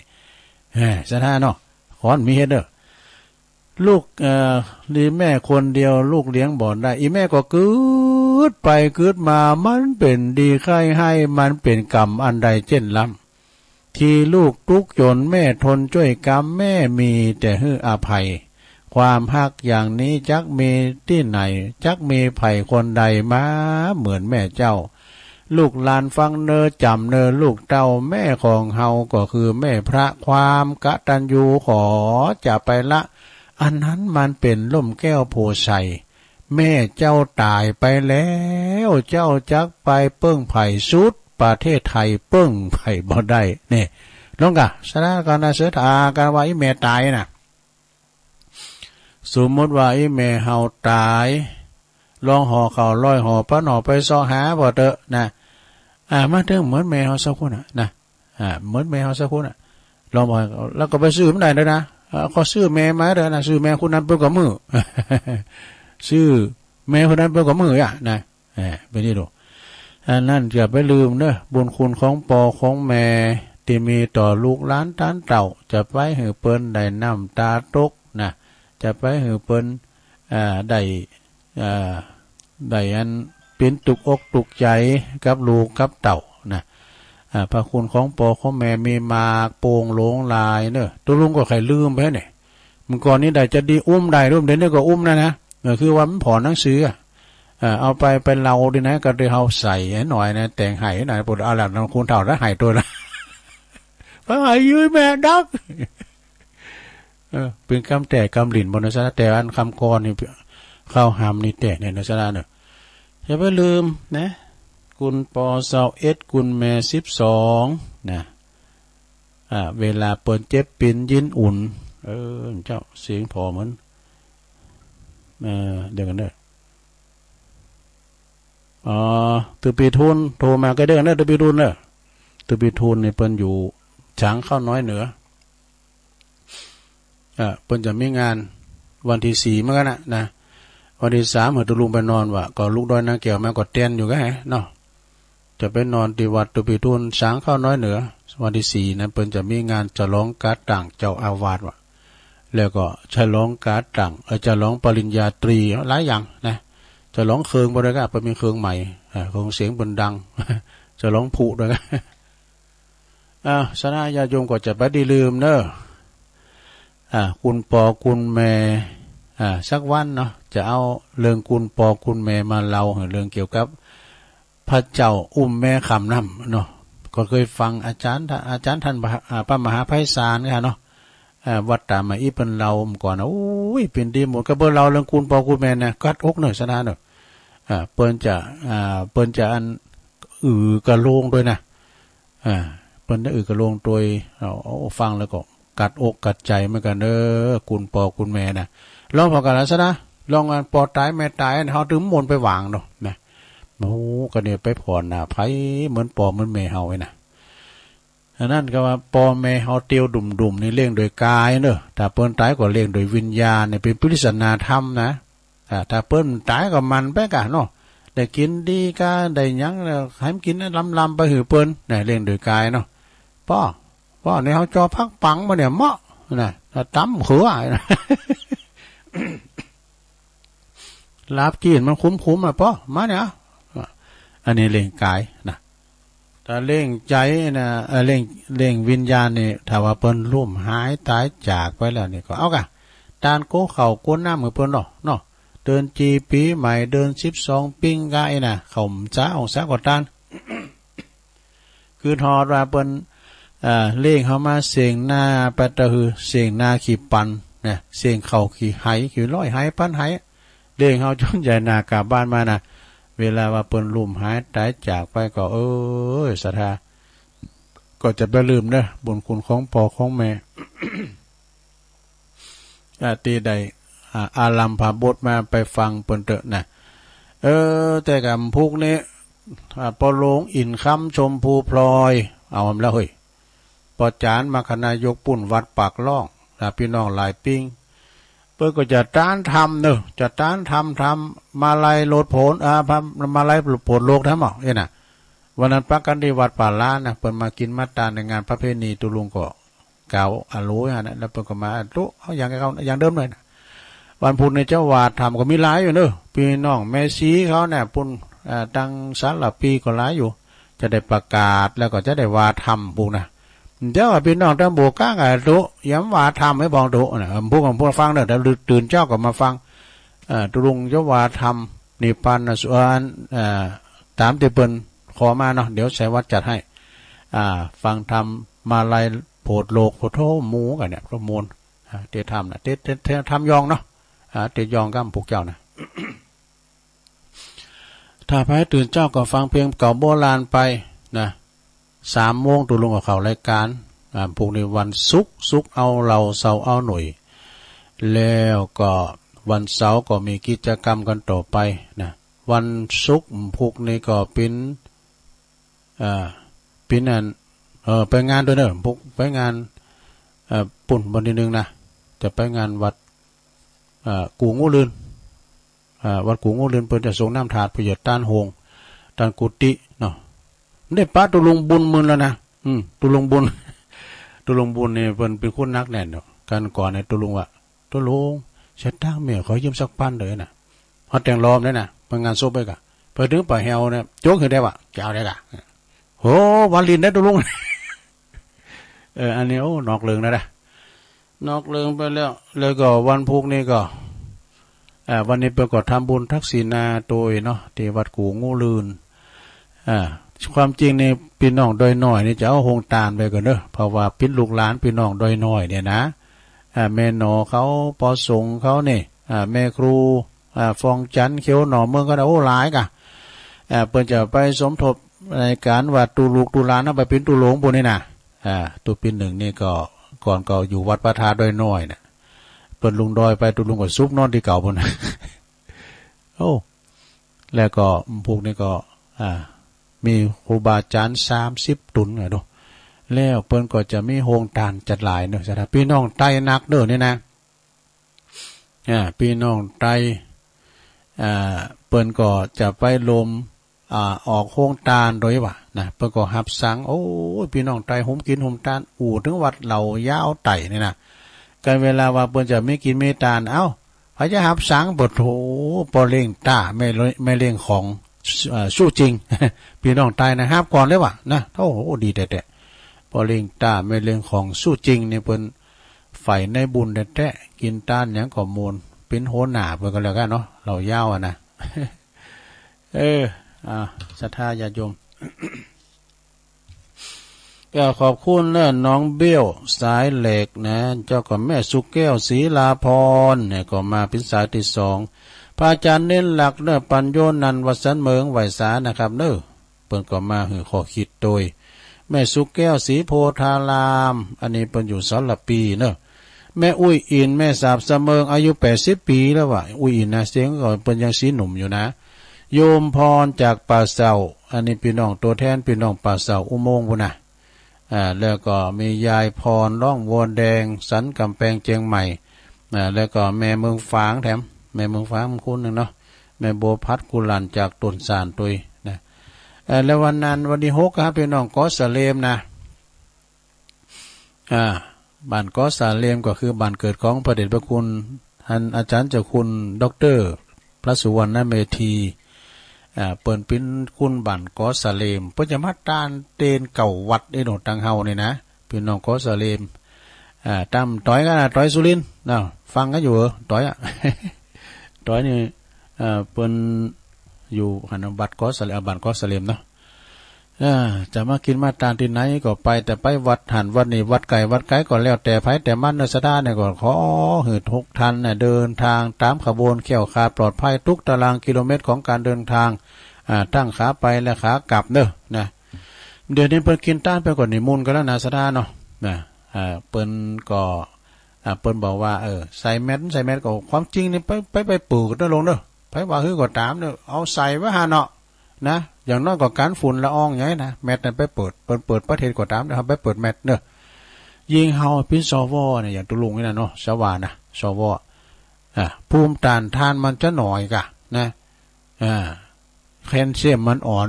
เอ้อ สะท้าเนาะ ขอนมีเหตุเด้อ ลูก เอ่อ ทีแม่คนเดียว ลูกเลี้ยงบ่ได้ อี่แม่ก็กึ๊ดไปกึ๊ดมา มันเป๋นดีใค่ไห้ มันเป๋นกรรมอันใดเจ้นล้ำ ทีลูกตุ๊กข์จ๋น แม่ทนจ้วยกรรม แม่มีแต่หื้ออภัย ความฮักอย่างนี้จักมีตี้ไหน จักมีใผคนใดมาเหมือนแม่เจ้า ลูกหลานฟังเน่อจ๋ำเน่อลูกเต้า แม่ของเฮาก็คือแม่พระ ความกตัญญูขอจะไปละ อันนั้นมันเป๋นร่มแก้วโพธิ์ไทร แม่เจ้าต๋ายไปแล้ว เจ้าจักไปเปิ้งใผ สุดประเทศไทยเปิ้งใผบ่ได้ นี่ ลองก่ะ สถานการณ์นะ เสิร์ชหากันว่าอี่แม่ต๋ายนะ สมมุติว่าอี่แม่เฮาต๋าย ลองห่อข้าวลอยห่อปันห่อไปเซาะหาผ่อเต๊อะนะ อ่า มาเถิงเหมือนแม่เฮาสักคนน่ะนะ อ่า เหมือนแม่เฮาสักคนน่ะ ลองบอก แล้วก็ไปซื้อมันได้เต๊อะนะ อ่า ก็ซื้อแม่มาเต๊อะนะ ซื้อแม่คนนั้นเปิ้นก็มื้อ ซื้อแม่คนนั้นเปิ้นก็มื้ออะนะ เออ เป๋นนี่ดู อันนั้นจะไปลืมเน่อ บุญคุณของป้อของแม่ตี้มีต่อลูกหลานต้านเต้า จะไปหื้อเปิ้นได้น้ำต๋าตกนะ จะไปหื้อเปิ้น อ่า ได้ อ่า ได้อันเป๋นตุ๊กอกตุ๊กใจ๋กับลูกกับเต้านะ อ่า พระคุณของป้อของแม่มีมากโป่งหลวงหลายเน่อ ตุ๊ลุงก็ใค่ลืมไปเนี่ย เมื่อก่อนนี้ได้จะดีอุ้มได้ เดี๋ยวนี้ก็อุ้มนะนะ เออ คือว่ามันผ่อนหนังสืออะ เออ เอาไป ไปเล่าดีนะ ก็ได้เฮาใส่หน่อยนะ แต่งไห้หน่อย ปวดเอาละ คุณเฒ่าแล้วไห้ตัวละ ไปไห้ยื้อแม่ดัก เออ เป๋นกำแต๊กำหลิ้นบ่เน่อสาระ แต่อันกำก่อนนี่ เข้าหำนี่แต๊เนี่ยเน่อสาระเน่อ อย่าไปลืมนะ กุนปอซาวเอ็ด กุนแม่สิบสองนะ อ่า เวลาเปิ้นเจ็บเป๋นยินอุ่น เออ เจ้า เสียงผ่อเหมือน เออ เดี๋ยวก่อนเน่อ อ๋อ ตือปีทูลโทรมาก็เดี๋ยวก่อนเน่อ ตือปีทูลเน่อ ตือปีทูลนี่เปิ้นอยู่ฉางข้าวน้อยเหนือ อ่า เปิ้นจะมีงานวันตี้สี่เหมือนกั๋นนะ นะ วันตี้สามหื้อตุ๊ลุงไปนอนว่ะ ก็ลูกดอยนางแก้วมาก็เตียนอยู่ก็แหะเนาะ จะไปนอนตี้วัดตุ๊ปิทูลสางข้าวน้อยเหนือ วันตี้สี่นั้นเปิ้นจะมีงานฉลองก๋าต่างเจ้าอาวาสว่ะ แล้วก็ฉลองก๋าต่าง เอ่อ ฉลองปริญญาตรี หลายอย่างนะ ฉลองเคิงไปด้วยก็ เปิ้นมีเคิงใหม่ อ่า เคิงเสียงเปิ้นดัง ฉลองพลุด้วยก็ อ่า สะนั้นญาติโยมก็จะบ่ได้ลืมเน่อ อ่า คุณป้อคุณแม่ อ่า สักวันเนาะ จะเอาเรื่องคุณป้อคุณแม่มาเล่า เรื่องเกี่ยวกับพระเจ้าอุ้มแม่ข้ามน้ำเนาะ ก็เกยฟังอาจ๋ารย์ อาจ๋ารย์ต้าน อ่า พระมหาไพศาลค่ะเนาะ อ่า วัดต๋ามหาอิฐเปิ้นเล่าก่อนนะ โอ้ย เป๋นดีหมด ก็เปิ้นเล่าเรื่องคุณป้อคุณแม่นะ กัดอกเน่อ สะนั้นเน่อ อ่า เปิ้นจะ อ่า เปิ้นจะอัน อือ กระโลงด้วยนะ อ่า เปิ้นจะอือ กระโลงด้วย เอา เอา ฟังแล้วก็กัดอกกัดใจ๋เหมือนกั๋นเน่อ คุณป้อคุณแม่นะ ลองผ่อกั๋นละสะนะ ลองอันป้อต๋ายแม่ต๋าย เฮาตึงมนต์ไปหว่างเนาะนะ โอ้ ก็เนี่ยไปผ่อหน้าใผเหมือนป้อเหมือนแม่เฮาไอ้นะ อันนั้นก็ว่าป้อแม่เฮาเตียวดุ่มๆ นี่เลี้ยงโดยก๋ายเน่อ ถ้าเปิ้นต๋ายก็เลี้ยงโดยวิญญาณ เนี่ยเป๋นปริศนาธรรมนะ อ่า ถ้าเปิ้นต๋ายก็หมั่นไปก่ะเนาะ ได้กิ๋นดีก่ะ ได้หยังแล้วหื้อกิ๋นล้ำๆ ไปหื้อเปิ้นนะ เลี้ยงโดยก๋ายเนาะ ป้อ ป้อ นี่เฮาจ่อผักปังบ่เนี่ย เหมาะนะ ถ้าต๋ำเขือนะ ลาบจี๋นมันคุ้มๆ อ่ะป้อ มาเนี่ย อันนี้เลี้ยงก๋ายนะ ถ้าเลี้ยงใจ๋นะ เอ่อ เลี้ยง เลี้ยงวิญญาณนี่ ถ้าว่าเปิ้นลุ่มหายต๋ายจากไปแล้วนี่ก็ เอาก่ะ ตานโกข้าวโกน้ำหื้อเปิ้นเนาะ เนาะ เดือนจีปี๋ใหม่ เดือนสิบสองปิงก๋ายนะ ข้าวพรรษา ออกพรรษาก็ตาน คือทอดว่าเปิ้น เอ่อ เลี้ยงเฮามาเสี้ยงนาปะตะฮือ เสี้ยงนาขี้ปั่นนะ เสี้ยงข้าวขี้ไห ขี้ร้อยไห ปันไห เลี้ยงเฮาจ๋นใหญ่หน้ากลับบ้านมานะ เวลาว่าเปิ้นลุ่มหายต๋ายจากไปก็ เอ้ย ศรัทธา ก็จะบ่ลืมเน่อ บุญคุณของป้อของแม่ อ่า ตี้ได้ อ่า อารัมภบทมาไปฟังเปิ้นเต๊อะนะ เออ แต่กำพุกนี้ อ่า ป้อหลวงอินทร์คำ ชมพูพลอย เอามาแล้วเฮ้ย ป้อจ๋ารย์มรรคนายกปุ้นวัดปากล่อง นะ ปี้น้องหลายปิ้ง เปิ้นก็จะตานธรรมเน่อ จะตานธรรม ธรรมาลัยโผด อ่า มาลัยโผดโลกธรรมอ่ะ เอ้ยนะ วันนั้นปะกั๋นตี้วัดป่าล้านนะ เปิ้นมากิ๋นมาตานในงานประเพณี ตุ๊ลุงก็ กล่าวอะโหลอย่างนั้น แล้วเปิ้นก็มา ตุ๊ เอาอย่างเก่า อย่างเดิมเลยนะ วันพุธนี่เจ้าว่าธรรมก็มีหลายอยู่เน่อ ปี้น้องแม่ชีเขาเนี่ย ปุ้น เอ่อ ตังสารภีก็หลายอยู่ จะได้ประกาศแล้วก็จะได้ว่าธรรมพุธนะ เดี๋ยวปี้น้องตะกัวป่าก๊ะ ตุ๊ อย่าว่าธรรมหื้อปองตุ๊นะ พุธ พุธฟังเน่อ แต่ตื่นเจ๊าก็มาฟัง เอ่อ ตุ๊ลุงจะว่าธรรม นิพพานสูตร เอ่อ ต๋ามตี้เปิ้นขอมาเนาะ เดี๋ยวสายวัดจัดหื้อ อ่า ฟังธรรมาลัยโผดโลก โอ้โธ่ หมู่กั๋นเนี่ย ประมวล อ่า เตรียมธรรมนะ เตรียม เตรียม เตรียมธรรมยองเนาะ อ่า เตรียมยองกับพวกเจ้านะ ถ้าใผตื่นเจ๊าก็ฟังเพลงเก่าโบราณไปนะ สามโมงตุ๊ลุงก็เข้ารายก๋าน อ่า พุธนี้วันศุกร์ ศุกร์เอาเหล้า เสาร์เอาหนุ่ย แล้วก็วันเสาร์ก็มีกิจกรรมกั๋นต่อไปนะ วันศุกร์พุธนี้ก็เป๋น อ่า เป๋นอัน เอ่อ ไปงานตวยเน่อ พุธไปงาน เอ่อ ปุ้นบ่อนตี้นึ่งนะ จะไปงานวัด เอ่อ กู่งูลื่น อ่า วัดกู่งูลื่นเปิ้นจะสรงน้ำถาด เปื้อจะตานโฮง ตานกุฏิเนาะ ได้ปะตุ๊ลุงบุญมื้อนั้นนะ อืม ตุ๊ลุงบุญ ตุ๊ลุงบุญนี่เปิ้นเป๋นคนหนักแน่นเนาะ กั๋นก่อนเนี่ยตุ๊ลุงว่า ตุ๊ลุง สตางค์เมียขอยืมสักปันเต๊อะนะ ฮอดแตงลอมเลยนะ ไปงานศพไปก่ะ ไปเถิงป่าแฮวเนี่ย โจ๊กหื้อได้วะ จะเอาได้ก่ะ โห วันลิ้นได้ตุ๊ลุง เออ อันนี้ โอ้ นอกเรื่องนะนะ นอกเรื่องไปแล้ว แล้วก็วันพุธนี้ก็ อ่า วันนี้เปิ้นก็ทำบุญทักษิณาตวยเนาะ ตี้วัดกู่งูลื่น อ่า ความจริงนี่ปี้น้องดอยน้อยนี่จะเอาโฮงตานไปก่อนเน่อ เพราะว่าเป๋นลูกหลานปี้น้องดอยน้อยเนี่ยนะ อ่า แม่หนอเขา ป้อสงเขานี่ อ่า แม่ครู อ่า ฟองจันทร์ เขียวหน่อเมืองก็ได้ โอ้ หลายก่ะ อ่า เปิ้นจะไปสมทบในก๋านว่าตุ๊ลุงตุ๊หลานเอาไปเป๋นตุ๊หลงปู้นนี่นะ อ่า ตุ๊ปี๋นึ่งนี่ก็ ก่อนก็อยู่วัดพระธาตุดอยน้อยน่ะ เปิ้นลงดอยไปตุ๊ลุงก็ซุกนอนตี้เก่าปู้นนะ โอ้ แล้วก็พุธนี้ก็ อ่า มีครูบาอาจ๋ารย์สามสิบตุ๊นไงดู แล้วเปิ้นก็จะมีโฮงตานจัดหลายเน่อ สำหรับปี้น้องไตนักเน่อนี่นะ อ่า ปี้น้องไต อ่า เปิ้นก็จะไปรวม อ่า ออกโฮงตานโดยว่านะ เปิ้นก็ฮับสั่ง โอ้ย ปี้น้องใต้หุมกิ๋นหุมตาน อู้เถิงวัดเหล่ายาวไต่นี่นะ กันเวลาว่าเปิ้นจะมีกิ๋นมีตาน เอ้า ใผจะฮับสั่ง ปะโถ ป้อเล้งต้า แม่เล- แม่เล้งของ เอ่อ สู้จริง ปี้น้องใต้นะ ฮับก่อนเลยว่านะ โอ้โห ดีแต๊ๆ ป้อเล้งต้า แม่เล้งของสู้จริงนี่เปิ้นใฝ่ในบุญแต๊ๆ กิ๋นตานหยังก็ม่วน เป๋นหัวหน้าเปิ้นก็แล้วกั๋นเนาะ เหล่ายาวอะนะ เออ อ่า ศรัทธาญาติโยม ก็ขอบคุณเน้อ น้องเบี้ยว สายเหล็กนะ เจ้าก็แม่สุแก้ว ศรีลาพรเนี่ย ก็มาเป๋นสายตี้สอง พระอาจารย์เน้นหลักเน้อ ปัญโยนันท์ วัดสันเมิง ไหว้สานะครับเน้อ เปิ้นก็มาหื้อข้อคิดโตย แม่สุแก้ว ศรีโพธาราม อันนี้เปิ้นอยู่สารภีเน้อ แม่อุ้ยอิน แม่สาบสะเมิง อายุแปดสิบปี๋แล้วว่ะ อุ้ยอินนะ เสียงก็เปิ้นยังสีหนุ่มอยู่นะ โยมพรจากป่าเศร้า อันนี้ปี้น้อง ตั๋วแทนปี้น้องป่าเศร้าอุโมงค์ปู้นนะ อ่า แล้วก็มียายพร ร้องวัวแดง สันก๋ำแปง เจียงใหม่ อ่า แล้วก็แม่เมืองฝางแถม แม่เมืองฝางมันคุ้นนึ่งเนาะ แม่บัวพัด กุหลั่น จากต้นสานตวยนะ เอ่อ แล้ววันนั้นวันตี้หกครับ ปี้น้องเกาะสะเลมนะ อ่า บ้านเกาะสะเลมก็คือบ้านเกิดของพระเดชพระคุณ ท่านอาจารย์เจ้าคุณ ด็อกเตอร์ พระสุวรรณเมธี อ่า เปิ้นเป๋นคุณบ้านเกาะสะเลม เปิ้นจะมาตานเตนเก่าวัดไอ้หนองตังเฮานี่นะ ปี้น้องเกาะสะเลม อ่า ต๋ามต๋อยกั๋นนะ ต๋อยสุรินทร์นะ ฟังกั๋นอยู่เหรอ ต๋อยอะ ต๋อยนี่ เอ่อ เปิ้นอยู่หั้นนะ บ้านเกาะสะเลม อ่า บ้านเกาะสะเลมเนาะ เออ จะมากิ๋นมาตานตี้ไหนก็ไป แต่ไปวัดหั้นวัดนี่ วัดใก้วัดไก๋ก็แล้วแต่ใผแต่มันเน้อ ศรัทธาเนี่ย ก็ขอหื้อทุกท่านเนี่ย เดินทางต๋ามขบวนแคล้วคลาดปลอดภัยทุกตารางกิโลเมตรของการเดินทาง อ่า ตึงขาไปและขากลับเน้อ นะ เดี๋ยวนี้เปิ้นกิ๋นตานเปิ้นก็นิมนต์กั๋นแล้วนะ ศรัทธาเนาะ นะ อ่า เปิ้นก็ อ่า เปิ้นบอกว่า เออ ใส่แมส ใส่แมส ก็ความจริงนี่ไป ไป ไปเปิดเน้อลุงเน้อ ใผว่าหื้อก็ต๋ามเน้อ เอาใส่ไว้หั้นเนาะ นะ อย่างน้อยก็กั๋นฝุ่นละอองหยังนะ แมสนั่นไปเปิด เปิ้นเปิดประเทศก็ต๋ามเน้อ ไปเปิดแมสเน้อ ยิ่งเฮาเป๋น สว เนี่ย อย่างตุ๊ลุงนี่นะเนาะ สว นะ สว อ่า ภูมิต้านทานมันจะน้อยก่ะ นะ อ่า แคลเซียมมันอ่อน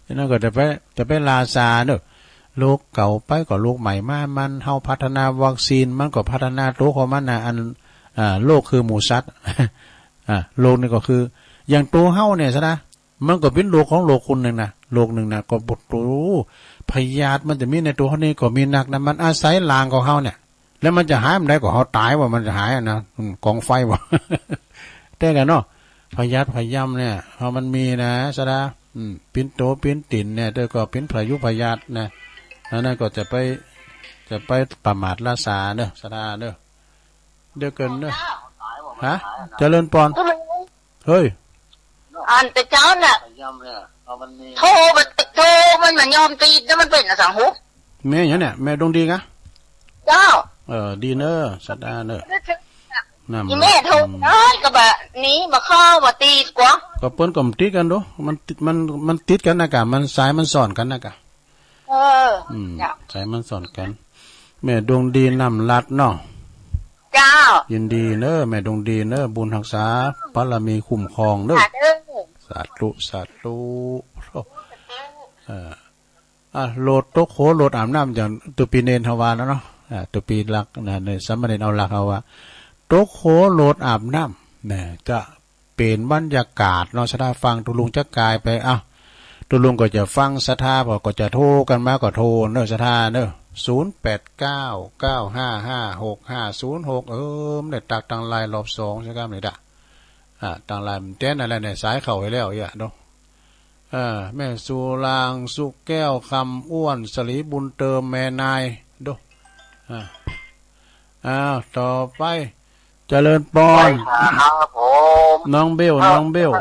ฉะนั้นก็จะไป จะไปลาซาเนาะ โรคเก่าไปก็โรคใหม่มา มัน เฮาพัฒนาวัคซีน มันก็พัฒนาตั๋วของมันนะ อัน อ่า โรคคือหมู่สัตว์ อ่า โรคนี่ก็คือ อย่างตั๋วเฮาเนี่ยซะนะ มันก็เป๋นโรคของโรคคนนึ่งนะ โรคนึ่งนะ ก็ปวดตั๋ว พยาธิมันจะมีในตั๋วเฮานี่ก็มีนักนะ มันอาศัยรางของเฮาเนี่ย แล้วมันจะหายเมื่อใดก็เฮาต๋ายว่ามันจะหายอะนะ อืม ก๋องไฟว่า แต่ก่ะเนาะ พยาธิพยำเนี่ย เฮามันมีนะ ศรัทธา อืม เป๋นตั๋วเป๋นตี๋นเนี่ย แต่ก็เป๋นพายุพยาธินะ อันนั้นก็จะไป จะไปประมาทละซาเน้อ ศรัทธาเน้อ เดี๋ยวเกินเน้อ ฮะ เจริญปอน เฮ้ย อันแต่เจ้าน่ะ โทรมัน โทรมันบ่ยอมติด แล้วมันเป๋นอะสังหุ แม่หยังเนี่ย แม่ดวงดีกะ เจ้า เออ ดีเน้อ ศรัทธาเน้อ นั่น อีแม่โทร อืม เอ้ย ก็บ่านี้มาเข้ามาติดกว่า ก็เปิ้นก็บ่ติดกั๋นโด มันติด มัน มันติดกั๋นนะกะ มันสายมันซ้อนกั๋นนะกะ เออ อืม เจ้า สายมันซ้อนกั๋น แม่ดวงดี น้ำลัดเนาะ เจ้า ยินดีเน้อ แม่ดวงดีเน้อ บุญฮักษา บารมีคุ้มครองเน้อ สาธุ สาธุ เออ อ่ะ โหลดตกโข โหลดอาบน้ำ อย่างตุ๊ปีเณรเฮาว่าแล้วเนาะ อ่า ตุ๊ปีหลักนะ ในสามเณรเอาหลักเฮาว่า ตกโข โหลดอาบน้ำ นะ จะเป๋นบรรยากาศเนาะ ศรัทธาฟัง ตุ๊ลุงจะกายไป อ้าว ตุ๊ลุงก็จะฟังศรัทธา พอก็จะโทรกั๋นมาก็โทรเน้อ ศรัทธาเน้อ ศูนย์แปดเก้า เก้าห้าห้า หกห้าศูนย์หก เออ มันได้ตั๊กตังไลน์รอบสองใช่ไหมนี่ดะ อ่า ตังไลน์มันแต๊นอะไรเนี่ย สายเข้าไปแล้วเอี้ยเนาะ อ่า แม่สุราง สุแก้ว คำอ้วน สลีบุญเติม แม่นาย ดู อ่า อ้าว ต่อไป เจริญปอน ไปหาครับผม น้องเบล ถ้า น้องเบล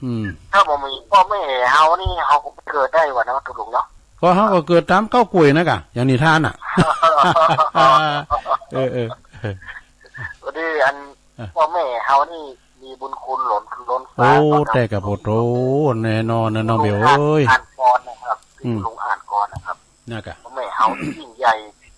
อืม ถ้าบ่มีป้อแม่เฮานี่ เฮาก็บ่เกิดได้วะเนาะ ตุ๊ลุงเนาะ ก็เฮาก็เกิดต๋ามเก๊ากล้วยนะกะ อย่างนิทานน่ะ เออ เออ พอดีอัน อ่ะ ป้อแม่เฮานี่มีบุญคุณล้น ล้นฟ้า โอ้ เนาะครับ แต่กะโพดโธ่ แน่นอนนะน้องเบลเอ้ย อ่านก่อนนะครับ อืม ลุงอ่านก่อนนะครับ นะกะ ป้อแม่เฮานี่ยิ่งใหญ่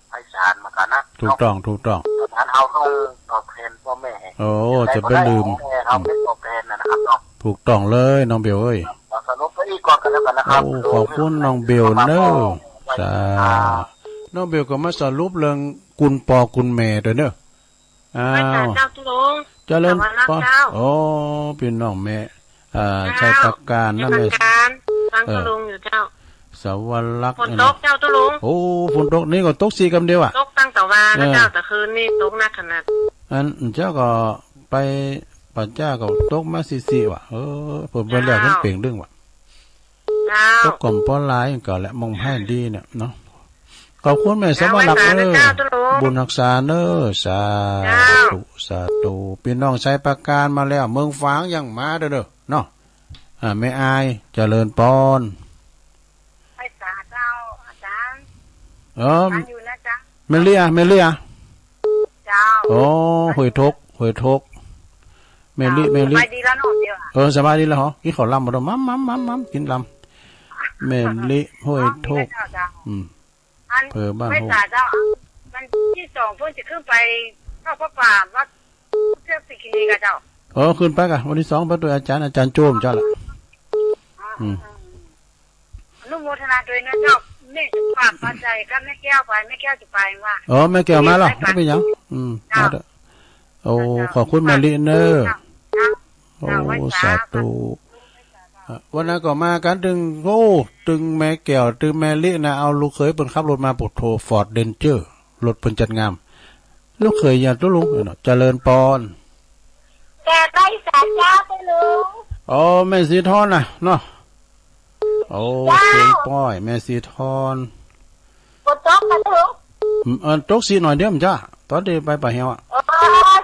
ไพศาลเหมือนกั๋นนะ ถูกต้อง ถูกต้อง ฉะนั้นเฮาต้องตอบแทนป้อแม่ โอ้ จะบ่ลืม ป้อแม่เฮาไปตอบแทนนะครับเนาะ ถูกต้องเลยน้องเบลเอ้ย ครับ แล้วก็ นี้ก่อนกันแล้วกันนะครับ โอ้ ขอบคุณน้องเบลเนอะ สา น้องเบลก็มาสรุปเรื่องกุณป้อกุณแม่ตวยเนอะ อ้าว เจ้าตุ๊ลุง เจริญปอน สวัสดีเจ้า โอ้ ปี้น้องแม่ อ่า เจ้า ชัยปราการนะ ชัยปราการ แม่ ฟังตุ๊ลุงอยู่เจ้า สวรรค ฝนตกเจ้าตุ๊ลุง โอ้ ฝนตก นี่ก็ตกสี่กำเดียวอะ ตกตั้งตะวานะเจ้า เออ แต่คืนนี่ตกหนักขนาด อันเจ้าก็ไป ป่าจ๊าก็ตกมาสี่ๆ ว่ะ เออ เปิ้นไปแล้ว เจ้า เปิ้นเป่งดึงว่ะ เจ้า ตกก่อมปอหลายก็แหละ มองไพ่ดีเนี่ยเนาะ ขอบคุณแม่สวรรคเนอะ เจ้า บุญฮักษาเนอะ สาธุ เจ้า สาธุ ปี้น้องชัยปราการมาแล้ว เมืองฝางยังมาเด้อเนาะ อ่า แม่อาย เจริญปอน ไหว้สาเจ้า อาจารย์ เออ ฟังอยู่นะจ๊ะ แม่เลี้ย แม่เลี้ย เจ้า โอ้ ห้วยทก ห้วยทก แม่ลิ เจ้า แม่ลิ สบายดีแล้วเนาะเดี๋ยวอะ เออ สบายดีแล้วเหรอ กิ๋นข้าวลำบ่ดอก มัมมัมมัมมัม กิ๋นลำ แม่ลิ ห้วยทก เจ้า เจ้า อืม อัน อำเภอบ้านโฮก ไหว้สาเจ้า วันตี้สองเปิ้นจะขึ้นไปทอดผ้าป่าวัดเทือกศรีคิรีกะเจ้า เออ ขึ้นไปกะ วันตี้สองไปตวยอาจ๋ารย์ อาจ๋ารย์โจ้มเจ้าละ อ๋อ อืม อนุโมทนาตวยนะเจ้า แม่จะฝากปัจจัยกับแม่แก้วไป แม่แก้วจะไปว่า เออ แม่แก้วมาแล้ว ไป บ่เป๋นหยัง อืม เจ้า มาเถอะ โอ้ เจ้า ขอบคุณแม่ลิเนอะ เจ้า โอ้ เจ้า ไหว้สา สาธุ อ่ะ วันนั้นก็มากั๋นตึง โอ้ ตึงแม่แก้ว ตึงแม่ลินะ เอาลูกเขยเปิ้นขับรถมา โผดโธ่ ฟอร์ดเรนเจอร์ รถเปิ้นจัดงาม ลูกเขยหยังตุ๊ลุงเนาะ เจริญปอน กราบไหว้สาเจ้าตุ๊ลุง อ๋อ แม่สีทอนน่ะเนาะ โอ้ เจ้า เสียงป้อย แม่สีทอน ฝนตกกะตุ๊ลุง อืม เออ ตกสีหน่อยเดียวมั้งจ้ะ ต๋อนตี้ไปป่าแฮวอะ โอ้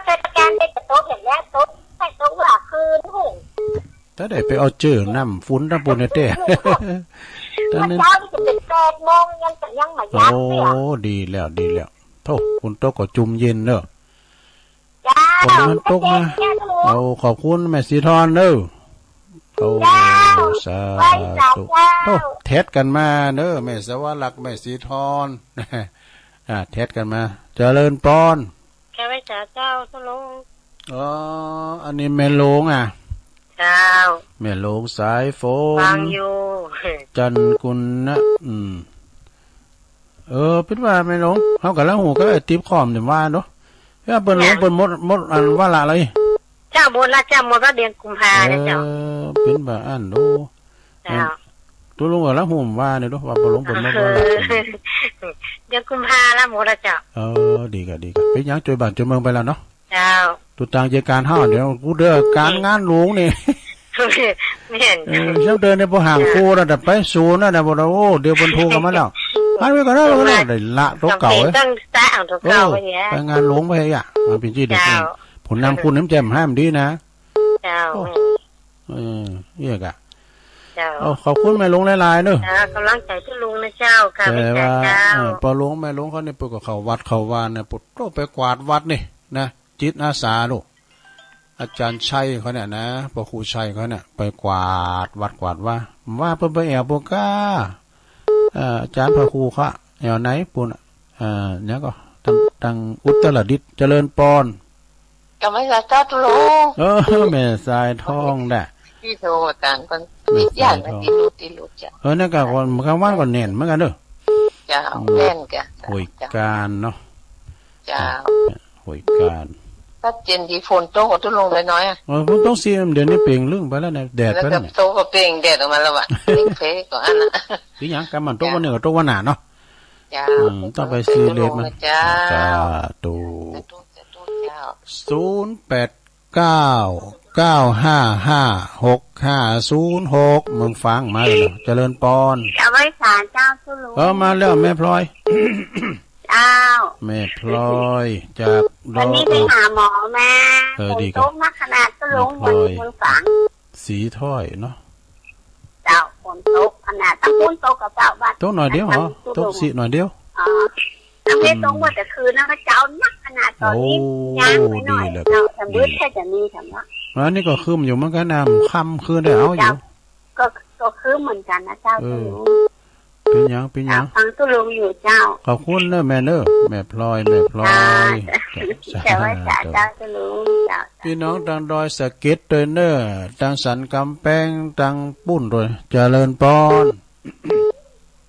เทศกาลเด็กกะตกอย่างเนี้ย ตก ไปตกว่าคืนหู ถ้าได้ไปเอาเจอน้ำฝนตั้งปูนแต๊ ต๋อนนั้น เมื่อเจ๊านี่จะเป๋นแปดโมง ยังจะยังบ่ยั้งเลยอะ โอ้ ดีแล้ว ดีแล้ว โธ่ ฝนตกก็จุ่มเย็นเนอะ เจ้า ฝนมันตกมา เจ้า โอ้ ขอบคุณแม่สีทอนเนอะ โอ้ เจ้า สาธุ ไหว้สาเจ้า โอ้ แท็กกั๋นมาเนอะ แม่สวรรค แม่สีทอน อ่า แท็กกั๋นมา เจริญปอน กราบไหว้สาเจ้าตุ๊ลุง อ๋อ อันนี้แม่หลวงอะ เจ้า แม่หลวงสายฝน ฟังอยู่ จันทกุลนะ อืม เออ เป๋นว่าแม่หลวง เฮาก็ละหูก็ไอ้ติ๊บคอมเนี่ยว่าเนาะ เอ้ย เปิ้นหลวง เปิ้นหมด หมดอันวาระเลย เจ้า หมดละเจ้า หมดละเดือนกุมภาเนี่ยเจ้า เออ เป๋นบ่าอั้นโด เจ้า ตุ๊ลุงก็ละหูว่าเนี่ยโด ว่าเปิ้นหลวงเปิ้นหมดวาระ เดือนกุมภาละหมดละเจ้า เออ ดีกะ ดีกะ เป๋นหยัง จ้วยบ้านจ้วยเมืองไปแล้วเนาะ เจ้า ตุ๊ตังเจอกั๋นเฮา เดี๋ยวกูเดินก๋านงานหลวงนี่ แม่น เออ เจ้าเดินเนี่ย บ่ห่างครูนะ แต่ไปศูนย์นะ แต่บ่ได้ โอ้ เดี๋ยวเปิ้นโทรกั๋นมาแล้ว หันไปก่อนนะ ได้ละตั๋วเก่า ต้องเป๋น เอ้ย ต้องสร้างตั๋วเก่า เออ ไว้เนี่ย ไปงานหลวงไปอ่ะ มันเป๋นตี้เด็ก เจ้า ผู้นำคุณนี่มันจะให้มันดีนะ เจ้า โอ้ เออ เอี้ยกะ เจ้า โอ้ ขอบคุณแม่หลวงหลายๆ เนอะ เจ้า ก๋ำลังใจ๋ตุ๊ลุงนะเจ้า ค่ะ แต่ว่า เจ้า เออ ป้อหลวงแม่หลวงเขาเนี่ย เปิ้นก็เข้าวัดเข้าวาเนี่ย เปิ้นโตไปกวาดวัดนี่นะ จิตอาสาลูก อาจ๋ารย์ชัยเขาเนี่ยนะ ป้อครูชัยเขาเนี่ย ไปกวาดวัดกวาดวา ว่าเปิ้นไปแอ่วปู้นก้า เอ่อ อาจ๋ารย์พระครูเขา แอ่วไหนปู้นน่ะ เอ่อ เนี่ยก็ ตัง ตังอุตรดิตถ์ เจริญปอน กราบไหว้สาเจ้าตุ๊ลุง เออ แม่สายทองน่ะ ตี้โทรตางก่อน แม่สายทอง ตี้ลูก ตี้ลูกเจ้า เออ เนี่ยก็วัน กลางวันก็แน่นเหมือนกั๋นเนอะ เจ้า อืม แน่นกะ ห้วยก๋านเนาะ เจ้า ห้วยก๋าน ตัดเย็นดี ฝนตกกะตุ๊ลุงน้อยๆ อะ เออ ฝนตกสิ เดี๋ยวนี้เปล่งลึ้งไปแล้วเนี่ย แดดไปแล้วเนี่ย แล้วก็ตกก็เปล่งแดดออกมาแล้วอะ เปล่งเผยก็อันน่ะ ตี้หยัง กำมันตกวันนี้ก็ตกวันหน้าเนาะ เจ้า อืม ต้องไปซีเรียสมัน เจ้า สาธุ สาธุ สาธุเจ้า ศูนย์แปดเก้า เก้าห้าห้า หกห้าศูนย์หก เมืองฝางมาเลยนะ เจริญปอน กราบไหว้สาเจ้าตุ๊ลุง เออ มาแล้วแม่พลอย เจ้า แม่พลอยจากดอ วันนี้ไปหาหมอมา เออ ดีครับ ฝนตกหนักขนาดตุ๊ลุง แม่พลอย วันนี้เมืองฝาง สีถ้อยเนาะ เจ้า ฝนตกขนาด ตังปู้นตกกะเจ้า บ้าน ตกหน่อยเดียวเหรอ ตกสิหน่อยเดียว อ๋อ ตังเป๋นตกเมื่อแต่คืนนะเจ้า หนักขนาด ต๋อนนี้ โอ้ ยางไปหน่อย ดีแล้ว เจ้า สำเร็จ ดีแล้ว แค่จะมีสำเร็จ อันนี้ก็ครึ้มอยู่เหมือนกั๋นนะ ค่ำคืนได้เอาอยู่ เจ้า ก็ ก็ครึ้มเหมือนกั๋นนะเจ้า เออ ตุ๊ลุง เป๋นหยัง เป๋นหยัง ฟังตุ๊ลุงอยู่เจ้า ขอบคุณเน่อแม่เน่อ แม่พลอย แม่พลอย เจ้า เจ้า เจ้า เจ้าตุ๊ลุง เจ้า ปี้น้องตางดอยสะเก็ดตวยเน่อ ตางสันก๋ำแปง ตางปู๊นตวย เจริญปอน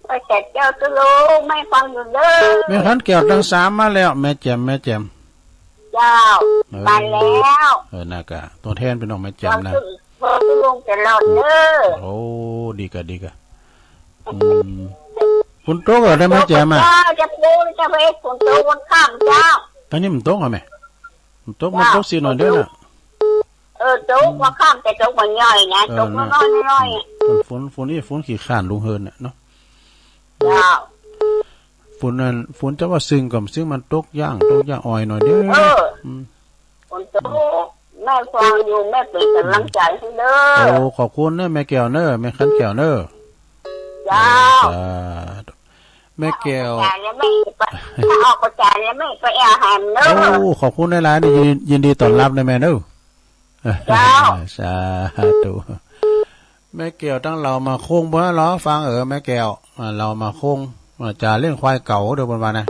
โอ้ย เจ้าตุ๊ลุง แม่ฟังอยู่เน่อ แม่ขันแก้วตางสามมาแล้ว แม่แจ่ม แม่แจ่ม เจ้า เออ มาแล้ว เออ น่ากะ ตั๋วแทนปี้น้องแม่แจ่มนะ ฟังตุ๊ลุงตลอดเน่อ โอ้ ดีกะ ดีกะ อืม ฝนตกเหรอ ได้แม่แจ่มอะ เจ้า จะปู๊นจะไป ฝนตกวันค่ำเจ้า ต๋อนนี้มันตกเหรอแม่ มันตก เจ้า มันตกสีหน่อยเดียวน่ะ เออ ตกวันค่ำแต่ตกบ่ใหญ่นะ เออ ตกน้อยๆ น้อยๆ น่ะ ฝน ฝนนี่ ฝนขี้คร้านลุงเฮินน่ะเนาะ เจ้า ฝนนั่น ฝนจะว่าซึ่งก็ซึ่ง มันตกย่าง ตกย่างอ่อยหน่อยเดียว เออ อืม ฝนตก แม่ฟังอยู่ แม่เป๋นก๋ำลังใจ๋หื้อเน่อ โอ้ ขอบคุณเน่อแม่แก้วเน่อ แม่ขันแก้วเน่อ เจ้า เออ สาธุ แม่แก้ว ถ้าออกไปจ่ายแล้วแม่ไป ถ้าออกไปจ่ายแล้วแม่ไปแอ่วแหมเน่อ โอ้ ขอบคุณหลายๆ นี่ ยิน ยินดีต้อนรับเน่อแม่เน่อ เจ้า สาธุ แม่แก้วตางเหล่าหมากโค้ง บ่าหลอฟังเออ แม่แก้ว อ่า เหล่าหมากโค้ง อ่า จ๋าเลี้ยงควายเก่าเด้อ เปิ้นว่านะ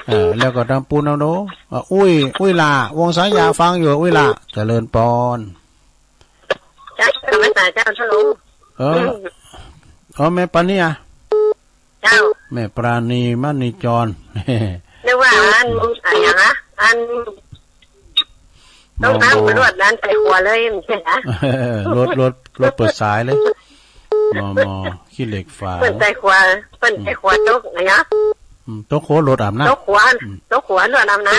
เออ แล้วก็ตางปู๊นเอาโด อ่า อุ้ย อุ้ยหล่า วงสายยาฟังอยู่ อุ้ยหล่า เจริญปอน เจ้า เจ้า แม่สายเจ้า เจ้าลุง เออ อืม อ๋อ แม่ปานีอะ เจ้า แม่ปราณีมณีจร นึกว่าอัน อะหยังอะ อัน ต้มน้ำ มอมอ ลวกน้ำใส่ขวดเลย ไม่ใช่เหรอ ลด ลด ลดเปิดสายเลย มอมอ ขี้เหล็กฝาง เปิ้นใส่ขวด เปิ้นใส่ขวดตกอะหยัง อืม ตกโขลดอาบน้ำ ตกขวด อืม ตกขวดลวกอาบน้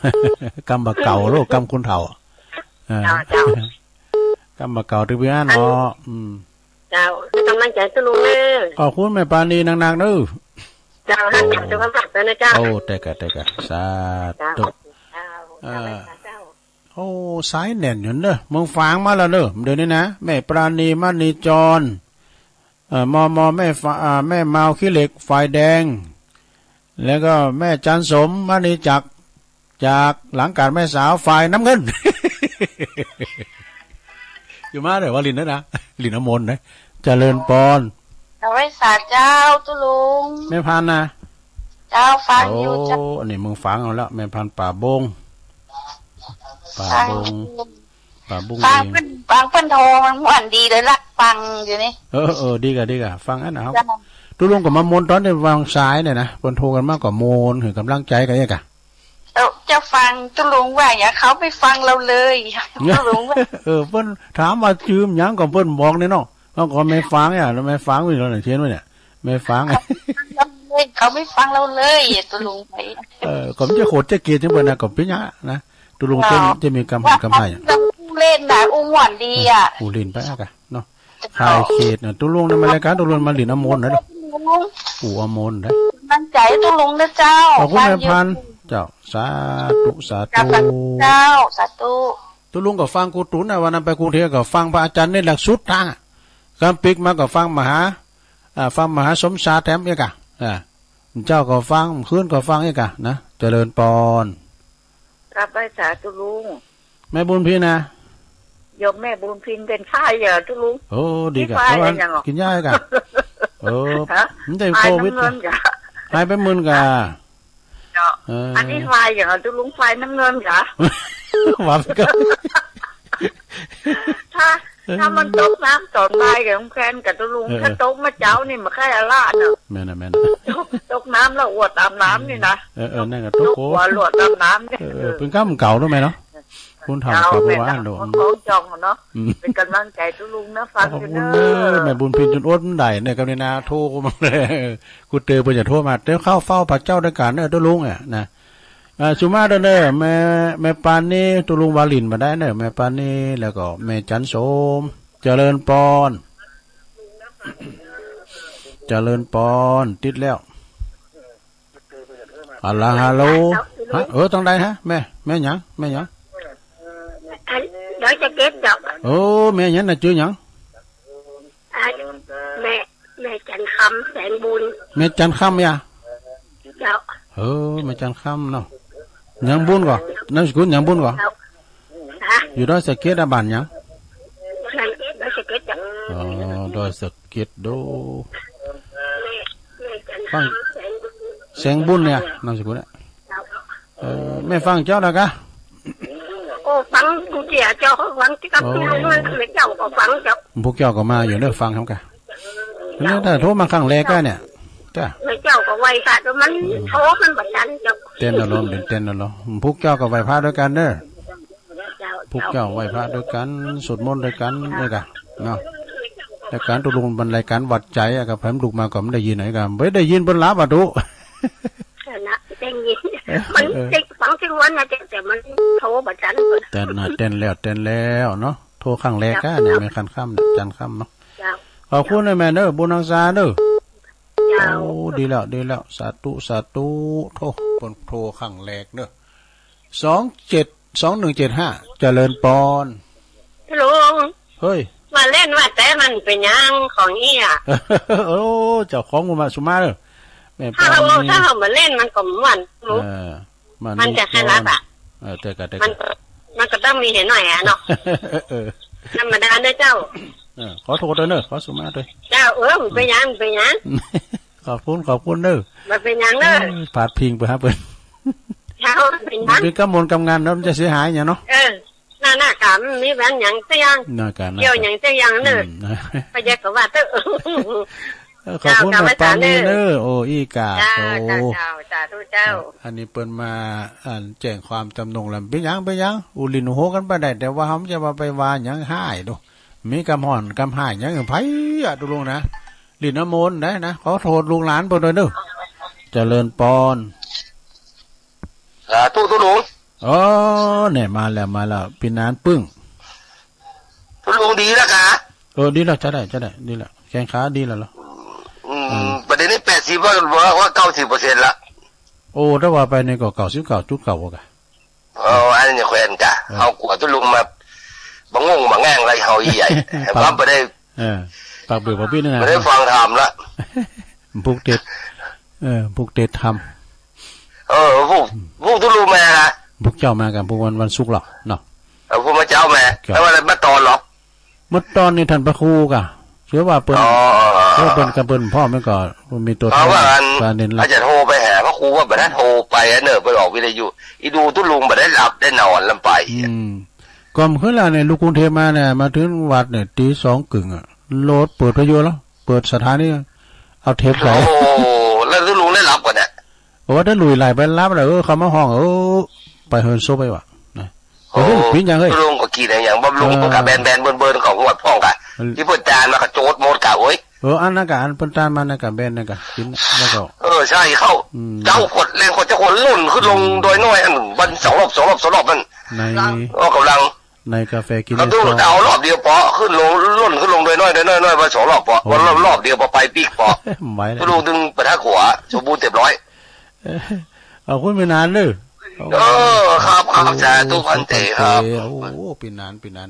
ำ กำบ่าเก่าโลก กำคนเฒ่า เออ เจ้า เจ้า กำบ่าเก่าตึงเปื้อนเนาะ อืม เจ้า ให้ก๋ำลังใจ๋ตุ๊ลุงเน่อ ขอบคุณแม่ปานีนักๆ เน่อ เจ้า ให้สุขภาพด้วยนะเจ้า โอ้ แต่กะ แต่กะ สาธุ เจ้า เจ้า เอ่อ เจ้า โอ้ สายแน่นอยู่เน่อ เมืองฝางมาแล้วเน่อ เดี๋ยวนี้นะ แม่ปราณีมณีจร เอ่อ มอมอ แม่ฝา อ่า แม่เมาขี้เหล็กฝ่ายแดง แล้วก็แม่จันสมมณีจักร จากหลังกาดแม่สาวฝ่ายน้ำเงิน อยู่มาเด้อ ว่าหลิ้นเน่อนะ หลิ้นเอามนต์นะ เจริญปอน เอาไว้สาเจ้าตุ๊ลุง แม่พันธุ์นะ เจ้าฟังอยู่เจ้า โอ้ อันนี้เมืองฝางเอาแล้ว แม่พันธุ์ป่าบง ป่าบง ฟังอยู่ ป่าบง ฟัง เอง เปิ้น ฟังเปิ้นโทรมันม่วนดีเลย ลักฟังอยู่นี่ เออ เออ ดีกะ ดีกะ ฟังอันน่ะครับ เจ้า ตุ๊ลุงก็มามนต์ต๋อนได้วางสายเนี่ยนะ เปิ้นโทรกั๋นมาก็มนต์ หื้อก๋ำลังใจ๋กั๋นเองกะ เออ จะฟังตุ๊ลุงว่าหยัง เขาไม่ฟังเราเลย ตุ๊ลุงว่า เออ เปิ้นถามว่าจื้อหยังก็เปิ้นบอกนี่เนาะ เฮาก็แม่ฝางเนี่ย แม่ฝางนี่เฮาเขียนไว้เนี่ย แม่ฝาง เขาไม่ฟังเราเลย ตุ๊ลุงไป เออ ก็มันจะโขดจะเกลียดจังเปิ้นนะ ก็เป๋นหยังนะ ตุ๊ลุงเจ้า จะมีกำหันกำไห้ ว่าเขาเล่นน่ะ อู้ม่วนดีอะ อู้หลิ้นไปอะกะเนาะ เจ้า คลายเครียดนะ ตุ๊ลุงนี่มารายก๋านตุ๊ลุงมาหลิ้นเอามนต์นะ ตุ๊ลุง อู้เอามนต์นะ กำลังใจ๋ตุ๊ลุงนะเจ้า ขอบคุณแม่พันธุ์ ฟังอยู่ เจ้า สาธุ สาธุ กำลัง เจ้า สาธุ ตุ๊ลุงก็ฟังครูตุ๋นนะ วันนั้นไปกรุงเทพฯก็ฟังพระอาจารย์เนตรหลักสุดตางอะ กำปิ๊กมาก็ฟังมหา อ่า ฟังมหาสมชาติแถมเองกะ อ่า เจ๊าก็ฟัง คืนก็ฟังเองกะนะ เจริญปอน กราบไหว้สาตุ๊ลุง แม่บุญพินนะ โยมแม่บุญพินเป๋นไข้เหรอตุ๊ลุง โอ้ ดีกะ มีไข้ แต่ว่า อะหยังเหรอ กิ๋นยาเองกะ เออ ฮะ มันได้โควิด ไข้น้ำเงินกะ ไข้เป๋นมื่นกะ เนาะ เออ อันนี้ไข้อย่างตุ๊ลุง ไข้น้ำเงินกะ ว่าไปก็ ถ้า เออ ถ้ามันตกน้ำต๋อนบ่ายก็แควนกะตุ๊ลุง เออ ถ้าตกเมื่อเจ๊านี่มันไข้อะละเนาะ แม่นน่ะ แม่นน่ะ ตก ตกน้ำแล้วอวดอาบน้ำนี่นะ เออ เออ นั่นกะ ตก ตกหัว หัวอวดอาบน้ำนี่ เออ เออ เป๋นกำเก่ารู้ไหมเนาะ คนเฒ่า เจ้า เก่า แม่น ว่า เนาะ อั้นโด ของจองเนาะ อืม เป๋นก๋ำลังใจ๋ตุ๊ลุงนะ ฟัง ขอบคุณ อยู่เน่อ เน่อ แม่บุญพินจ๋นอดบ่ได้เนี่ย กำนี้นะ โทรมาเลย กูเตอเปิ้นจะโทรมา เดี๋ยวเข้าเฝ้าพระเจ้าด้วยกันเน่อตุ๊ลุงอะนะ อ่า สุมาเด้อเน่อ แม่ แม่ปานี ตุ๊ลุงว่าหลิ้นบ่ได้เน่อ แม่ปานี แล้วก็แม่จันสม เจริญปอน เจริญปอน ติดแล้ว ฮัลโหล ฮัลโหล ฮะ เออ ตางใดฮะ แม่ แม่หยัง แม่หยัง อัน ดอยสะเก็ดเจ้า โอ้ แม่หยังน่ะ จื้อหยัง อัน แม่ แม่จันคำ แสงบุญ แม่จันคำเนี่ย เจ้า เออ แม่จันคำเนาะ หยังบุญก่อ นามสกุลหยังบุญก่อ เจ้า ฮะ อยู่ดอยสะเก็ดอะ บ้านหยัง ดอยสะเก็ด ดอยสะเก็ดเจ้า อ๋อ ดอยสะเก็ดโด แม่ ฟัง แสงบุญเนี่ย นามสกุลเนี่ย เออ แม่ฟังเจ้านะกะ โอ้ ฟังกู้เจียเจ้า ฟังตี้กับ โอ้ แม่เจ้าก็ฟังเจ้า พวกเจ้าก็มาอยู่เน่อ ฟังครับกะ เนี่ย ถ้าโทรมาครั้งแรกกะเนี่ย จ้ะ แม่เจ้าก็ไหว้พระ แต่มัน อืม โทรมันบ่ตันเจ้า เต้นอารมณ์ เต้นอารมณ์ พวกเจ้าก็ไหว้พระด้วยกั๋นเน่อ เจ้า พวกเจ้าไหว้พระด้วยกั๋น สวดมนต์ด้วยกั๋น เจ้า เนี่ยกะ เนาะ รายก๋านตุ๊ลุงมันรายก๋านวัดใจ๋อะ กะ ใผมันลุกมาก็บ่ได้ยินอะ กะ บ่ได้ยินเปิ้นหลับอะตุ๊ นั่นนะ ได้ยิน เออ มัน เออ ได้ฟังตี้วันนะ แต่ แต่มันโทรบ่ตัน เต้นนะ เต้นแล้ว เต้นแล้วเนาะ โทรครั้งแรกกะ เจ้า เนี่ย แม่ขันค่ำเนี่ย จันทร์ค่ำเนาะ เจ้า ขอบคุณนะแม่เน่อ บุญฮักษาเน่อ เจ้า โอ้ ดีแล้ว ดีแล้ว สาธุ สาธุ โทร เปิ้นโทรครั้งแรกเน่อ สองเจ็ด สองหนึ่งเจ็ดห้า เจริญปอน ลุง เฮ้ย ว่าเล่นว่าแต่มันเป๋นหยังของอี้อะ โอ้ เจ้าของหมู่บ้านสุมาเน่อ แม่ปอน ถ้าเฮา นี่ ถ้าเฮาบ่เล่นมันก็บ่ม่วน ลุง เออ มัน มันจะใค่หลับอะ เออ เดี๋ยวก่อน เดี๋ยวก่อน มัน มันก็ต้องมีเหน่อยอะเนาะ เออ ธรรมดาเน่อเจ้า เออ ขอโทษตวยเน่อ ขอสุมาตวย เจ้า เออ บ่เป๋นหยัง บ่เป๋นหยัง ขอบคุณ ขอบคุณเน่อ บ่เป๋นหยังเน่อ เออ พาดพิงไปหาเปิ้น เจ้า บ่เป๋นหยัง มันเป๋นกำมลกำงานเนาะ มันจะเสียหายหยังเนาะ เออ นั่นน่ะ กะ มีปัญหาหยังสักอย่าง น่ากะ เกี่ยวหยังสักอย่างเน่อ อืม ไปเยอะกว่าว่าเต๊อะ เออ ขอบคุณ เจ้า แม่ปานีเน่อ โอ้ อี้กา เจ้า โอ้ เจ้า เจ้า สาธุเจ้า อันนี้เปิ้นมา อัน แจ้งความจำนงแล้ว เป๋นหยัง เป๋นหยัง อู้หลิ้นอู้โฮกั๋นไปได้ แต่ว่าเฮาบ่ใจ้ว่าไปว่าหยังฮ้ายดู มีกำฮ้อนกำฮ้ายหยังใผอะ ตุ๊ลุงนะ หลิ้นน้ำมนต์ได้นะ ขอโทษลูกหลานเปิ้นตวยเน่อ เจริญปอน สาธุตุ๊ลุง เออ เนี่ย มาแล้ว มาแล้ว ปี้หนานปึ้ง ตุ๊ลุงดีแล้วกะ เออ ดีแล้ว ใจ๊ได้ ใจ๊ได้ ดีแล้ว แข้งขาดีแล้วเหรอ อืม อืม ประเด็นนี้แปดสิบว่า ว่า ว่าเก้าสิบเปอร์เซ็นต์ละ โอ้ ถ้าว่าไปนี่ก็เก้าสิบเก้าจุดเก้าว่ากะ เออ อันนี้แขวนกะ เออ เฮากลัวตุ๊ลุงมา บ่งงบ่แง่งอะไรเฮาอี้ใหญ่ ปาก ว่าบ่ได้ เออ ปากเบอะปากปี้นี่นะ บ่ได้ฟังธรรมละ ผูกติด เออ ผูกติดธรรม เออ พวก พวกตุ๊ลุงมาละ พวกเจ้ามากั๋น พวกวัน วันศุกร์เหรอ เนาะ เออ พวกมาเจ๊ามา ครับ แล้ววันมาตอนเหรอ เมื่อตอนนี้ท่านพระครูกะ เชื่อว่าเปิ้น อ๋อ เชื่อเปิ้นกับเปิ้นพ่อมันก็มีตัวแทน เพราะว่าอัน การเน้นหลัก อาจจะโทรไปหาพระครูว่าบ่ได้โทรไปอะเนอะ เปิ้นออกวิทยุ อีดูตุ๊ลุงบ่ได้หลับได้นอนลำไป อืม ก่อมขึ้นแล้วเนี่ย ลูกกรุงเทพฯมาเนี่ย มาถึงวัดเนี่ย ตีสองเกิ่งอะ โหลดเปิดวิทยุแล้ว เปิดสถานี เอาเทปใส่ โอ้โห แล้วตุ๊ลุงได้หลับก่อเนี่ย โอ้ ถ้าลุยไหลไปหลับแล้ว เออ เขามาฮ้อง เออ ไปเฮินศพไปว่ะ นะ โอ้ เออ เปิ้นหยังเฮ้ย ตุ๊ลุงก็กิ๋นอะหยัง บำรุง เออ เปิ้นกะแบนๆ เบิ่นๆ ของงวดพ่องกะ อืม ตี้เปิ้นจานมากะโจดหมดกะ โอ๊ย เออ อันนั้นกะ อันเปิ้นจานมานั่นกะ แบนนั่นกะ กิ๋น แล้วก็ เออ ใจ้ เข้า อืม เจ๊าขวด แลงขวด เจ๊าขวด ลุ่นขึ้นลง อืม ดอยน้อยอัน วันสองรอบ สองรอบ สองรอบนั่น ใน ออกก๋ำลัง ในกาแฟกิน เขา ใน ตุ๊ลุง ซอง เอารอบเดียวปอ ขึ้นลง ลุ่นขึ้นลง ดอยน้อย ดอยน้อย น้อย วันสองรอบปอ โอ้ วันรอบ รอบเดียวปอ ไปปิ๊กปอ ไหวแล้ว ตุ๊ลุงตึงไปทางขวา สมบูรณ์เต็มร้อย เออ เอาคุณไปนานเนอะ เออ ครับ ครับ สาธุ พันเต ครับ โอ้ ปี้หนาน ปี้หนาน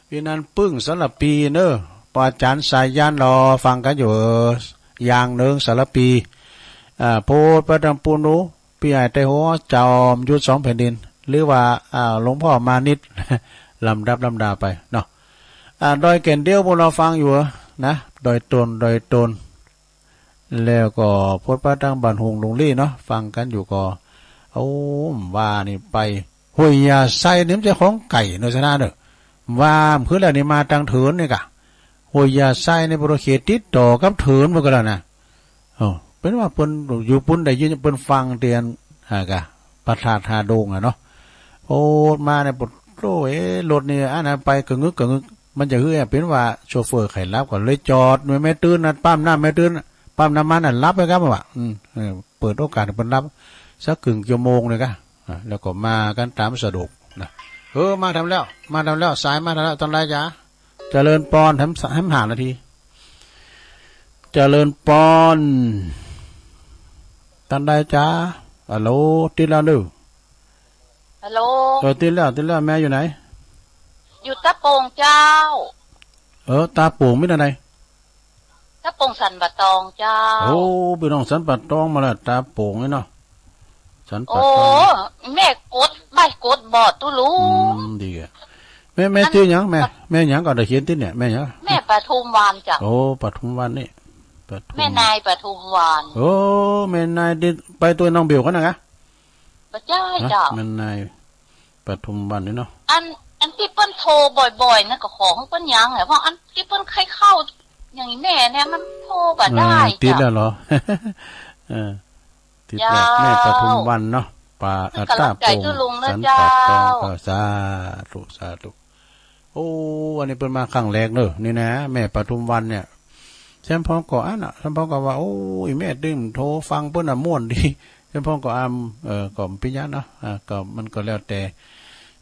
ปี้หนานปึ้งสารภีเนอะ ปออาจ๋ารย์สายัณ รอฟังกั๋นอยู่ เออ อย่างหนึ่งสารภี อ่า โพธิ์พระดำปูหนู ปี้ใหญ่ไต้หัว จอมยุทธสองแผ่นดิน หรือว่า อ่า หลวงพ่อมานิต ลำดับลำดาไปเนาะ อ่า ดอยแก่นเดียว พวกเฮาฟังอยู่นะ ดอยโตน ดอยโตน แล้วก็พวกป้าตังบ้านหุงลุงลี่เนาะ ฟังกั๋นอยู่ก็ โอ้ ว่านี่ไป ห้วยยาไซนี่มันจะของไก๋เนอะ ชนะเนอะ ว่ามันขึ้นแล้วนี่มาตังเถินนี่กะ ห้วยยาไซนี่บริเขตติดต่อกับเถินหมดกั๋นแล้วนะ เออ เป๋นว่าเปิ้นอยู่ปุ้นได้ยินเปิ้นฟังเตียน อ่า กะ พระธาตุท่าโดงอะเนาะ โอ้ มาเนี่ย โอ้ เอ๊ะ รถนี่ อันนั้นไปกระงึกกระงึก มันจะหื้อเป๋นว่าโชเฟอร์ใค่หลับก่อ เลยจอดแม่ตื้นนะ ปั๊มน้ำแม่ตื้น ปั๊มน้ำมันน่ะ หลับไปครับว่ะ อืม เออ เปิดโอกาสหื้อเปิ้นหลับ สักเกิ่งชั่วโมงเลยกะ อ่ะ แล้วก็มากั๋นต๋ามสะดวกนะ เออ มาทำแล้ว มาทำแล้ว สายมาทำแล้ว ตังใดจ๊ะ เจริญปอน แถม แถมห้านาที เจริญปอน ตังใดจ๊ะ ฮัลโหล ติดแล้วเนอะ ฮัลโหล เออ ติดแล้ว ติดแล้ว แม่อยู่ไหน อยู่ตาโป่งเจ้า เออ ตาโป่งมีตังใด ตาโป่งสันป่าตองเจ้า โอ้ ปี้น้องสันป่าตองมาแล้ว ตาโป่งนี่เนาะ สันป่าตอง โอ้ แม่กด แม่กดบ่ตุ๊ลุง อืม ดีอะ แม่ แม่จื้อหยัง แม่ แม่หยังก่อ ได้เขียนติดเนี่ย แม่หยัง แม่ปทุมวันเจ้า โอ้ ปทุมวันนี่ ปทุม แม่นายปทุมวรรณ โอ้ แม่นายตี้ไปตวยน้องเบลกั๋นนะกะ บ่ใจ้เจ้า แม่นายปทุมวรรณนี่เนาะ อัน อันตี้เปิ้นโทรบ่อยๆ นั่นก็ขอหื้อเปิ้นยั้งแหละ เพราะอันตี้เปิ้นใค่เข้าอย่างนี้แม่เนี่ยมันโทรบ่ได้ เออ ติดแล้วเหรอ เจ้า เออ ติดแล้ว เจ้า แม่ปทุมวรรณเนาะ ป่า เปิ้น อ่า ก๋ำลังใจ๋ ต้าโป่ง ตุ๊ลุงนะ สัน เจ้า ป่าตอง เออ สาธุ สาธุ โอ้ อันนี้เปิ้นมาครั้งแรกเนอะ นี่นะ แม่ปทุมวรรณเนี่ย แซมพองก็อั้นน่ะ แซมพองก็ว่า โอ้ อีแม่ตึงโทรฟังเปิ้นน่ะม่วนดี แซมพองก็อำ เออ ก็บ่เป๋นหยังเนาะ อ่า ก็มันก็แล้วแต่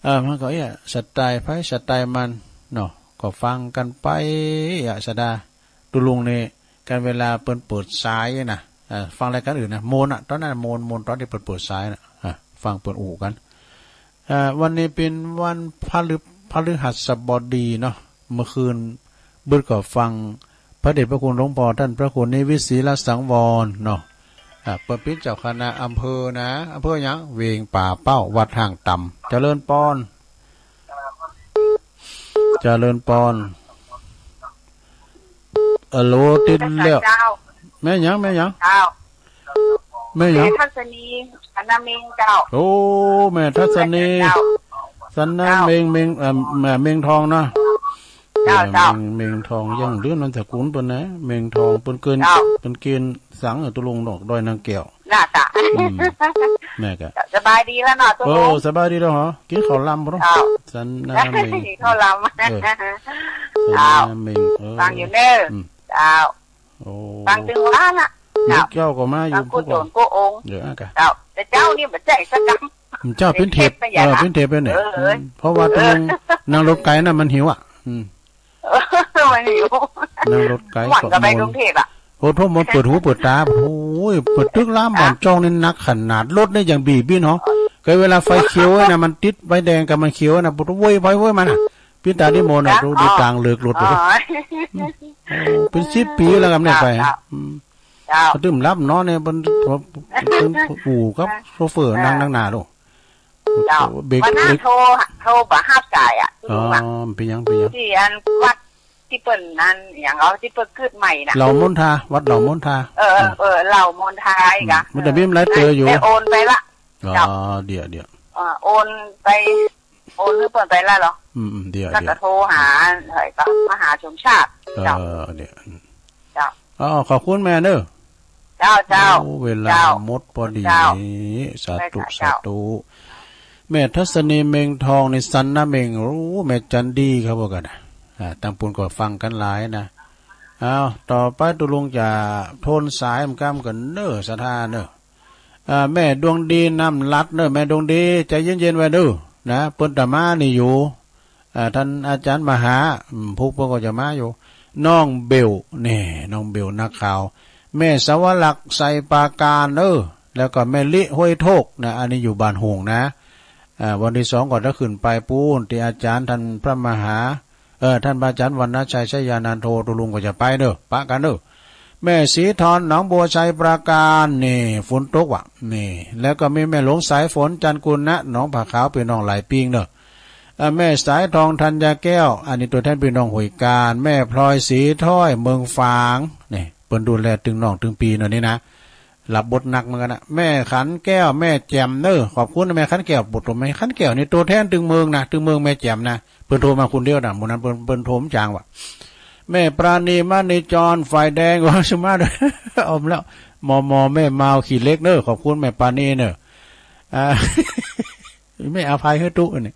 เออ มันก็ เอ๊ะ สไตล์ใผสไตล์มันเนาะ ก็ฟังกั๋นไปอะ สะดา ตุ๊ลุงนี่ กั๋นเวลาเปิ้นเปิดสายน่ะ เออ ฟังรายก๋านอื่นน่ะ ม่วนน่ะ ต๋อนนั้นน่ะม่วน ม่วนต๋อนตี้เปิ้นเปิดสายน่ะ อ่ะ ฟังเปิ้นอู้กั๋น อ่า วันนี้เป๋นวันพฤ- พฤหัสบดีเนาะ เมื่อคืน เบิดก็ฟังพระเดชพระคุณหลวงพ่อต้านพระครูนิวิทย์ ศีลสังวรเนาะ อ่า เปิ้นเป๋นเจ้าคณะอำเภอนะ อำเภอหยัง เวียงป่าเป้า วัดห้างต่ำ เจริญปอน เจริญปอน อะโหล ติดแล้ว เจ้า แม่หยัง แม่หยัง เจ้า แม่หยัง แม่ทัศนี สันนาเม็งเจ้า โอ้ แม่ทัศนี เจ้า สันนาเม็ง เจ้า เม็ง เอ่อ แม่เม็งทองเนาะ เจ้า เอ่อ เจ้า เม็ง เม็งทอง ยังลืมนามสกุลเปิ้นนะ เม็งทอง เปิ้นเกณฑ์ เจ้า เปิ้นเกณฑ์สัง เออ ตุ๊ลุงดอกดอยนางแก้ว น่าจะ อืม แม่กะ สบายดีแล้วเนาะตุ๊ลุง โอ้ สบายดีแล้วเหรอ กิ๋นข้าวลำบ่เนาะ เจ้า สันนาเม็ง กิ๋นข้าวลำ เออ สันนาเม็ง เจ้า เออ ฟังอยู่เน้อ อืม เจ้า โอ้ ฟังตึงวันละ เด็กเจ้าก็มาอยู่ ฟังกู้โตนกู้องค์ เดี๋ยวอ่ะกะ เจ้า แต่เจ้านี่บ่ใจ้สักกำ เจ้าเป๋นเทป เป๋นเทปไปอย่าง เออ เป๋นเทปไปเนี่ย เออ อืม เพราะว่าตุ๊ลุง เออ นั่งรถไก๋น่ะมันหิวอ่ะ อืม เออ มันหิว นั่งรถไก๋ หวังจะไปกรุงเทพฯ อ่ะ โอ้โธ่ มันเปิดหูเปิดต๋า โอ้ย เปิดตึกลามบ่อนจ้องนี่หนักขนาด รถนี่ยังบีบบินหรอ เกยเวลาไฟเขียวน่ะ มันติดไฟแดงกับมันเขียวน่ะ ปุ๊ดโว้ย โว้ย โว้ย มันน่ะ ปิ้นต๋านิมนต์น่ะ นะ ดู ดู อ๋อ ตางเลิกรถ อ๋อ ดู อืม โอ้ เป๋นสิบปี๋แล้วกำเนี่ยไป เจ้า อืม เจ้า เขาตื่มหลับนอนเนี่ย เปิ้น เปิ้นอู่กับโชเฟอร์ เออ นั่ง นั่งหน้าดู เจ้า เบรก วันนั้น เบรก โทร โทรบ่ฮับสายอ่ะ อ๋อ ตุ๊ลุงอ่ะ เป๋นหยัง เป๋นหยัง ตี้อันวัดตี้เปิ้นนั่นหยัง เอาตี้เปิ้นกึ๊ดใหม่น่ะ เหล่ามนทา วัดเหล่ามนทา เออ เออ เออ เหล่ามนทาอีกอ่ะ อืม มันจะมีหลายเตื้ออยู่ ได้โอนไปละ อ๋อ เจ้า เดี๋ยว เดี๋ยว เออ โอนไป โอนหื้อเปิ้นไปละเหรอ อืม อืม เดี๋ยว แล้วก็ เดี๋ยว โทรหา เอ่อ มหาชมชาติ เจ้า เออ เดี๋ยว เจ้า อ๋อ ขอบคุณแม่เนอะ เจ้า เจ้า โอ้ เวลา เจ้า หมดพอดี เจ้า นี้ สาธุ เจ้า สาธุ แม่ทัศนีเม็งทองนี่สันนาเม็ง โอ้ แม่จันดีครับ ว่ากั๋นนะ อ่า ตังปุ้นก็ฟังกั๋นหลายนะ อ้าว ต่อไปตุ๊ลุงจะโทนสายมันก้ำกั๋นเนอะ ศรัทธาเนอะ อ่า แม่ดวงดีนามรัตน์เนอะ แม่ดวงดี ใจ๋เย็นๆ ไว้เนอะ นะ เปิ้นตะมานี่อยู่ อ่า ต้านอาจ๋ารย์มหา อืม พุกเปิ้นก็จะมาอยู่ น้องเบล นี่ น้องเบลนักข่าว แม่สวรักษ์ ไชยปราการ เออ แล้วก็แม่ลิ ห้วยโทก นะ อันนี้อยู่บ้านโฮ่งนะ อ่า วันตี้สองก็จะขึ้นไปปู๊น ตี้อาจ๋ารย์ต้านพระมหา เออ ต้านพระอาจ๋ารย์วรรณชัย ชยานันโท ตุ๊ลุงก็จะไปเนอะ ปะกั๋นเนอะ แม่ศรีทอน หนองบัว ไชยปราการ นี่ ฝนตกว่ะ นี่ แล้วก็มีแม่หลวงสายฝน จันทร์กุณะ หนองผาขาว ปี้น้องหลายปิ้งเนอะ อ่า แม่สายทอง ธัญญาแก้ว อันนี้ตั๋วแทนปี้น้องห้วยกาญ แม่พลอย ศรีถ้อย เมืองฝาง นี่ เปิ้นดูแลตึงน้องตึงปี้เนาะนี่นะ รับบทหนักเหมือนกั๋นนะ แม่ขันแก้ว แม่แจ่มเนอะ ขอบคุณแม่ขันแก้ว บทตั๋วแม่ขันแก้วนี่ตั๋วแทนตึงเมืองนะ ตึงเมืองแม่แจ่มนะ เปิ้นโทรมาคนเดียวนะ มื้อนั้นเปิ้น เปิ้นโทรมาจ๋างว่ะ แม่ปราณี มณีจร ฝ่ายแดง ว่าสมาด้วย อมแล้ว มอมอ แม่มาว ขี้เหล็กเนอะ ขอบคุณแม่ปราณีเนอะ อ่า แม่อภัยหื้อตุ๊นี่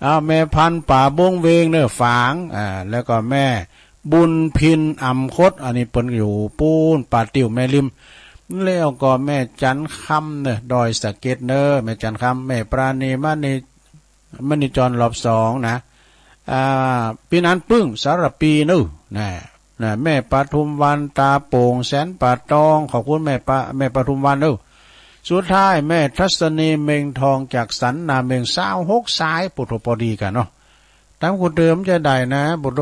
อ่า แม่พันธุ์ ป่าบงเวงเนอะ ฝาง อ่า แล้วก็แม่บุญพิน อ่ำคด อันนี้เปิ้นอยู่ปู๊น ป่าติ้วแม่ริม แล้วก็แม่จันคำเนอะ ดอยสะเก็ดเนอะ แม่จันคำ แม่ปราณี มณี มณีจร รอบสองนะ อ่า ปี้นันปึ้ง สารปีเนอะ นะ นะ แม่ปทุมวรรณ ตาโป่ง แสนป่าตอง ขอบคุณแม่ปะ แม่ปทุมวรรณเนอะ สุดท้ายแม่ทัศนี เม็งทอง จากสันนาเม็ง ซาวหกสาย ปุโตพอดีกั๋นเนาะ ต๋ามกูเติมจะได้นะ ปุโต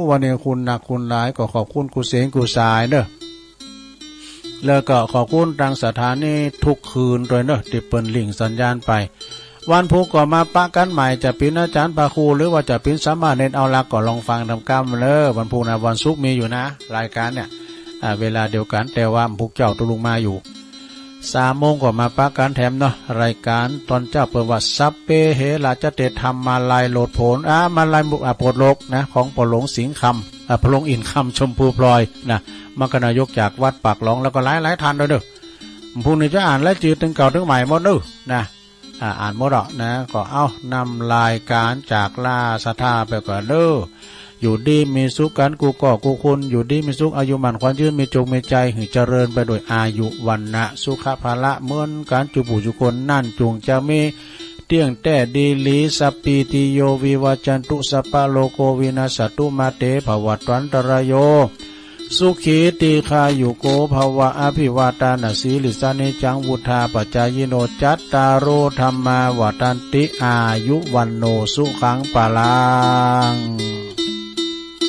วันนี้คุณหนักคุณหลาย ก็ขอบคุณกู้เสียงกู้สายเนอะ แล้วก็ขอบคุณตางสถานีทุกคืนตวยเนอะ ตี้เปิ้นลิงก์สัญญาณไป วันพุธก็มาปะกั๋นใหม่ จะเป๋นอาจ๋ารย์พระครู หรือว่าจะเป๋นสามเณรเอาลักษณ์ ก็ลองฟังต๋ามกำเนอะ วันพุธนะ วันศุกร์มีอยู่นะ รายก๋านเนี่ย อ่า เวลาเดียวกั๋น แต่ว่าพวกเจ้าตุ๊ลุงมาอยู่ สามโมงก็มาปะกั๋นแถมเนาะ รายก๋านต๋อนเจ๊าเปิ้นว่า สัพเพ เหระ จะเต ธรรมาลัย โหลดโผน อ่า มาลัย อ่า โผนหลกนะ ของป้อหลวงสิงห์คำ อ่า ป้อหลวงอินทร์คำ ชมพูพลอยนะ มรรคนายกจากวัดปากหลอง แล้วก็หลายๆ ท่านด้วยเนาะ พรุ่งนี้จะอ่านรายจื่อตึงเก่าตึงใหม่หมดเนาะนะ อ่า อ่านหมดอ่ะนะ ก็เอานำรายก๋านจากราชธาไปก่อนเนาะ อยู่ดีมีสุขกั๋นกู้ก้อกู้คน อยู่ดีมีสุข อายุหมั้นขวัญยืน มีจุกมีใจ๋หื้อเจริญไปโดยอายุ วรรณะ สุขะ พละ เหมือนกั๋นจุปู่จุคน นั้นจุ่งจะมีเตี้ยงแต๊ดีหลี สัพพีติโย วิวัจจันตุ สัพพะโรโค วินัสสะตุ มาเต ภวัตวันตะราโย สุขี ตีฆายุโก ภวะ อะภิวาทานะสีลิสสะ นิจจัง วุฑฒาปะจายิโน จัตตาโร ธัมมา วัฑฒันติ อายุ วัณโณ สุขัง พลัง